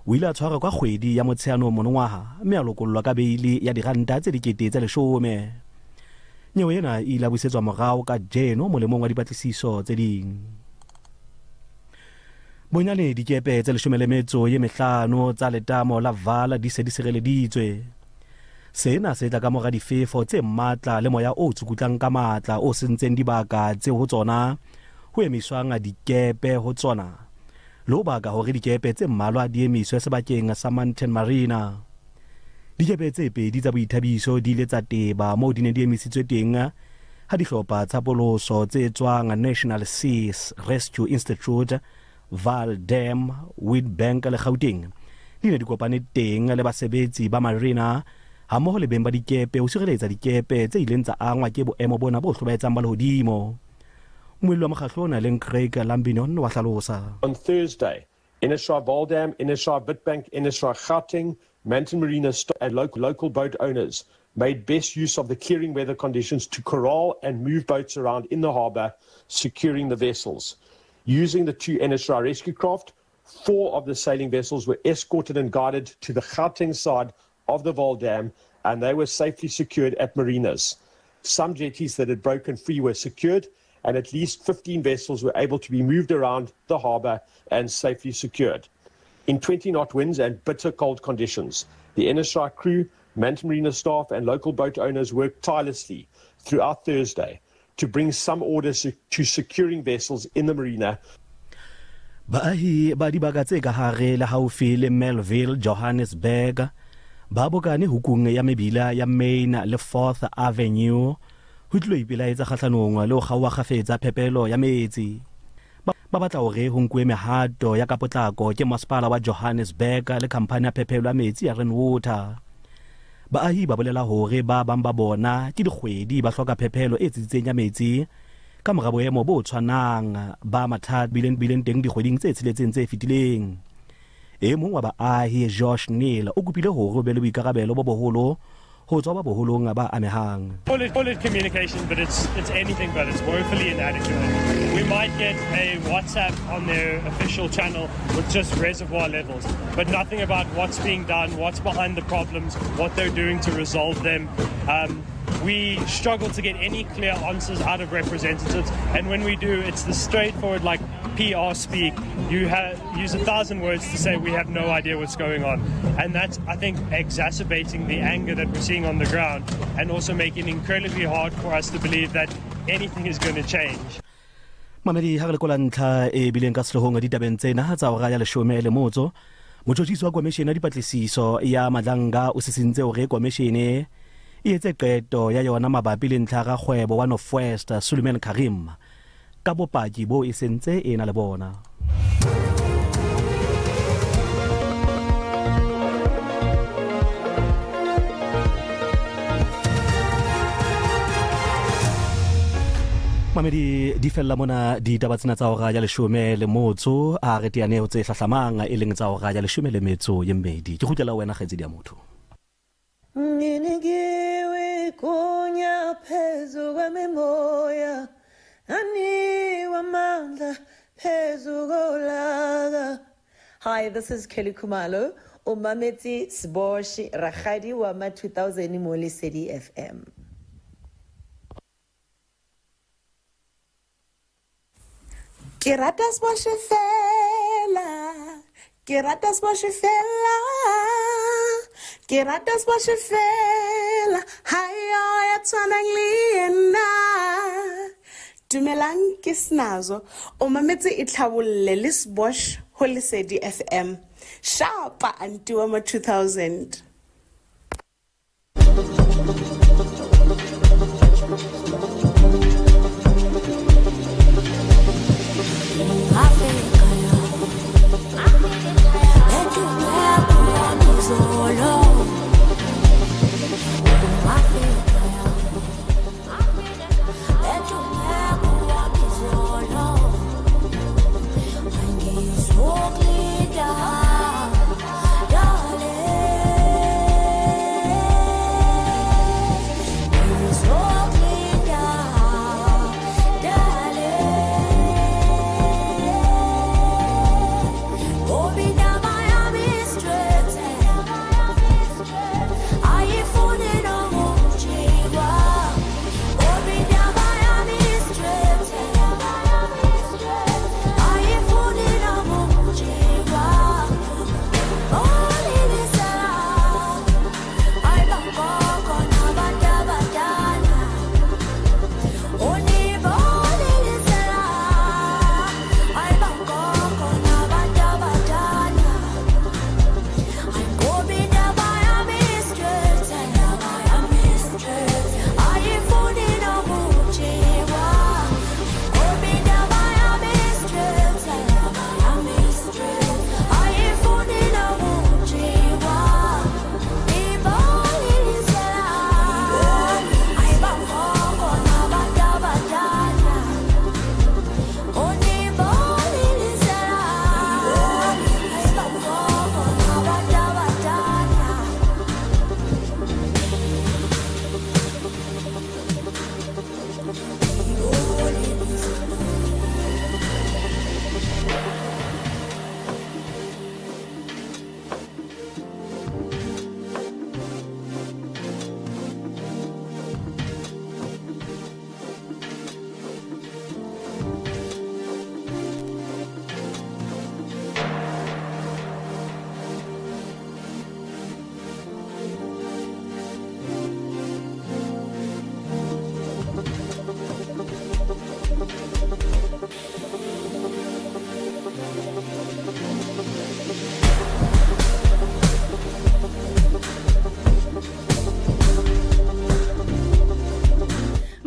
o ile a tshwarwa ka kgwedi ya Motsheanong monongwaha mme a lokollwa ka beili ya diranta tse 10,000. Nyewe ena e ile ya busetswa morao kajeno molemong wa dipatlisiso tse ding. Bonyane dikepe tse leshome le metso ye mehlano tsa letamo la Vaal di se di sireleditswe. Sena se tla ka mora difefo tse matla le moya o tsukutlang ka matla o sentseng dibaka tseo ho tsona ho emiswang dikepe ho tsona le ho baka hore dikepe tse mmalwa di emiswe sebakeng sa Mountain Marina. Dikepe tse pedi tsa boithabiso di ile tsa teba moo di neng di emisitswe teng ha dihlopha tsa poloso tse tswang National Seas Rescue Institute, Vaal Dam, Witbank le Gauteng di ne di kopane teng le basebetsi ba marina hammoho le beng ba dikepe ho sireletsa dikepe tse ileng tsa angwa ke boemo bona bo hlobaetsang ba lehodimo. Mmuelli wa mokgahlo ona leng Craig Lambinon wa hlalosa. On Thursday, NSRI Vaal Dam, NSRI Witbank, NSRI Gauteng, Mountain Marina and local boat owners made best use of the clearing weather conditions to corral and move boats around in the harbour, securing the vessels. Using the two NSRI rescue craft, 4 of the sailing vessels were escorted and guided to the Gauteng side of the Vaal Dam, and they were safely secured at marinas. Some jetties that had broken free were secured, and at least 15 vessels were able to be moved around the harbour and safely secured. In 20-knot winds and bitter cold conditions, the NSRI crew, Mountain Marina staff and local boat owners worked tirelessly throughout Thursday to bring some order to securing vessels in the marina. Baahi ba dibaka tse ka hare le haufi le Melville, Johannesburg, ba bokane hukung ya mebila ya Main le Fourth Avenue ho tlilo ipelaetsa kgahlanong le ho kgaoha kgafetsa phepelo ya metsi. Ba batla hore ho nkuwe mehato ya ka potlako ke masepala wa Johannesburg le khamphani ya phepelo ya metsi ya Rainwater. Baahi ba bolela hore ba bang ba bona ke dikgwedi ba hloka phepelo e tsitsitseng ya metsi ka mora boemo bo tshwanang ba mathata bileng bileng teng dikgweding tse tsheletseng tse fetileng. E mong wa baahi, Josh Neal, o kopile hore ho be le boikarabelo bo boholo ho tswa ba boholong ba amehang. Call it, call it communication, but it's, it's anything but. It's woefully inadequate. We might get a WhatsApp on their official channel with just reservoir levels, but nothing about what's being done, what's behind the problems, what they're doing to resolve them. Um, we struggle to get any clear answers out of representatives, and when we do, it's the straightforward, like PR speak. You have use a thousand words to say we have no idea what's going on, and that's I think exacerbating the anger that we're seeing on the ground, and also making it incredibly hard for us to believe that anything is going to change. Mamedi ha re lekola ntlha e bileng ka sehloohong ditabeng tsena tsa hora ya leshome le motso, motjhotjhisi wa komishene ya dipatlisiso ya Madlanga o sisintse hore komishene e etse qeto ya yona mabapi le ntlha ya rakgwebo wa North West Suleiman Karim ka bopaki boo e sentse e na le bona. Mamedi di fella mona ditaba tsena tsa hora ya leshome le motso a re teane ho tse hlahlamang e leng tsa hora ya leshome le metso ye mmedi. Ke kgutlela ho wena kgaitsedi ya motho. Nginikiwe igunya phezu kwemimoya anikwa amandla phezu kolaka Hi, this is Kelly Khumalo. O mametse Sbosh rakgadi wa ma 2000 mo Lesedi FM. Ke rata Sbosh fela. Ke rata Sbosh fela. Ke rata Sbosh fela. Hayo ya tshwanang le yena. Dumelang ke Snazo. O mametse e tlhabolle le Sbosh ho Lesedi FM. Shapa anti wa ma 2000.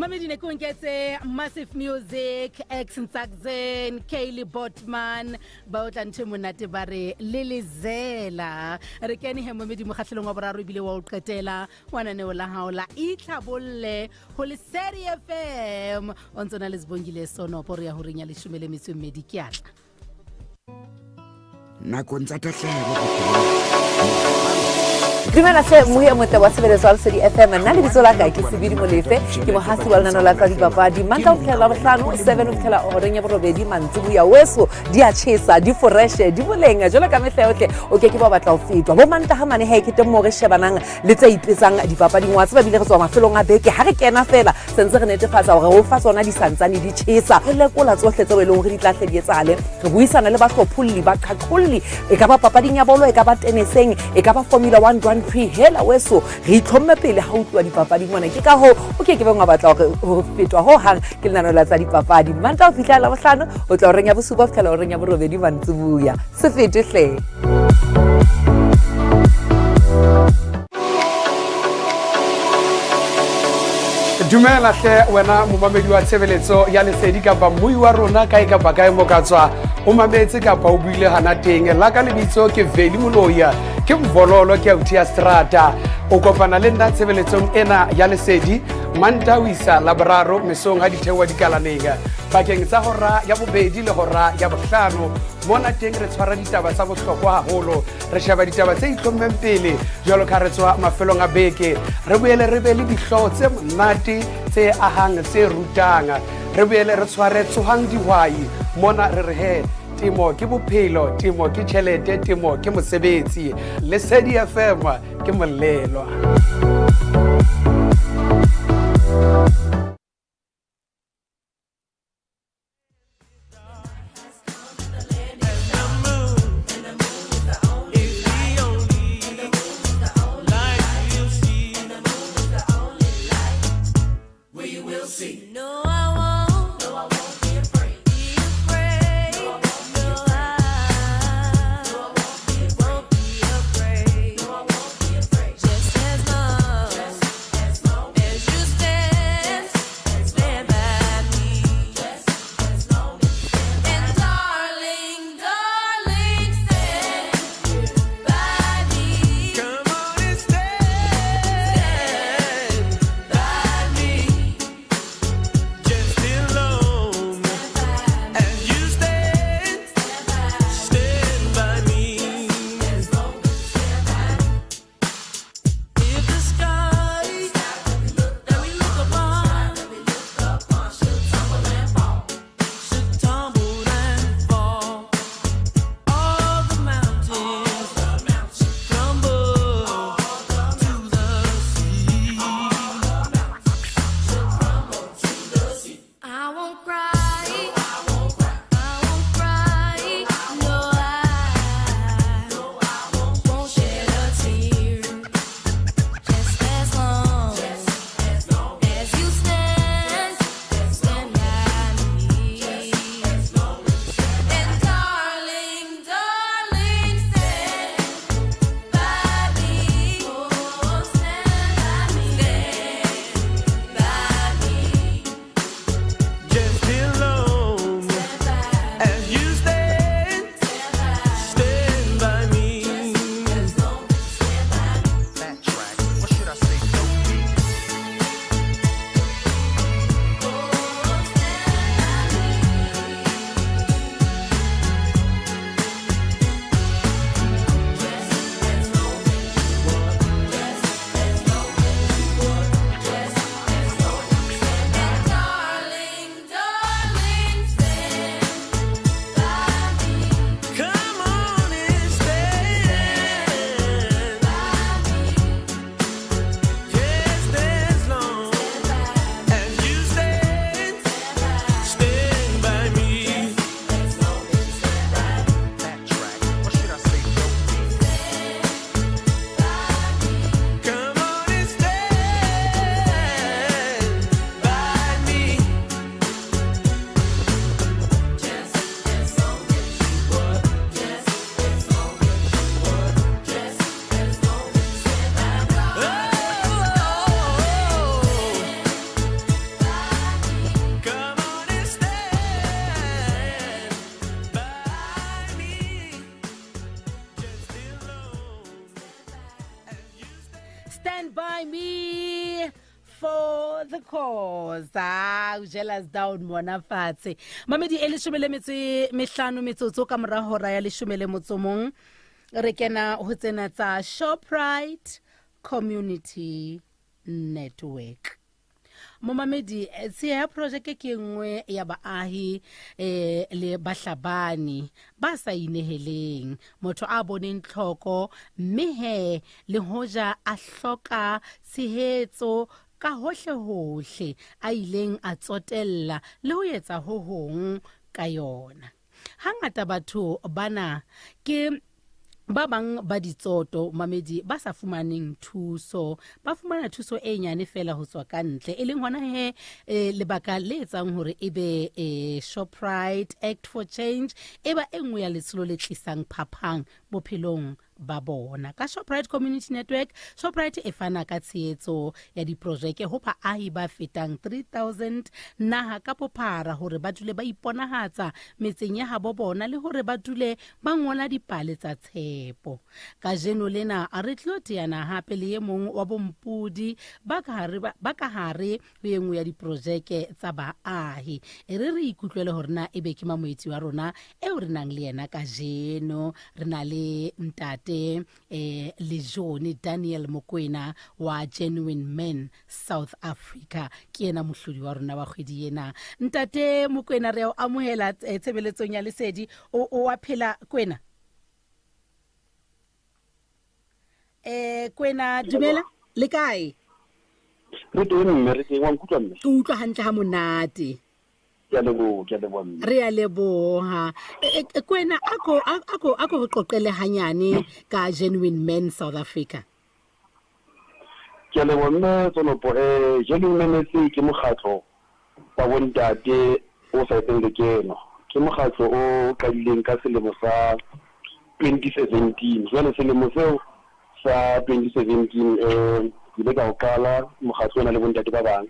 Mamedi ne ke o nketse Massive Music, X Ntsakzen, Kaylee Botman ba o tla ntho e monate ba re lelezela. Re kene he momedi mokgahlelong wa boraro ebile wa o qetela wa naneo la hao la itlhabolle ho Lesedi FM. O ntse o na le Sibongile Sonopo re ya horeng ya leshome le metso e mmedi ke atla. Nakong tsa tahlehelo bophelong. Dumela hle mmohi e motle wa tshebeletso ya Lesedi FM. Nna lebitso la ka ke Sebidi Molefe, ke mohasi wa lenaneo la tsa dipapadi. Mantaha ho fihlela Labohlano 7 ho fihlela horeng ya borobedi mantsiboya weso di a tjhesa, di foreshe, di boleng jwalo ka mehla yohle o ke ke ba batla ho fetwa. Bo Mantaha mane he ke teng moo re shebanang le tse ipetsang dipapading wa tseba bile re tswa mafelong a beke ha re kena fela sentse re netefatsa hore re o fa tsona di santsane di tjhesa. Re lekola tsohle tseo e leng hore di tla hle di etsahale. Re buisana le bahlopholli, baqhaqholli, e ka ba papading ya bolo, e ka ba teneseng, e ka ba Formula 1 Grand Prix. Hela weso, re itlhomme pele ha o tluwa dipapading mona. Ke ka hoo o ke ke beng wa batla hore ho fetwa ho hang ke lenaneo la tsa dipapadi. Mantaha ho fihla Labohlano, o tla horeng ya bosupa ho fihlela horeng ya borobedi mantsibuya. Se fete hle. Dumela hle wena momamedi wa tshebeletso ya Lesedi kapa mmui wa rona kae kapa kae mo ka tswa o mametse kapa o buile hana teng. La ka lebitso ke Veli Moloia, ke Mvololo, ke authi ya strata. O kopana le nna tshebeletsong ena ya Lesedi Mantaha ho isa Laboraro mesong ha di theoha dikalaneng pakeng tsa hora ya bobedi le hora ya bohlano. Mona teng re tshwara ditaba tsa bohlokwa haholo, re sheba ditaba tse itlhommeng pele jwalo ka re tswa mafelong a beke, re boele re be le dihlooho tse monate tse ahang tse rutang, re boele re tshware tsohang dihwai. Mona re re he temo ke bophelo, temo ke tjhelete, temo ke mosebetsi. Lesedi FM ke molelwa. No, I won't. No, I won't be afraid. Be afraid. No, I won't be afraid. No, I won't be afraid. No, I won't be afraid. Just as long, just as long as you stand, stand by me. Just as long as you stand. And darling, darling, stand by me. Come on and stand by me. Just as long as you stand, stand by me. If the sky that we look upon should tumble and fall, should tumble and fall, all the mountains should crumble to the sea. I won't cry. I won't cry. No, I won't shed a tear. Just as long as you stand, stand by me. And darling, darling, stand by me. Oh, stand by me. Stand by me. Just as long as you stand, stand by me. Backtrack, or should I say dope beat? Darling, darling, stand by me. Come on and stand by me. Just as long as you stand, stand by me. Backtrack, or should I say dope beat? Come on and stand by me. Just as long as you would, just as long as you would, just as long as you stand by me. Come on and stand by me. Just as long as you Stand by me for the cause. Ah, o jealous down mona fatshe. Mamedi e leshome le metso e mehlano metsotso ka mora hora ya leshome le motso mong. Re kena ho tsena tsa Shoprite. Community Network. Momamedi, tshiya ya projeke ke e nngwe ya baahi eh, le bahlabani ba sa ineheleng, motho a boneng tlhoko mme he le hoja a hloka tshehetso ka hohle-hohle a ileng a tsotella le ho etsa ho hong ka yona. Hangata batho bana ke ba bang ba ditsoto mamedi ba sa fumaneng thuso, ba fumana thuso e nyane fela ho tswa ka ntle, e leng hona he e, lebaka le etsang hore e be e, Shoprite Act for Change e ba e nngwe ya letsholo le tlisang phaphang bophelong ba bona. Ka Shoprite Community Network, Shoprite e fana ka tshehetso ya diprojeke ho baahi ba fetang 3000 naha ka bophara hore ba dule ba iponahatsa metseng ya habo bona le hore ba dule ba ngola dipale tsa tshepo. Kajeno lena re tlo teana hape le e mong wa bompodi ba ka hare ba ka hare ho e nngwe ya diprojeke tsa baahi. E re re ikutlwele hore na ebe ke mamoetsi wa rona eo re nang le yena kajeno. Re na le ntate eh, Lejone Daniel Mokoena wa Genuine Men South Africa. Ke yena mohlodi wa rona wa kgwedi ena. Ntate Mokoena, re a o amohela eh, tshebeletsong ya Lesedi. O, o wa phela Kwena? Eh, Kwena, dumela. Le kae? Re teng mme, re teng. Wa nkutlwa mme? Ke utlwa hantle ha monate. Ke a leboha, ke a leboha mme. Re a leboha. E, e, Kwena, ako, ako, ako re qoqele hanyane ka Genuine Men South Africa. Ke a leboha mme Tsonopo. Eh, Genuine Men SA ke mokgatlo wa bontate o sa etseng lekeno. Ke mokgatlo o qadileng ka selemo sa 2017. Jwale selemo seo sa 2017 eh, ke ile ka o qala mokgatlo ona le bontate ba bang.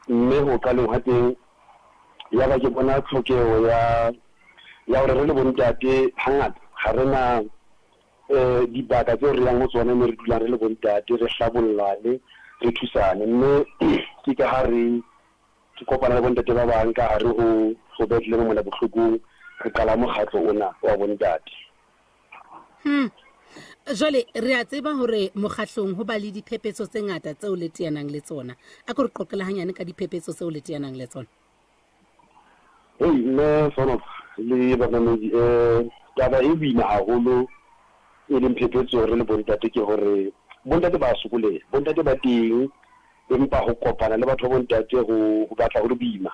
Mme ho qaleng hwa teng ya ba ke bona tlhokeho ya ya hore re le bontate hangata ha re na eh dibaka tseo re yang ho tsona mme re dulang re le bontate re hlabollane re thusane mme ke ka ha re ke kopana le bontate ba bang ka hare ho ho Bethlehem mona bohlokong re qala mokgatlo ona wa bontate. Jwale re a tseba hore mokgatlong ho ba le diphephetso tse ngata tseo le teanang le tsona. A ko re qoqele hanyane ka diphephetso tseo le teanang le tsona. Hei mme Sonop le bamamedi eh taba e boima haholo e leng phephetso re le bontate ke hore bontate ba sokoleha, bontate ba teng Empa ho kopana le batho ba bontate ho, ho batla ho le boima.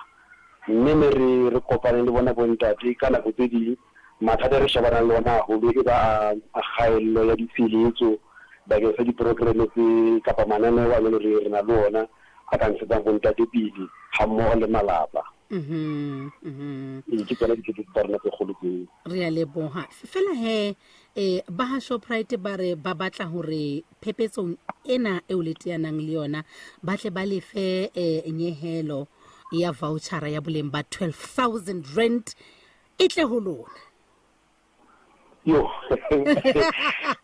Mme ne re, re kopane le bona bontate ka nako tse ding, mathata e re shebanang le ona haholo e ba a, a kgaello ya ditshehetso bakeng sa diprogereme tse, kapa mananeo a jwalo re, re na le ona a ka ntshetsang bontate pele hammoho le malapa. Ee, ke tsona diphephetso tsa rona tse kgolo tseo. Re a leboha. Feela he, eh, ba ha Shoprite ba re ba batla hore phepetsong ena eo le teanang le yona ba tle ba lefe eh, nyehelo ya vouchera ya boleng ba 12000 rand e tle ho lona. Yo.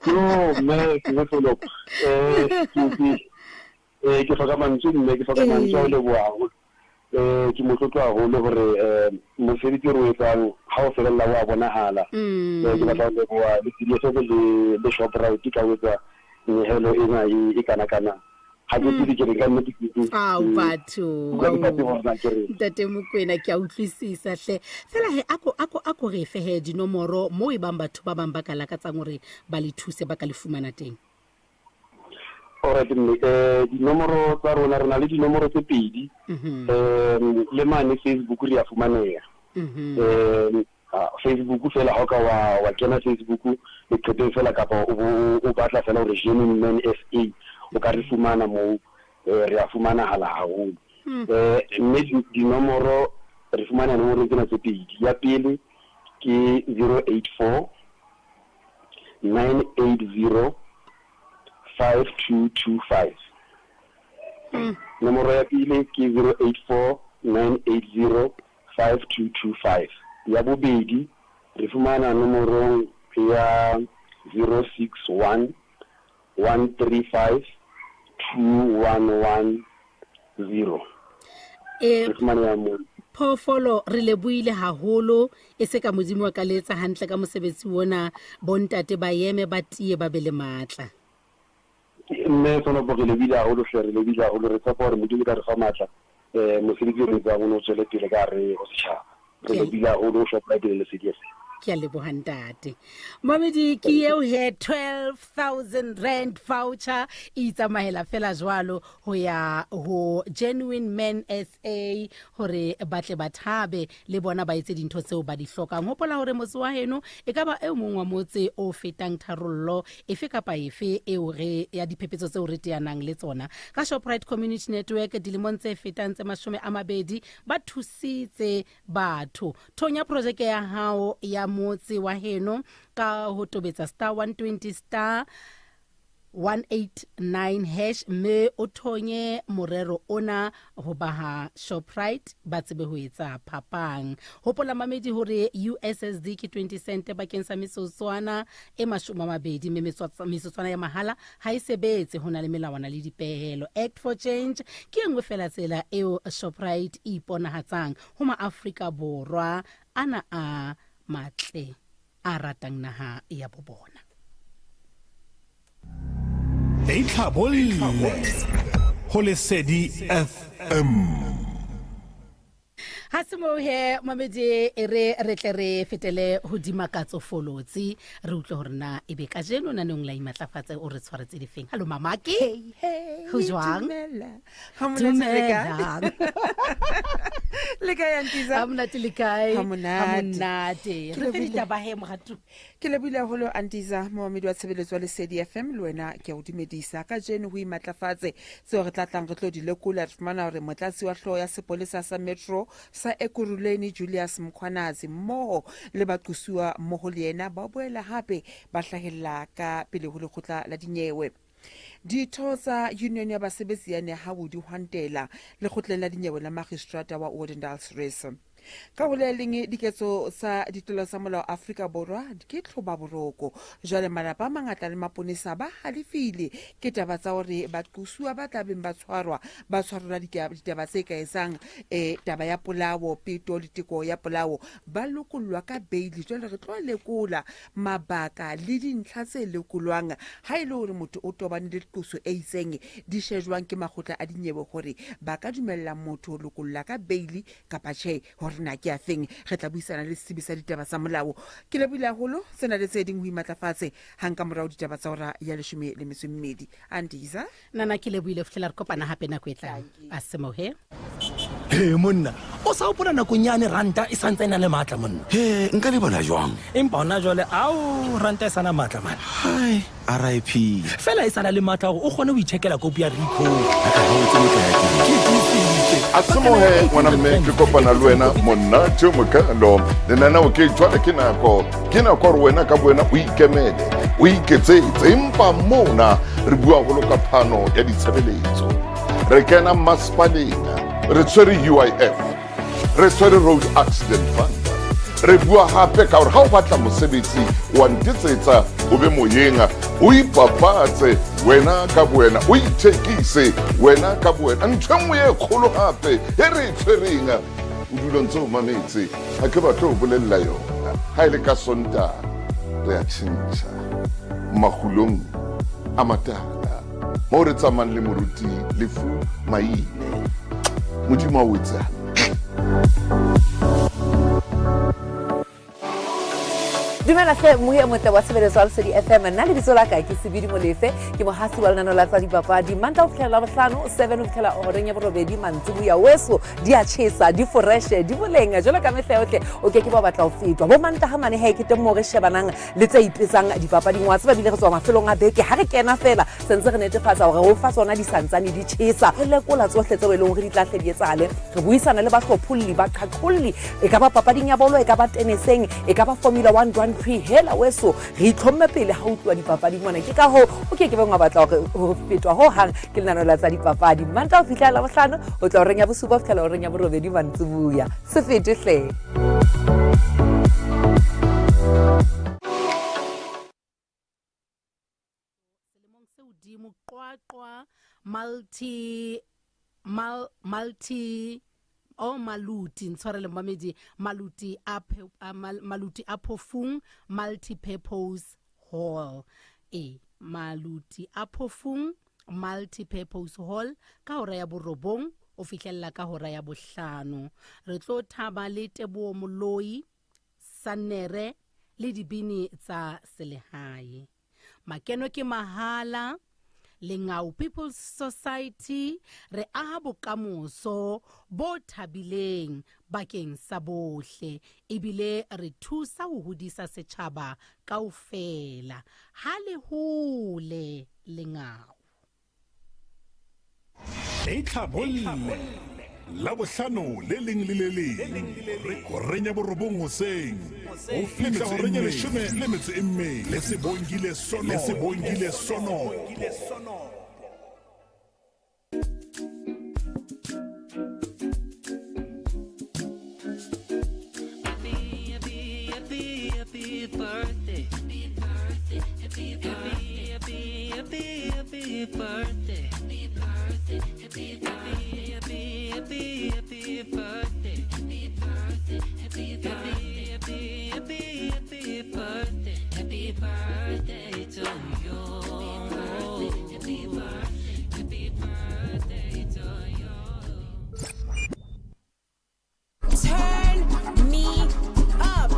Yo, mme, mme Philip. Eh, ke, ke, eh, ke hloka mantswe mme, ke hloka mantswe a ho leboha haholo. Eh, ke motlotlo haholo hore eh, mosebetsi o re o etsang ha o felella o a bonahala. Eh, ke batla ho leboha le CDFM le, le Shoprite ka ho etsa nyehelo ena e, e kana kana. Ha ke tsebe ke reng ka nnete ke ke Ao ke batho, utlwa ao. ke sa tsebe hore na ke reng. Ntate Mokoena, ke a utlwisisa hle. Fela he ako ako ako re fe he dinomoro moo e bang batho ba bang ba ka lakatsang hore ba le thuse ba ka le fumana teng. Alright mme, eh dinomoro tsa rona re na le dinomoro tse pedi. Um le mane Facebook re a fumaneha. Um Facebook fela ha o ka wa wa kena Facebook leqhepeng fela kapa o bo o batla fela hore Genuine Man SA o ka re fumana moo eh re a fumanahala haholo. Eh mme dinomoro re fumana nomoro tsena tse pedi. Ya pele ke 084 980 5225. Nomoro ya pele ke 084 980 5225. Ya bobedi re fumana nomorong ya 061 135 2110. Eh, Re fumaneha moo. Phoofolo, re lebohile haholo. E se ka Modimo a ka le etsa hantle ka mosebetsi ona, bontate ba eme ba tiye ba be le matla. Mme Sonopo, re lebile haholo hle, re lebile haholo. Re tshepa hore Modimo o tla re fa matla, um mosebetsi o re etsang o ne o tswele pele ka hare ho setjhaba. Re lebile haholo ho Shoprite le Lesedi FM. Ke a leboha ntate. Mamedi ke eo he 12000 rand voucher e itsamahela fela jwalo ho ya ho Genuine Men SA hore ba tle ba thabe le bona ba etse dintho tseo ba di hlokang. Hopola hore motse wa heno e ka ba e mong wa motse o fetang tharollo efe kapa efe eo re ya diphephetso tseo re teanang le tsona. Ka Shoprite Community Network dilemong tse fetang tse 20 ba thusitse batho. Thonya projeke ya hao ya motse wa heno ka ho tobetsa star 120 star 189 hash mme o thonye morero ona ho ba ha Shoprite ba tsebe ho etsa phapang. Hopola mamedi hore USSD ke 20 cent bakeng sa metsotswana e 20 mme metsotswana ya mahala ha e sebetse ho na le melawana le dipehelo. Act for Change ke e nngwe fela tsela eo Shoprite e iponahatsang ho maAfrika Borwa ana a matle a ratang naha ya bo bona. Itlhabolle ho Lesedi FM. Ha se moo he mamedi e re re tle re fetele ho Dimakatso Folotsi re utlwe hore na ebe kajeno naneong la Imatlafatse o re tshwaretse difeng. Hallo mamake. Hey, hey, Ho jwang? Dumela. Ha monate le kae? Dumelang. Le kae Antiza? Ha monate le kae? Ha monate. Ha monate. Ke Re fe lebohile. ditaba he moratu. Ke lebohile haholo Antiza, momamedi wa tshebeletso ya Lesedi FM le wena ke a o dumedisa. Kajeno ho imatlafatse tseo re tla tlang re tlo di lekola, re fumana hore motlatsi wa hlooho ya sepolesa sa Metro sa Ekurhuleni Julius Mkhwanazi mmoho le baqosuwa mmoho le yena ba boela hape ba hlahella ka pele ho lekgotla la dinyewe. Ditho tsa Union ya Basebetsi ya Nehawu di hwantela lekgotleng la dinyewe la Magistrata wa Odendaalsrus. Ka ho le leng, diketso tsa ditlolo tsa molao Afrika Borwa ke tlhobaboroko. Jwale malapa a mangata le maponesa ba halefile ke taba tsa hore baqosuwa ba tla beng ba tshwarwa ba tshwarelwa ditaba tse ka etsang taba ya polao, peto le teko ya polao ba lokollwa ka beili. Jwale re tlo lekola mabaka le dintlha tse lekolwang ha e le hore motho o tobane le qoso e itseng di shejwang ke makgotla a dinyewe hore ba ka dumella motho ho lokolla ka beili kapa tjhe, hore na ke afeng. Re tla buisana le setsebi sa ditaba tsa molao. Ke lebohile haholo. Tsena le tse ding ho imatlafatse hang ka morao ditaba tsa hora ya 12. Andiza. Nana ke lebohile ho fihlela re kopana hape nako e tlang. A se mohe. He monna, o sa hopola nakong yane ranta e santse e na le matla monna. He, nka lebala jwang? Empa hona jwale ao ranta e sana matla man. Hai, RIP. Fela e sana le matla hore o kgone ho ithekela kopi ya Rico. Ke tiisitse. A se mohe ngwana mme ke kopana le wena monate o mokalo. Lenaneo ke jwale ke nako. Ke nako hore wena ka bowena o ikemele, o iketsetse. Empa mona re bua haholo ka phano ya ditshebeletso. Re kena masepaleng, re tshwere UIF, re tshwere Road Accident Fund. Re bua hape ka hore ha o batla mosebetsi wa ntetsetsa o be moyeng, o ipapatse wena ka bowena, o ithekise wena ka bowena. Ntho e nngwe e kgolo hape e re e tshwereng, o dula ntse o mametse, ha ke batle ho bolella yona. Ha e le ka Sontaha re a tjhentjha makgulong a matala moo re tsamayang le moruti Lefu Maine. Modimo a o etse hantle. Dumela hle mohi e motle wa tshebeletso ya Lesedi FM. Nna lebitso la ka ke Sebidi Molefe, ke mohasi wa lenaneo la tsa dipapadi. Manta ho fihlela Labohlano 7 ho fihlela horeng ya borobedi mantsiboya. Weso di a tjhesa, di foreshe, di boleng jwalo ka mehla yohle. O ke ke ba batla ho fetwa. Bo Mantaha mane he ke teng moo re shebanang le tse ipetsang dipapading. Wa tseba bile re tswa mafelong a beke, ha re kena fela sentse re netefatsa hore re o fa tsona di santsane di tjhesa. Re lekola tsohle tseo e leng hore di tla hle di etsahale. Re buisana le bahlopholli, baqhaqholli, e ka ba papading ya bolo, e ka ba teneseng, e ka ba Formula 1 Grand Prix. Hela weso re itlhomme pele ha o tluwa dipapading mona. Ke ka hoo o ke ke beng wa batla hore ho fetwa ho hang ke lenaneo la tsa dipapadi. Manta ho fihla Labohlano o tla horeng ya bosupa ho fihlela horeng ya borobedi mantsiboya. Se fete hle. Selemong se hodimo Qwaqwa multi mal, multi o maluti ntshwarele momamedi maluti a, a mal, maluti a phofung multi purpose hall e. Maluti a Phofung Multi-Purpose Hall ka hora ya borobong o fihlella ka hora ya bohlano. Re tlo thaba le Teboho Moloi, Sannere le dibini tsa selehae. Makeno ke mahala. Lengau People's Society re aha bokamoso bo thabileng bakeng sa bohle ebile re thusa ho hodisa setjhaba kaofela. Ha le hole Lengau. Itlhabolle Labohlano le leng le le leng horeng ya borobong hoseng ho fihla horeng ya leshome le metso e mmedi le Sebongile Sono le Sebongile Sonopo. Happy, happy, happy, happy birthday. Happy birthday, happy birthday, happy, happy, happy birthday. Happy birthday, happy birthday, happy, happy, happy birthday. Happy birthday, happy birthday, happy, happy, happy birthday. Happy birthday to you. Happy birthday, happy birthday to you. Turn me up.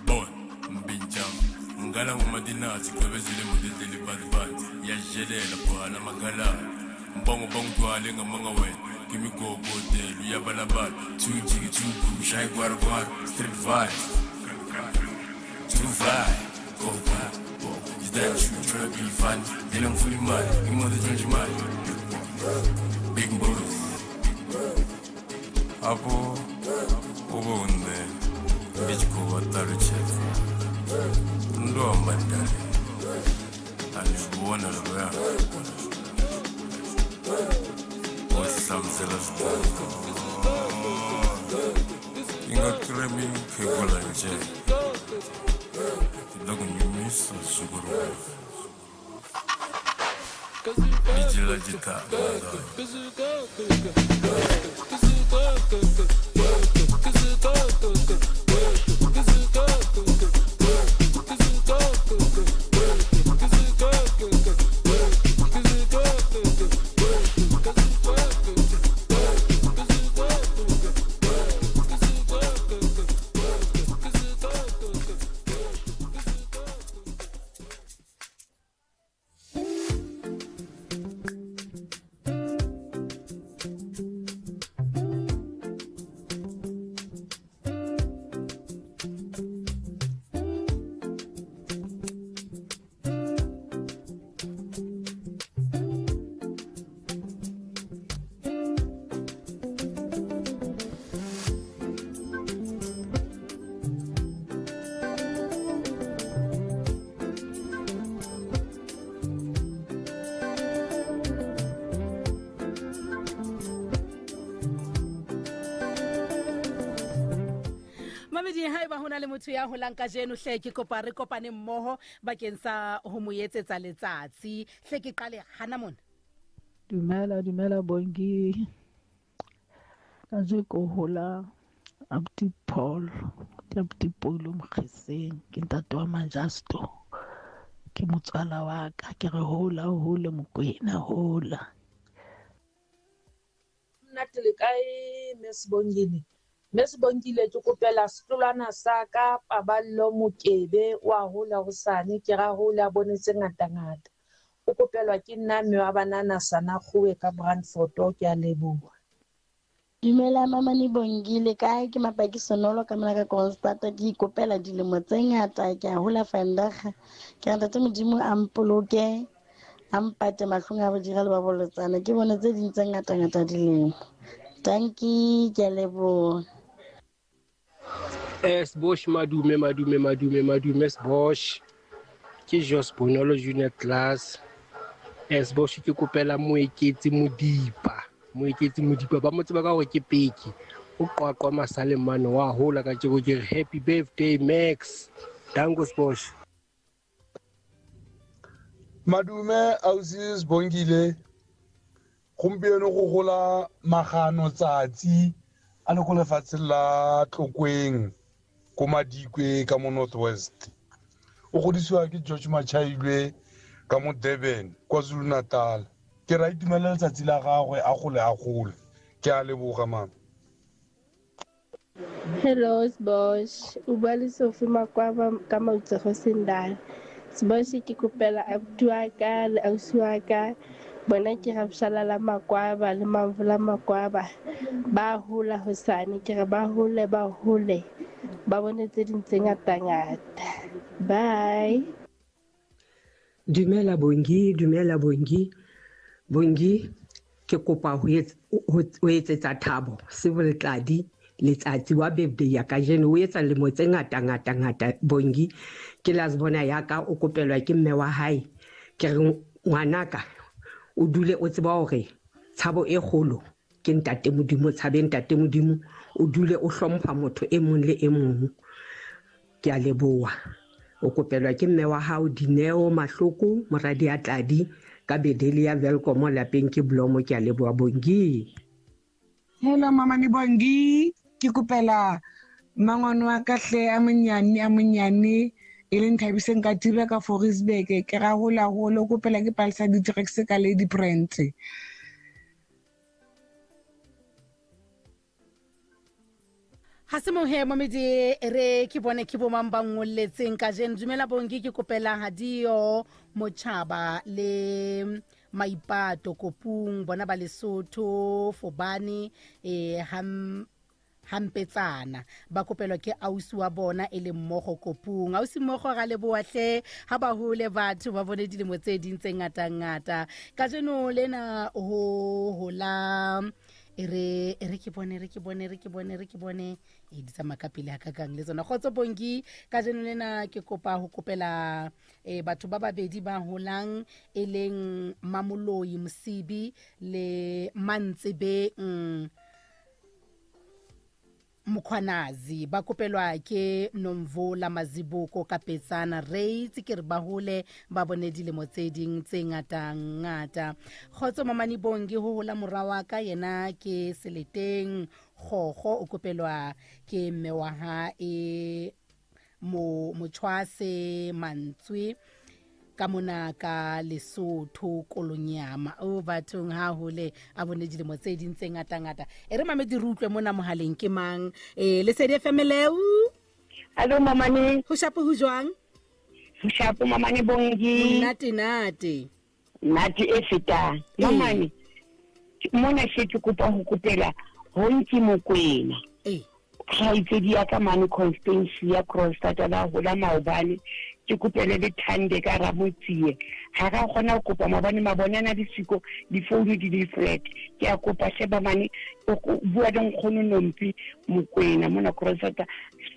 Bon, mbinjam, ngala ngumadinatsi gqwebezile mudedeli bantu yajelela bhala magalala mbongo bongidwale ngamanga wena ngimigogodelo uyabalabala two jiki two shayi gwaragwara street vibes two vibe go go is that you tryna be funny then I'm fully mad ngimother change mali big boys apo ube nṋe ndi tshi khou vha ṱalutshedza ndo amba ndale a ni zwi vhona zwo o hlamusela zwiṱuku i nga kiremi khegula nje ndi ḓo ku nyumisa zwikuruma ndi dzhila tshitanga ho na le motho ya holang kajeno hle ke kopa re kopane mmoho bakeng sa ho mo etsetsa letsatsi. Hle ke qale hana mona. Dumela, dumela Bongi. Kajeko hola Abuti Paul, ke Abuti Paulo Mokgeseng, ke ntate wa Majasto. Ke motswala wa ka, ke re hola hole Mokwena hola. Monate le kae Mme Sibongile? Mme Sibongile ke kopela setolwana sa ka Paballo Mokebe o a hola hosane ke ra hole a bone tse ngata ngata. O kopelwa ke nna mme wa banana Sana Kgowe ka Brandfort ke a leboha. Dumela Mamane Bongile kae ke Mapaki Sonolo ka mona ka Kroonstad ke ikopela dilemo tse ngata ke a hola vandag ke re ntate Modimo a mpoloke a mpate mahlong a bodira le ba bolotsana ke bone tse ding tse ngata ngata dilemo dankie ke a leboha. Sbosh madume madume madume madume Sbosh ke Jos Bonolo junior class. Sbosh ke kopela Moeketsi Modipa. Moeketsi Modipa ba mo tseba ka hore ke Peki. O qwaqwa masale mane wa hola ka tjeko ke re happy birthday Max. Danko Sbosh. Madume ausi Sibongile gompieno go gola magano tsatsi a le ko lefatsheng la Tlokweng ko Madikwe ka mo North West. O godisiwa ke George Machailwe ka mo Durban KwaZulu Natal. Ke ra itumelela letsatsi la gagwe a gole a gole. Ke a leboga mama. Hello Sbosh, o bua le Sophie Makwaba ka Mautsego Sendana. Sbosh ke kopela abuti wa ka le ausi wa ka bona ke Rapshalala Makwaba le Mamvula Makwaba ba hola hosane ke re ba hole ba hole ba bone tse ding tse ngata ngata. Bye. Dumela Bongi, dumela Bongi. Bongi ke kopa ho etsetsa Thabo Civil Tladi letsatsi wa birthday ya kajeno o etsa lemo tse ngata ngata ngata Bongi ke last bona ya ka o kopelwa ke mme wa hae ke re ngwanaka o dule o tseba hore tshabo e kgolo ke ntate Modimo tshabe ntate Modimo o dule o hlompha motho e mong le e mong ke a leboha o kopelwa ke mme wa hao Dineo Mahloko moradi ya Tladi ka bedeli ya Welkom lapeng ke Blomo ke a leboha Bongi. Hello mama ni Bongi ke kopela mangwane wa ka hle a monyane e leng Thabiseng ka Tibe ka Forisburg ke ra hola hola o kopela ke palsa di-tracks ka Lady Brand. Ha se mohe momedi re ke bone ke bomang ba ngolletseng kajeno. Dumela Bongi ke kopela Hadio Motjhaba le Maipato Kopung bona ba Lesotho Fobane hampetsana ba kopelwa ke ausi wa bona e le mmogo Kopung. Ausi mmogo ga leboa hle ha ba hole batho ba bone dilemo tse ding tse ngata ngata kajeno lena ho hola e re ke bone e di tsamaya ka pele ha ka kang le tsona. Kgotso Bongi kajeno lena ke kopa ho kopela batho ba babedi ba holang e leng Mamoloi Mosibi le Mantsebeng Mkhwanazi ba kopelwa ke Nomvula Mazibuko ka Petsana Rates ke re ba hole ba bone dilemo tse ding tse ngata ngata. Kgotso Mamani Bongi ho hola mora wa ka yena ke Seleteng Kgokgo o kopelwa ke mme wa hae Motshwase Mantswe ka mona ka Lesotho Kolonyama. O bathong ha hole a bone dilemo tse ding tse ngata ngata. E re mamedi re utlwe mona mohaleng ke mang. Lesedi FM leo. Hello mamane. Ho shapo ho jwang? Ho shapo mamane Bongi. Nate nate. Nate e fetang. Mamane. Mona se ke kopa ho kopela ho ntse Mokwena. Kgaitsedi ya ka mane Constantia Kroonstad la hola maobane ke kopele le Thande ka Ramotsie ha ra kgona ho kopa maobane mabone ana le siko difounu di le flat ke a kopa sheba mane o bua le nkgono Nompi Mokwena mona Kroonstad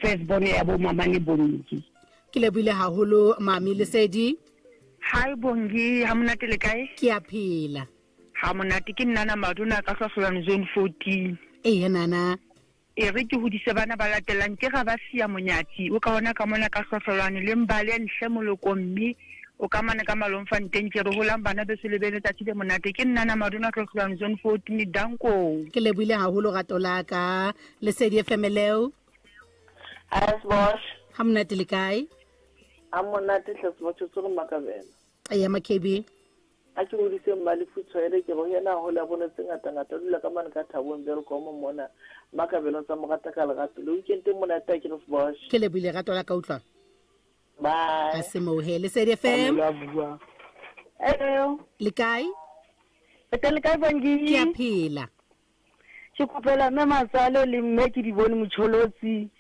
first bone ya bo mamane Bongi. Ke lebohile haholo mami Lesedi. Hi Bongi, ha monate le kae? Ke a phela. Ha monate ke nna Maduna ka Hlwahlolwane zone 14. Eya nana. E re ke hodise bana ba latelang ke ga ba sia monyatsi o ka ona ka mona ka hlohlolwane le mbale nhle moloko mme o ka mane ka malomfanteng ke re holang bana beso le be letsatsi le monate ke nnana madona hlohlolwane zone 14 danko. Ke lebohile haholo rato la ka Lesedi FM leo. Hi Sbosh. Ha monate le kae? Ha monate hle Sbosh o tsore makabela. Eya Makhebi. A ke hodise Mmalefu Tshwele ke re ho yena hole a bone tse ngata ngata o dula ka mane ka Thabong Welkom mona Makabelo tsa mo rata ka lerato le weekend e monate a ke re Sbosh. Ke lebohile rato la ka utlwa. Bye. A se mohe Lesedi FM. Hello. Le kae? Re teng le kae Bongi? Ke a phela. Ke kopela mme Matsalo le mme ke di bone Mocholotsi.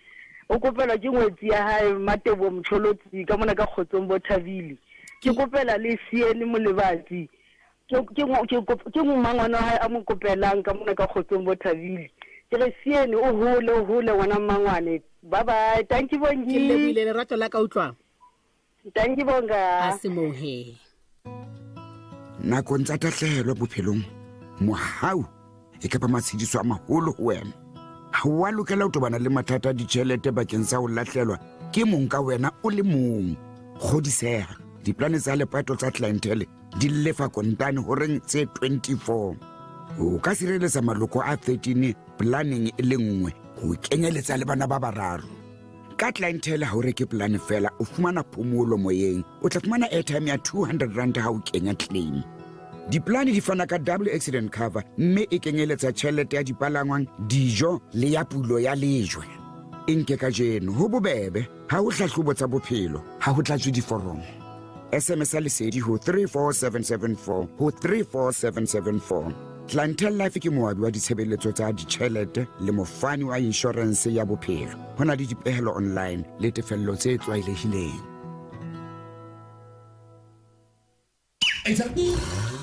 O kopelwa ke ngwetsi ya hae Mateboho Mocholotsi ka mona ka Kgotsong bo Thabile. Ke kopela le Siene Molebatsi. Ke ke ke ke mmangwana wa hae a mo kopelang ka mona ka Kgotsong bo Thabile. Ke re Siene o hole o hole ngwana mmangwane. Bye bye. Thank you Bongi. Ke lebohile lerato la ka utlwa. Thank you Bonga. A se mohe. Nakong tsa tahlehelo bophelong, mohau e ka ba matshediso a maholo ho wena. Ha o a lokela ho tobana le mathata a ditjhelete bakeng sa ho lahlelwa ke mong ka wena o le mong. Kgodiseha, diplane tsa lepato tsa Clientele di lefa kontane horeng tse 24. O ka sireletsa maloko a 13 planeng e le nngwe ho kenyeletsa le bana ba bararo. Ka Clientele ha o reke polane fela, o fumana phomolo moyeng. O tla fumana airtime ya 200 rand ha o kenya claim. Diplane di fana ka double accident cover mme e kenyeletsa tjhelete ya dipalangwang, dijo le ya pulo ya lejwe. E nke kajeno, ho bobebe, ha ho hlahlobo tsa bophelo, ha ho tlatswe diforomo. SMS ya lesedi ho 34774 ho 34774. Clientele Life ke moabi wa ditshebeletso tsa ditjhelete le mofani wa inshorense ya bophelo. Ho na le dipehelo online le tefello tse tlwaelehileng.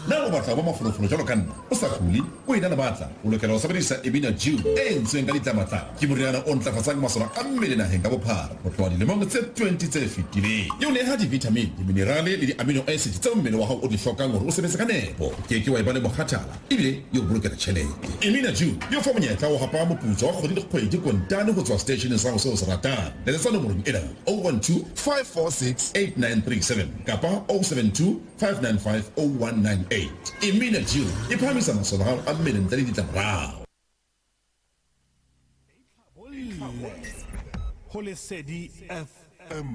Na o batla ho ba mafolofolo jwalo ka nna, o sa kule, o ena le matla? O lokela ho sebedisa Emina Dew e entsweng ka ditlamatlama. Ke moriana o ntlafatsang masole a mmele naheng ka bophara ho tloha dilemong tse 20 tse fetileng. E o neha di-vitamin, di-minerale le di-amino acid tseo mmele wa hao o di hlokang hore o sebetse ka nepo. O ke ke wa eba le mokgathala ebile e o bolokela tjhelete. Emina Dew e o fa monyetla wa ho hapa moputso wa kgwedi le kgwedi kontane ho tswa seteisheneng sa hao seo o se ratang. Letsetsa nomorong ena, 012 546 8937 kapa 072 595 0198. Emina Dew e phahamisa masole a hao a mmele ntle le ditlamorao. Ho Lesedi FM.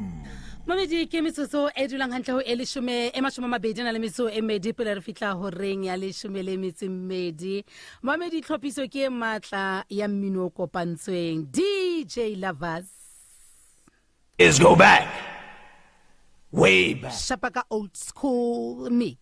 Mamedi ke metsotso e dulang hantle ho e leshome e mashome a mabedi na le metso e medi pele re fihla horeng ya leshome le metso e mmedi. Mamedi tlhophiso ke e matla ya mmino o kopantsweng DJ Lovers. Is go back. Way back. Shapa ka old school mix.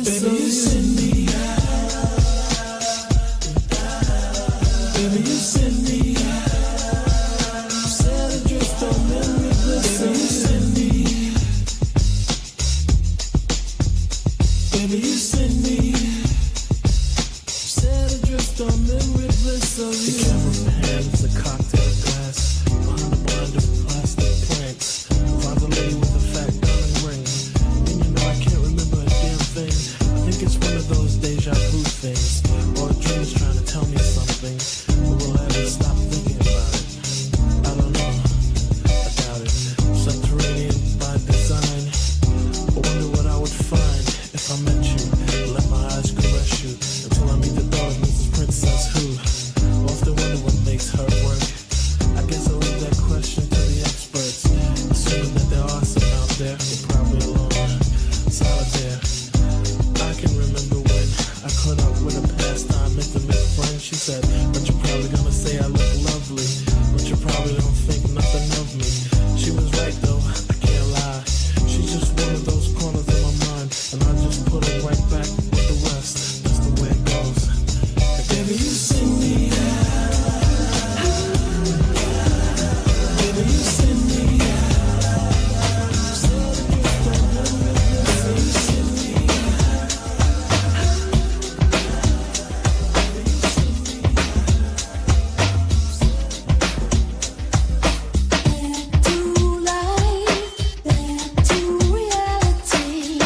bliss. Baby, you send me out. Baby, you send me out. Set adrift on memory bliss. Baby, you send me. Baby, you send me. Set adrift on memory bliss of you. The camera pans a cocktail glass behind a blind of plastic plants. Finds a lady with a fat diamond ring. And you know I can't remember a damn thing. I think it's one of those deja vu things, or a dream is trying to tell me something. But will I ever stop thinking about it? I don't know. I doubt it. Subterranean by design. I wonder what I would find if I met you. Let my eyes caress you until I meet the thought of Mrs. Princess Who. Often wonder what makes her work. I guess I'll leave that question to the experts, assuming that there are some out there. They're probably alone, solitaire. I can remember when I caught up with a pastime intimate friend. She said, but you're probably gonna say I look lovely, but you probably don't think nothing of me. She was right though, I can't lie. She's just one of those corners of my mind, and I just put her right back with the rest. That's the way it goes. And baby, you send me out. Baby, you send me out. Baby, you send me out. To life, back to reality,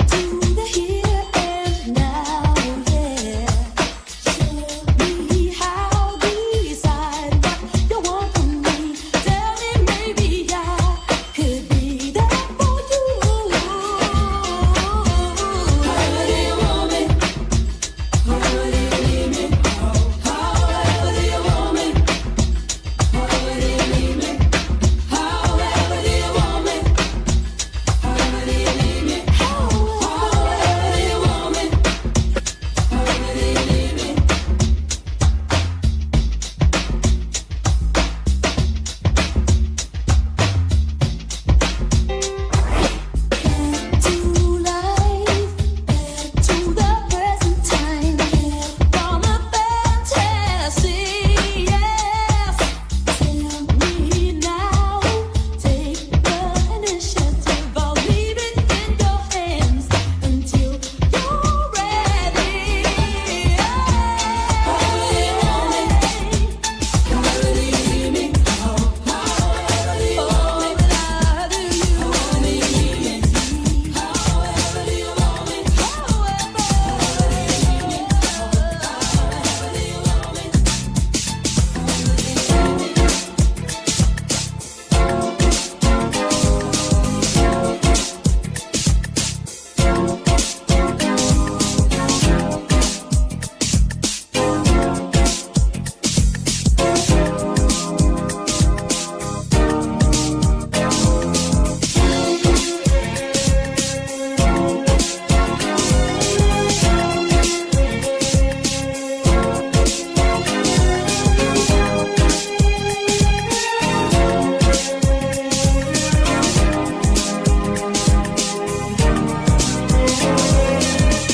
to the here and now, yeah. Show me how, decide what you want from me. Tell me maybe I could be there for you. However do you want me? However do you need me? However do you want me? However do you need me? However do you want me? However do you need me? However do you want me? However do you need me? To life, to the present time, from a fantasy, yes. Tell me now, take the initiative. I'll leave it in your hands until you're ready. However do you want me? However do you need me? However do you want me? However do you need me? However do you want me? However do you need me? However do you want me?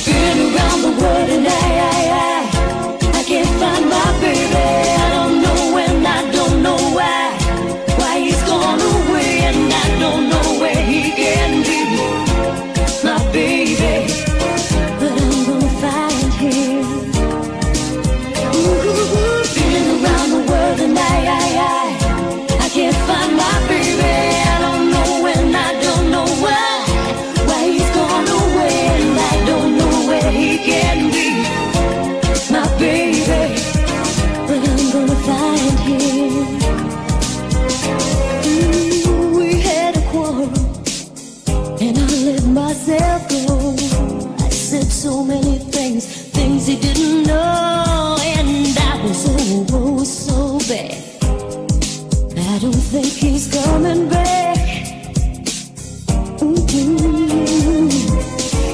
Been around the world and I can't find my baby. I don't know when, I don't know why. Why he's gone away and I don't know where he can be. My baby, but I'm gonna find him. Ooh, been around the world and I can't find my baby. I don't know when, I don't know why. Why he's gone away and I don't know where he can be. My baby, but I'm gonna find him. Ooh, we had a quarrel and I let myself go. I said so many things, things he didn't know, and I was oh, so bad. I don't think he's coming back. Mm-hmm.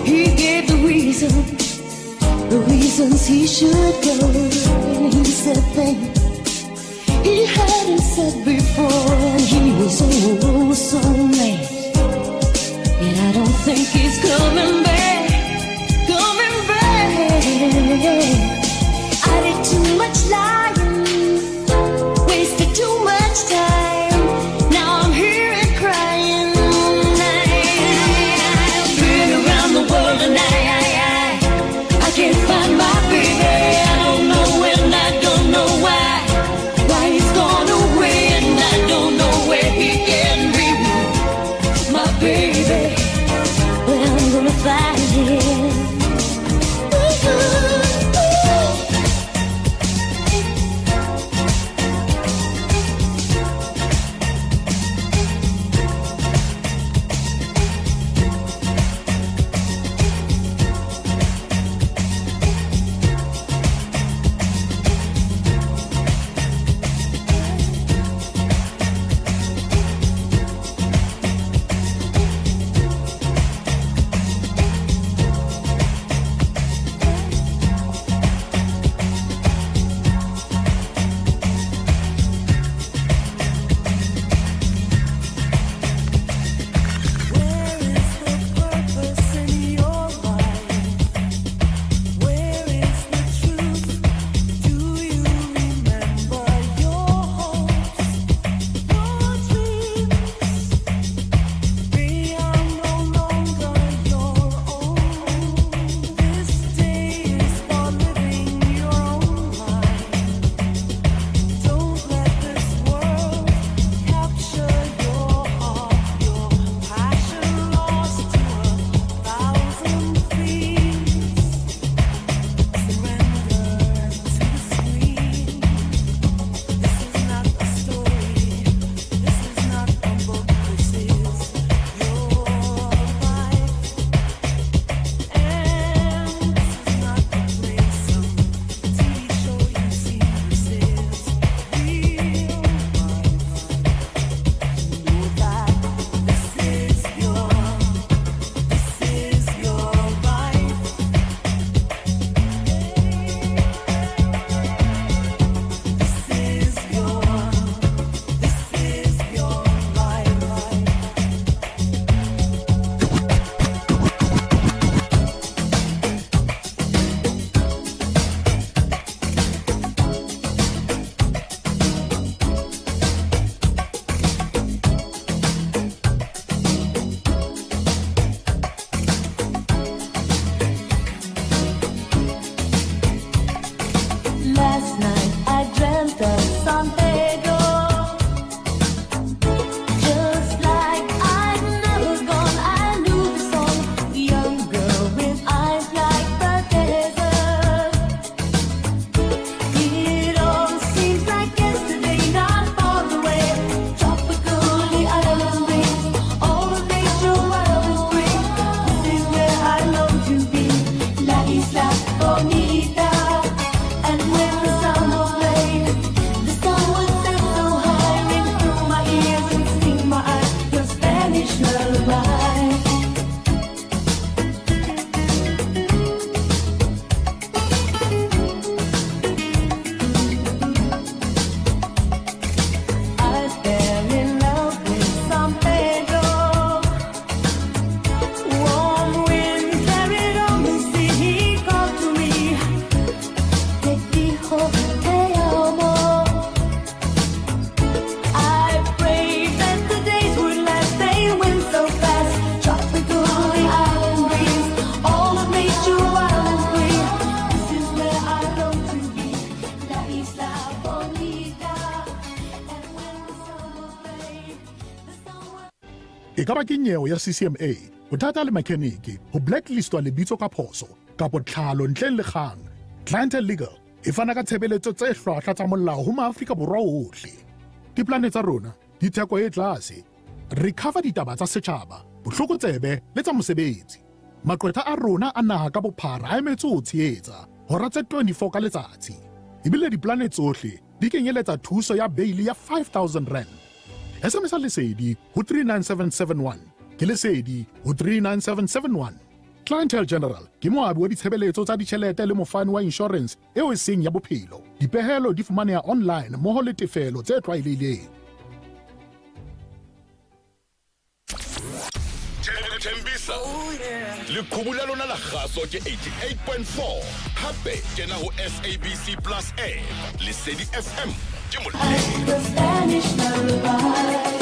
He gave the reason, the reasons he should go. And he said things he hadn't said before, and he was oh, so mad. And I don't think he's coming back, E ka ba ke nyewe ya CCMA, bothata le mechanic, ho blacklistwa lebitso ka phoso, kapo tlhalo ntleng le kgang. Clientele Legal e fana ka tshebeletso tse hlwahlwa tsa molao ho maAfrika Borwa ohle. Diplane tsa rona di theko e tlase. Re cover ditaba tsa setjhaba, bohlokotsebe le tsa mosebetsi. Maqwetha a rona a naha ka bophara a emetse ho tshehetsa hora tse 24 ka letsatsi. Ebile diplane tsohle di kenyeletsa thuso ya beili ya 5000 rand. SMS Lesedi ho 39771. Ke Lesedi ho 39771. Clientele General ke moabi wa ditshebeletso tsa ditjhelete le mofani wa insurance eo e seng ya bophelo. Dipehelo di fumaneha online mmoho le tefelo tse tlwaelehileng. Thembisa leqhubu la lona la kgaso ke 88.4 hape kena ho SABC Plus app Lesedi FM ke The Spanish lullaby.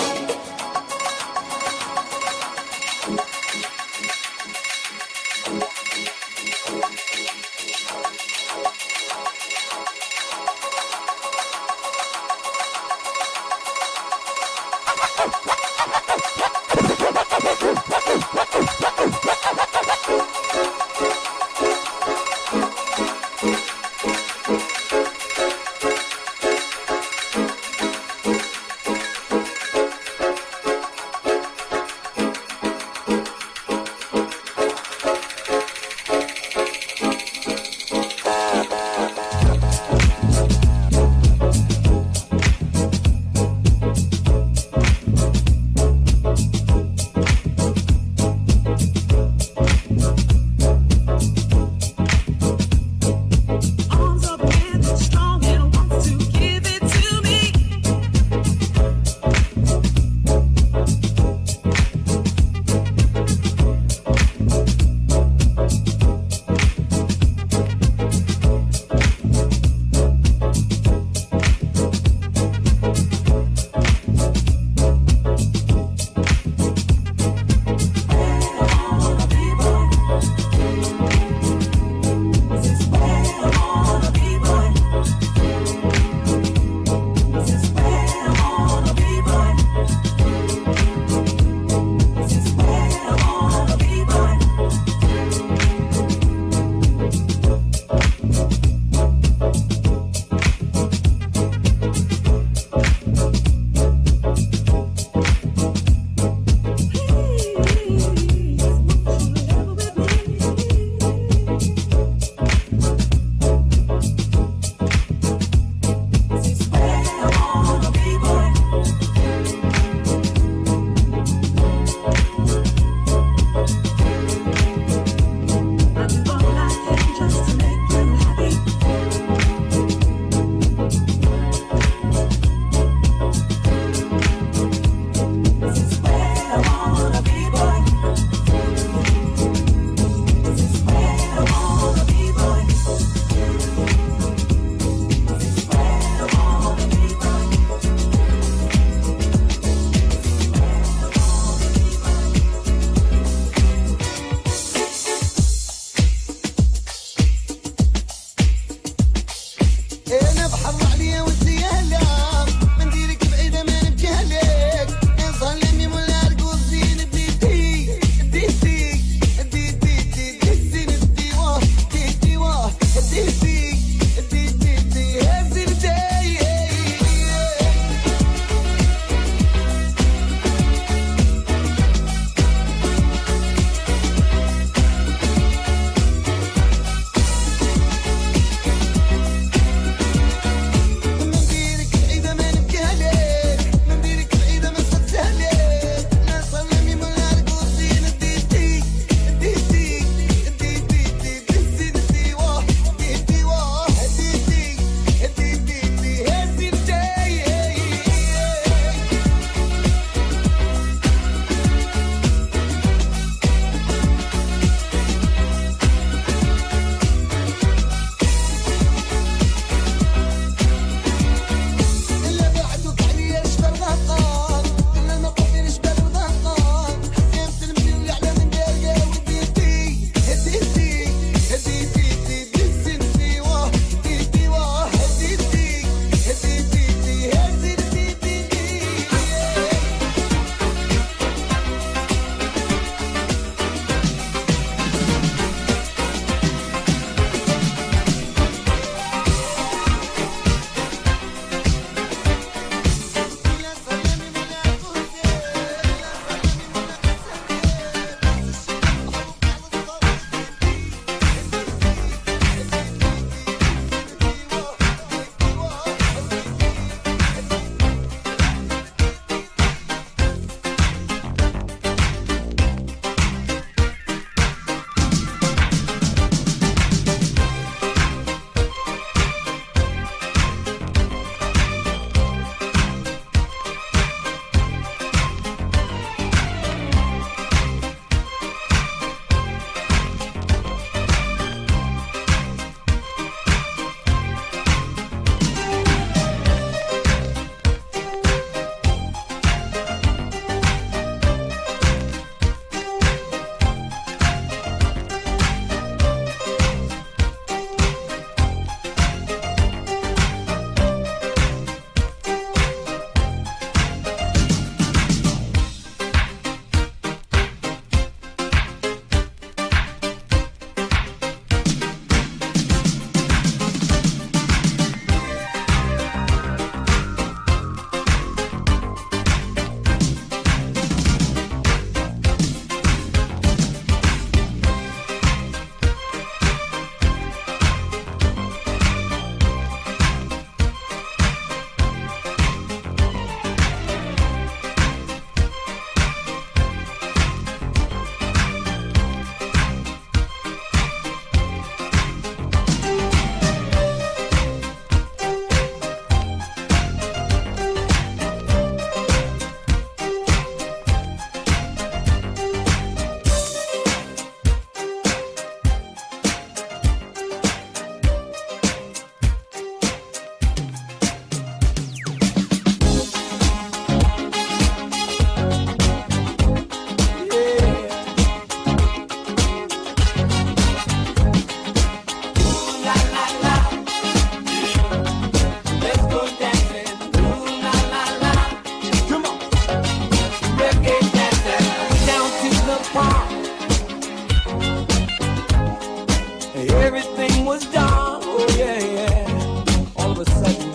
Everything was dark, oh yeah, yeah. All of a sudden,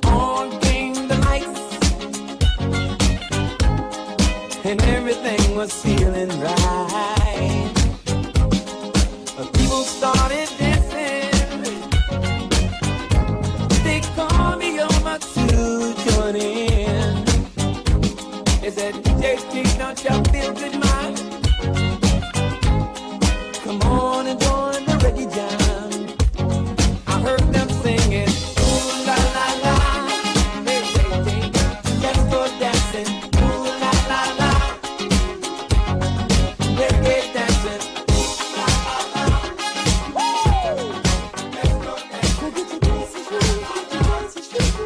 on came the lights, and everything was feeling right. People started dancing. They called me over to join in. They said, JT, don't you feel good, man? Come on and join the reggae jam. I heard them singing, ooh la la la. Hey, JT, let's go dancing. Ooh la la la. Reggae dancing. Ooh la la la. Woo! Let's go dancing. Go get your dancing shoes, get your dancing shoes.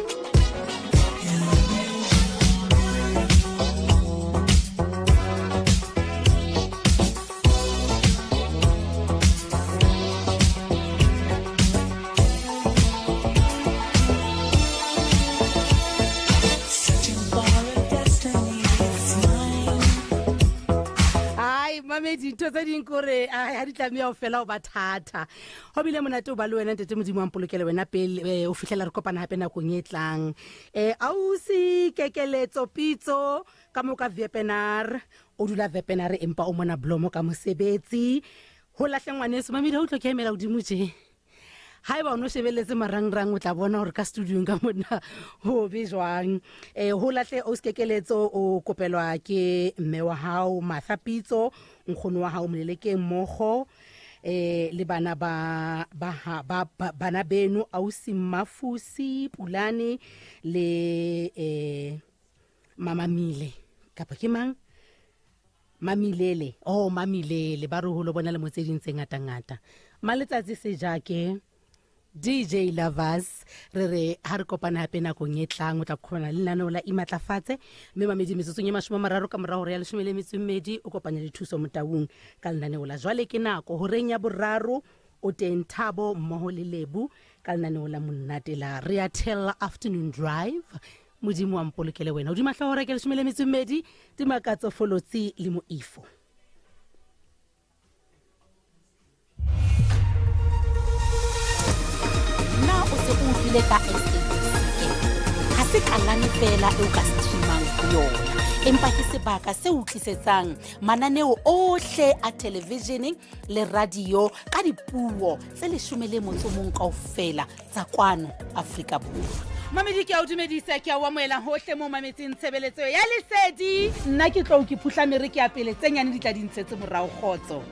Searching for a destiny that's mine. Ai mamedi, ntho tse ding kore ga di tlameya o fela o ba thata. Go bile monate o ba le wena, ntate. Modimo wa mpolokele wena pele o fitlhela re kopana gape nakong e tlang. Ausi Kekeletso Pitso ka mo ka Vepenar, o dula Vepenar empa o mona Blomo ka mosebetsi. Ho lahle ngwaneso. Mamedi, ga utlwa ke emela godimo je ha eba o no shebelletse marangrang, o tla bona hore ka studiong ka mona ho be jwang. Ho lahle oskekeletso, o kopelwa ke mme wa hao Martha Pitso, nkgono wa hao Molelekeng Mogo, le bana ba ba ha- ba ba- bana beno, ausi Mafusi Pulane le Mamamile kapa ke mang, Mamilele. Oh, Mamilele, ba re holo bona le mo tse ding tse ngata-ngata. Maletsatsi Sejake, DJ Lovers, re re ha re kopana hape nakong e tlang, o tla kgona le lenaneo la Imatlafatse. Mme mamedi, metsotsong e 30 ka morago hora ya 12 o kopanya le Thuso Motaung ka lenaneo la Jwale ke Nako. Horeng ya boraro o teng Thabo mmoho le Lebu ka lenaneo la monate la Re a Thella Afternoon Drive. Modimo wa mpolokele wena. Hodima hlooho hora ke 12, Dimakatso Folotsi le Moifo. Na o se o utlwile ka SABC app? Ha se kalane feela eo ka streamang ho yona, empa ke sebaka se o tlisetsang mananeo ohle a televishene le radio ka dipuo tse 11 kaofela tsa kwano Afrika Borwa. Mamedi, ke a o dumedisa, ke a o amohela hohle mo mametseng tshebeletso ya Lesedi. Nna ke tlo ke phuhla mere ke ya pele, tse nyane di tla di ntshetse morao. Kgotso.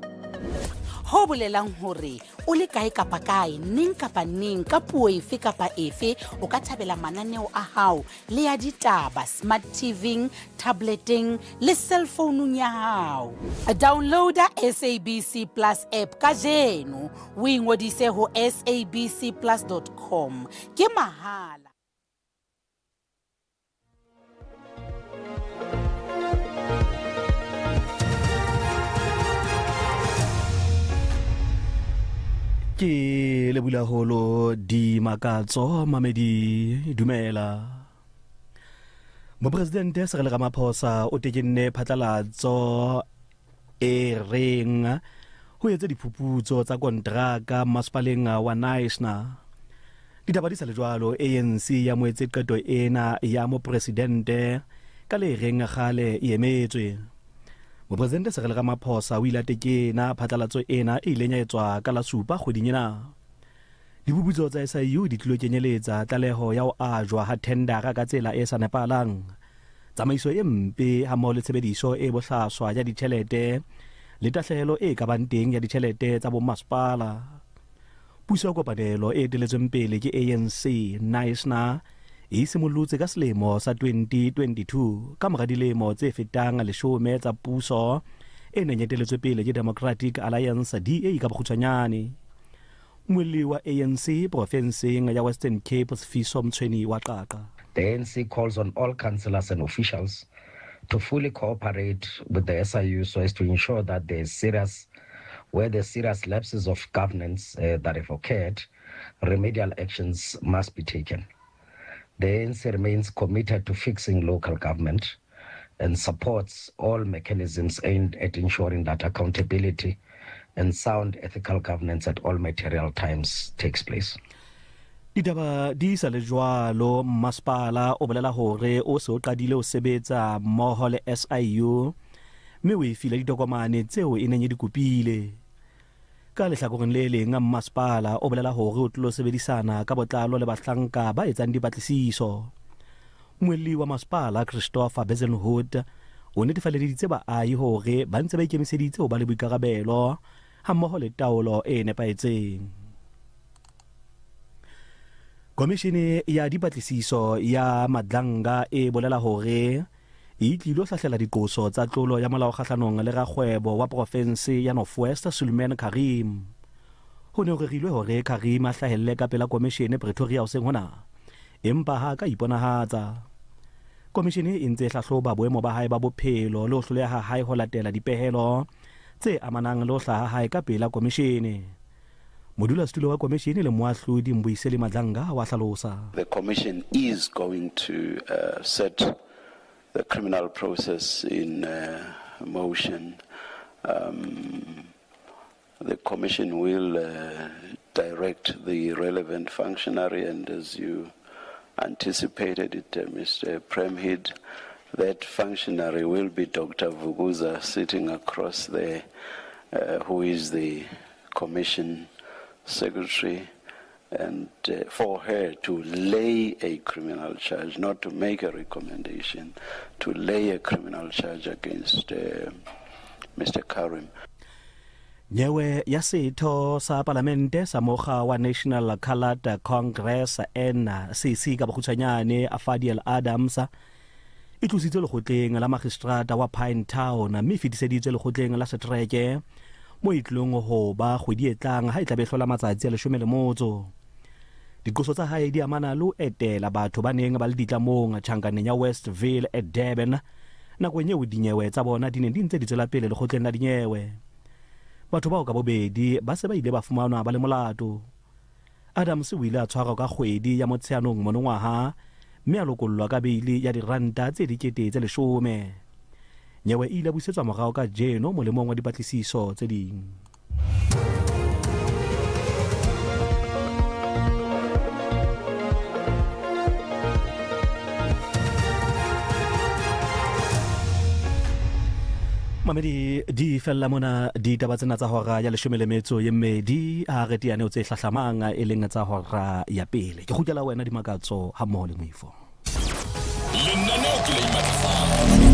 Ho bolelang hore o le kae kapa kae, neng kapa neng, ka puo efe kapa efe, o ka thabela mananeo a hao le ya ditaba smart TV-ng, tableteng le cellfounung ya hao. Downloada SABC Plus app kajeno, o ingodise ho sabcplus.com. Ke mahala. Ke lebulaholo Dimakatso. Mamedi, dumela. Mopresidente Cyril Ramaphosa o tekenne phatlalatso e reng ho etse diphuputso tsa kontraka masepaleng wa Knysna. Ditaba di sa le jwalo, ANC ya moetse qeto ena ya mopresidente ka le reng kgale e emetswe. Mopresidente Cyril Ramaphosa o ile a tekena phatlalatso ena e ileng ya etswa ka la 7 kgweding ena. Diphuputso tsa SIU di tlilo kenyeletsa tlaleho ya ho ajwa ha thendara ka tsela e sa nepahalang, tsamaiso e mpe hammoho le tshebediso e bohlaswa ya ditjhelete le tahlehelo e ka bang teng ya ditjhelete tsa bommasepala. Puso ya kopanelo e eteletsweng pele ke ANC, Knysna, e simollotse ka selemo sa 2022 ka mora dilemo tse fetang 10 tsa puso e neng e eteletswe pele ke Democratic Alliance, DA ka bokgutshwanyane. Mmuelli wa ANC profenseng ya Western Cape, Sifiso Mtshweni wa Qaqa. The ANC calls on all councillors and officials to fully cooperate with the SIU so as to ensure that there is serious, where the serious lapses of governance that have occurred, remedial actions must be taken. The ANC remains committed to fixing local government and supports all mechanisms aimed at ensuring that accountability and sound ethical governance at all material times takes place. Ditaba di sa le jwalo, mmasepala o bolela hore o se o qadile ho sebetsa mmoho le SIU mme o e file ditokomane tseo e neng e di kopile. Ka lehlakoreng le leng, mmasepala o bolela hore o tlilo sebedisana ka botlalo le bahlanka ba etsang dipatlisiso. Mmuelli wa masepala Christopher Bezuidenhout o netefaleditse baahi hore ba ntse ba ikemiseditse ho ba le boikarabelo hammoho le taolo e nepahetseng. Komishene ya dipatlisiso ya Madlanga e bolela hore e tlilo hlahlela diqoso tsa tlolo ya molao kgahlanong le rakgwebo wa porofense ya North West Sulman Karim. Ho ne ho rerilwe hore Karim a hlahelle ka pela komishene Pretoria hoseng hona, empa ha a ka iponahatsa. Komishene e ntse e hlahloba boemo ba hae ba bophelo le ho hloleha ha hae ho latela dipehelo tse amanang le ho hlaha ha hae ka pela komishene. Modulasetulo wa komishene le moahlodi Mbuyiseli Madlanga wa hlalosa. The commission is going to uh, set the criminal process in uh, motion. Um, the commission will uh, direct the relevant functionary, and as you anticipated it, uh, Mr. Premhid, that functionary will be Dr. Vuguza sitting across there, uh, who is the commission secretary, and uh, for her to lay a criminal charge, not to make a recommendation, to lay a criminal charge against uh, Mr. Karim. Nyewe ya setho sa palamente sa mokga wa National Coloured Congress NCC ka bokgutshwanyane Fadiel Adams e tlositswe lekgotleng la magistrata wa Pine Town mme e fetiseditswe lekgotleng la setereke mo e tlilong ho ba kgwedi e tlang ha e tlabe e hlola matsatsi a leshome le motso. Diqoso tsa hae di amana le ho etela batho ba neng ba le ditlamong tjhankaneng ya Westville e Durban nakong eo dinyewe tsa bona di neng di ntse di tswela pele lekgotleng la dinyewe. Batho bao ka bobedi ba se ba ile ba fumanwa ba le molato. Adams o ile a tshwarwa ka kgwedi ya Motsheanong monongwaha mme a lokollwa ka beili ya diranta tse 10,000. Nyewe e ile ya busetswa morao kajeno molemong wa dipatlisiso tse ding. Mamedi di fella mona ditaba tsena tsa hora ya leshome le metso ye mmedi ha re teane tse hlahlamang e leng tsa hora ya pele. Ke kgutlela wena Dimakatso ha mmoho le Moifo. Lenaneo ke la imatlafatso.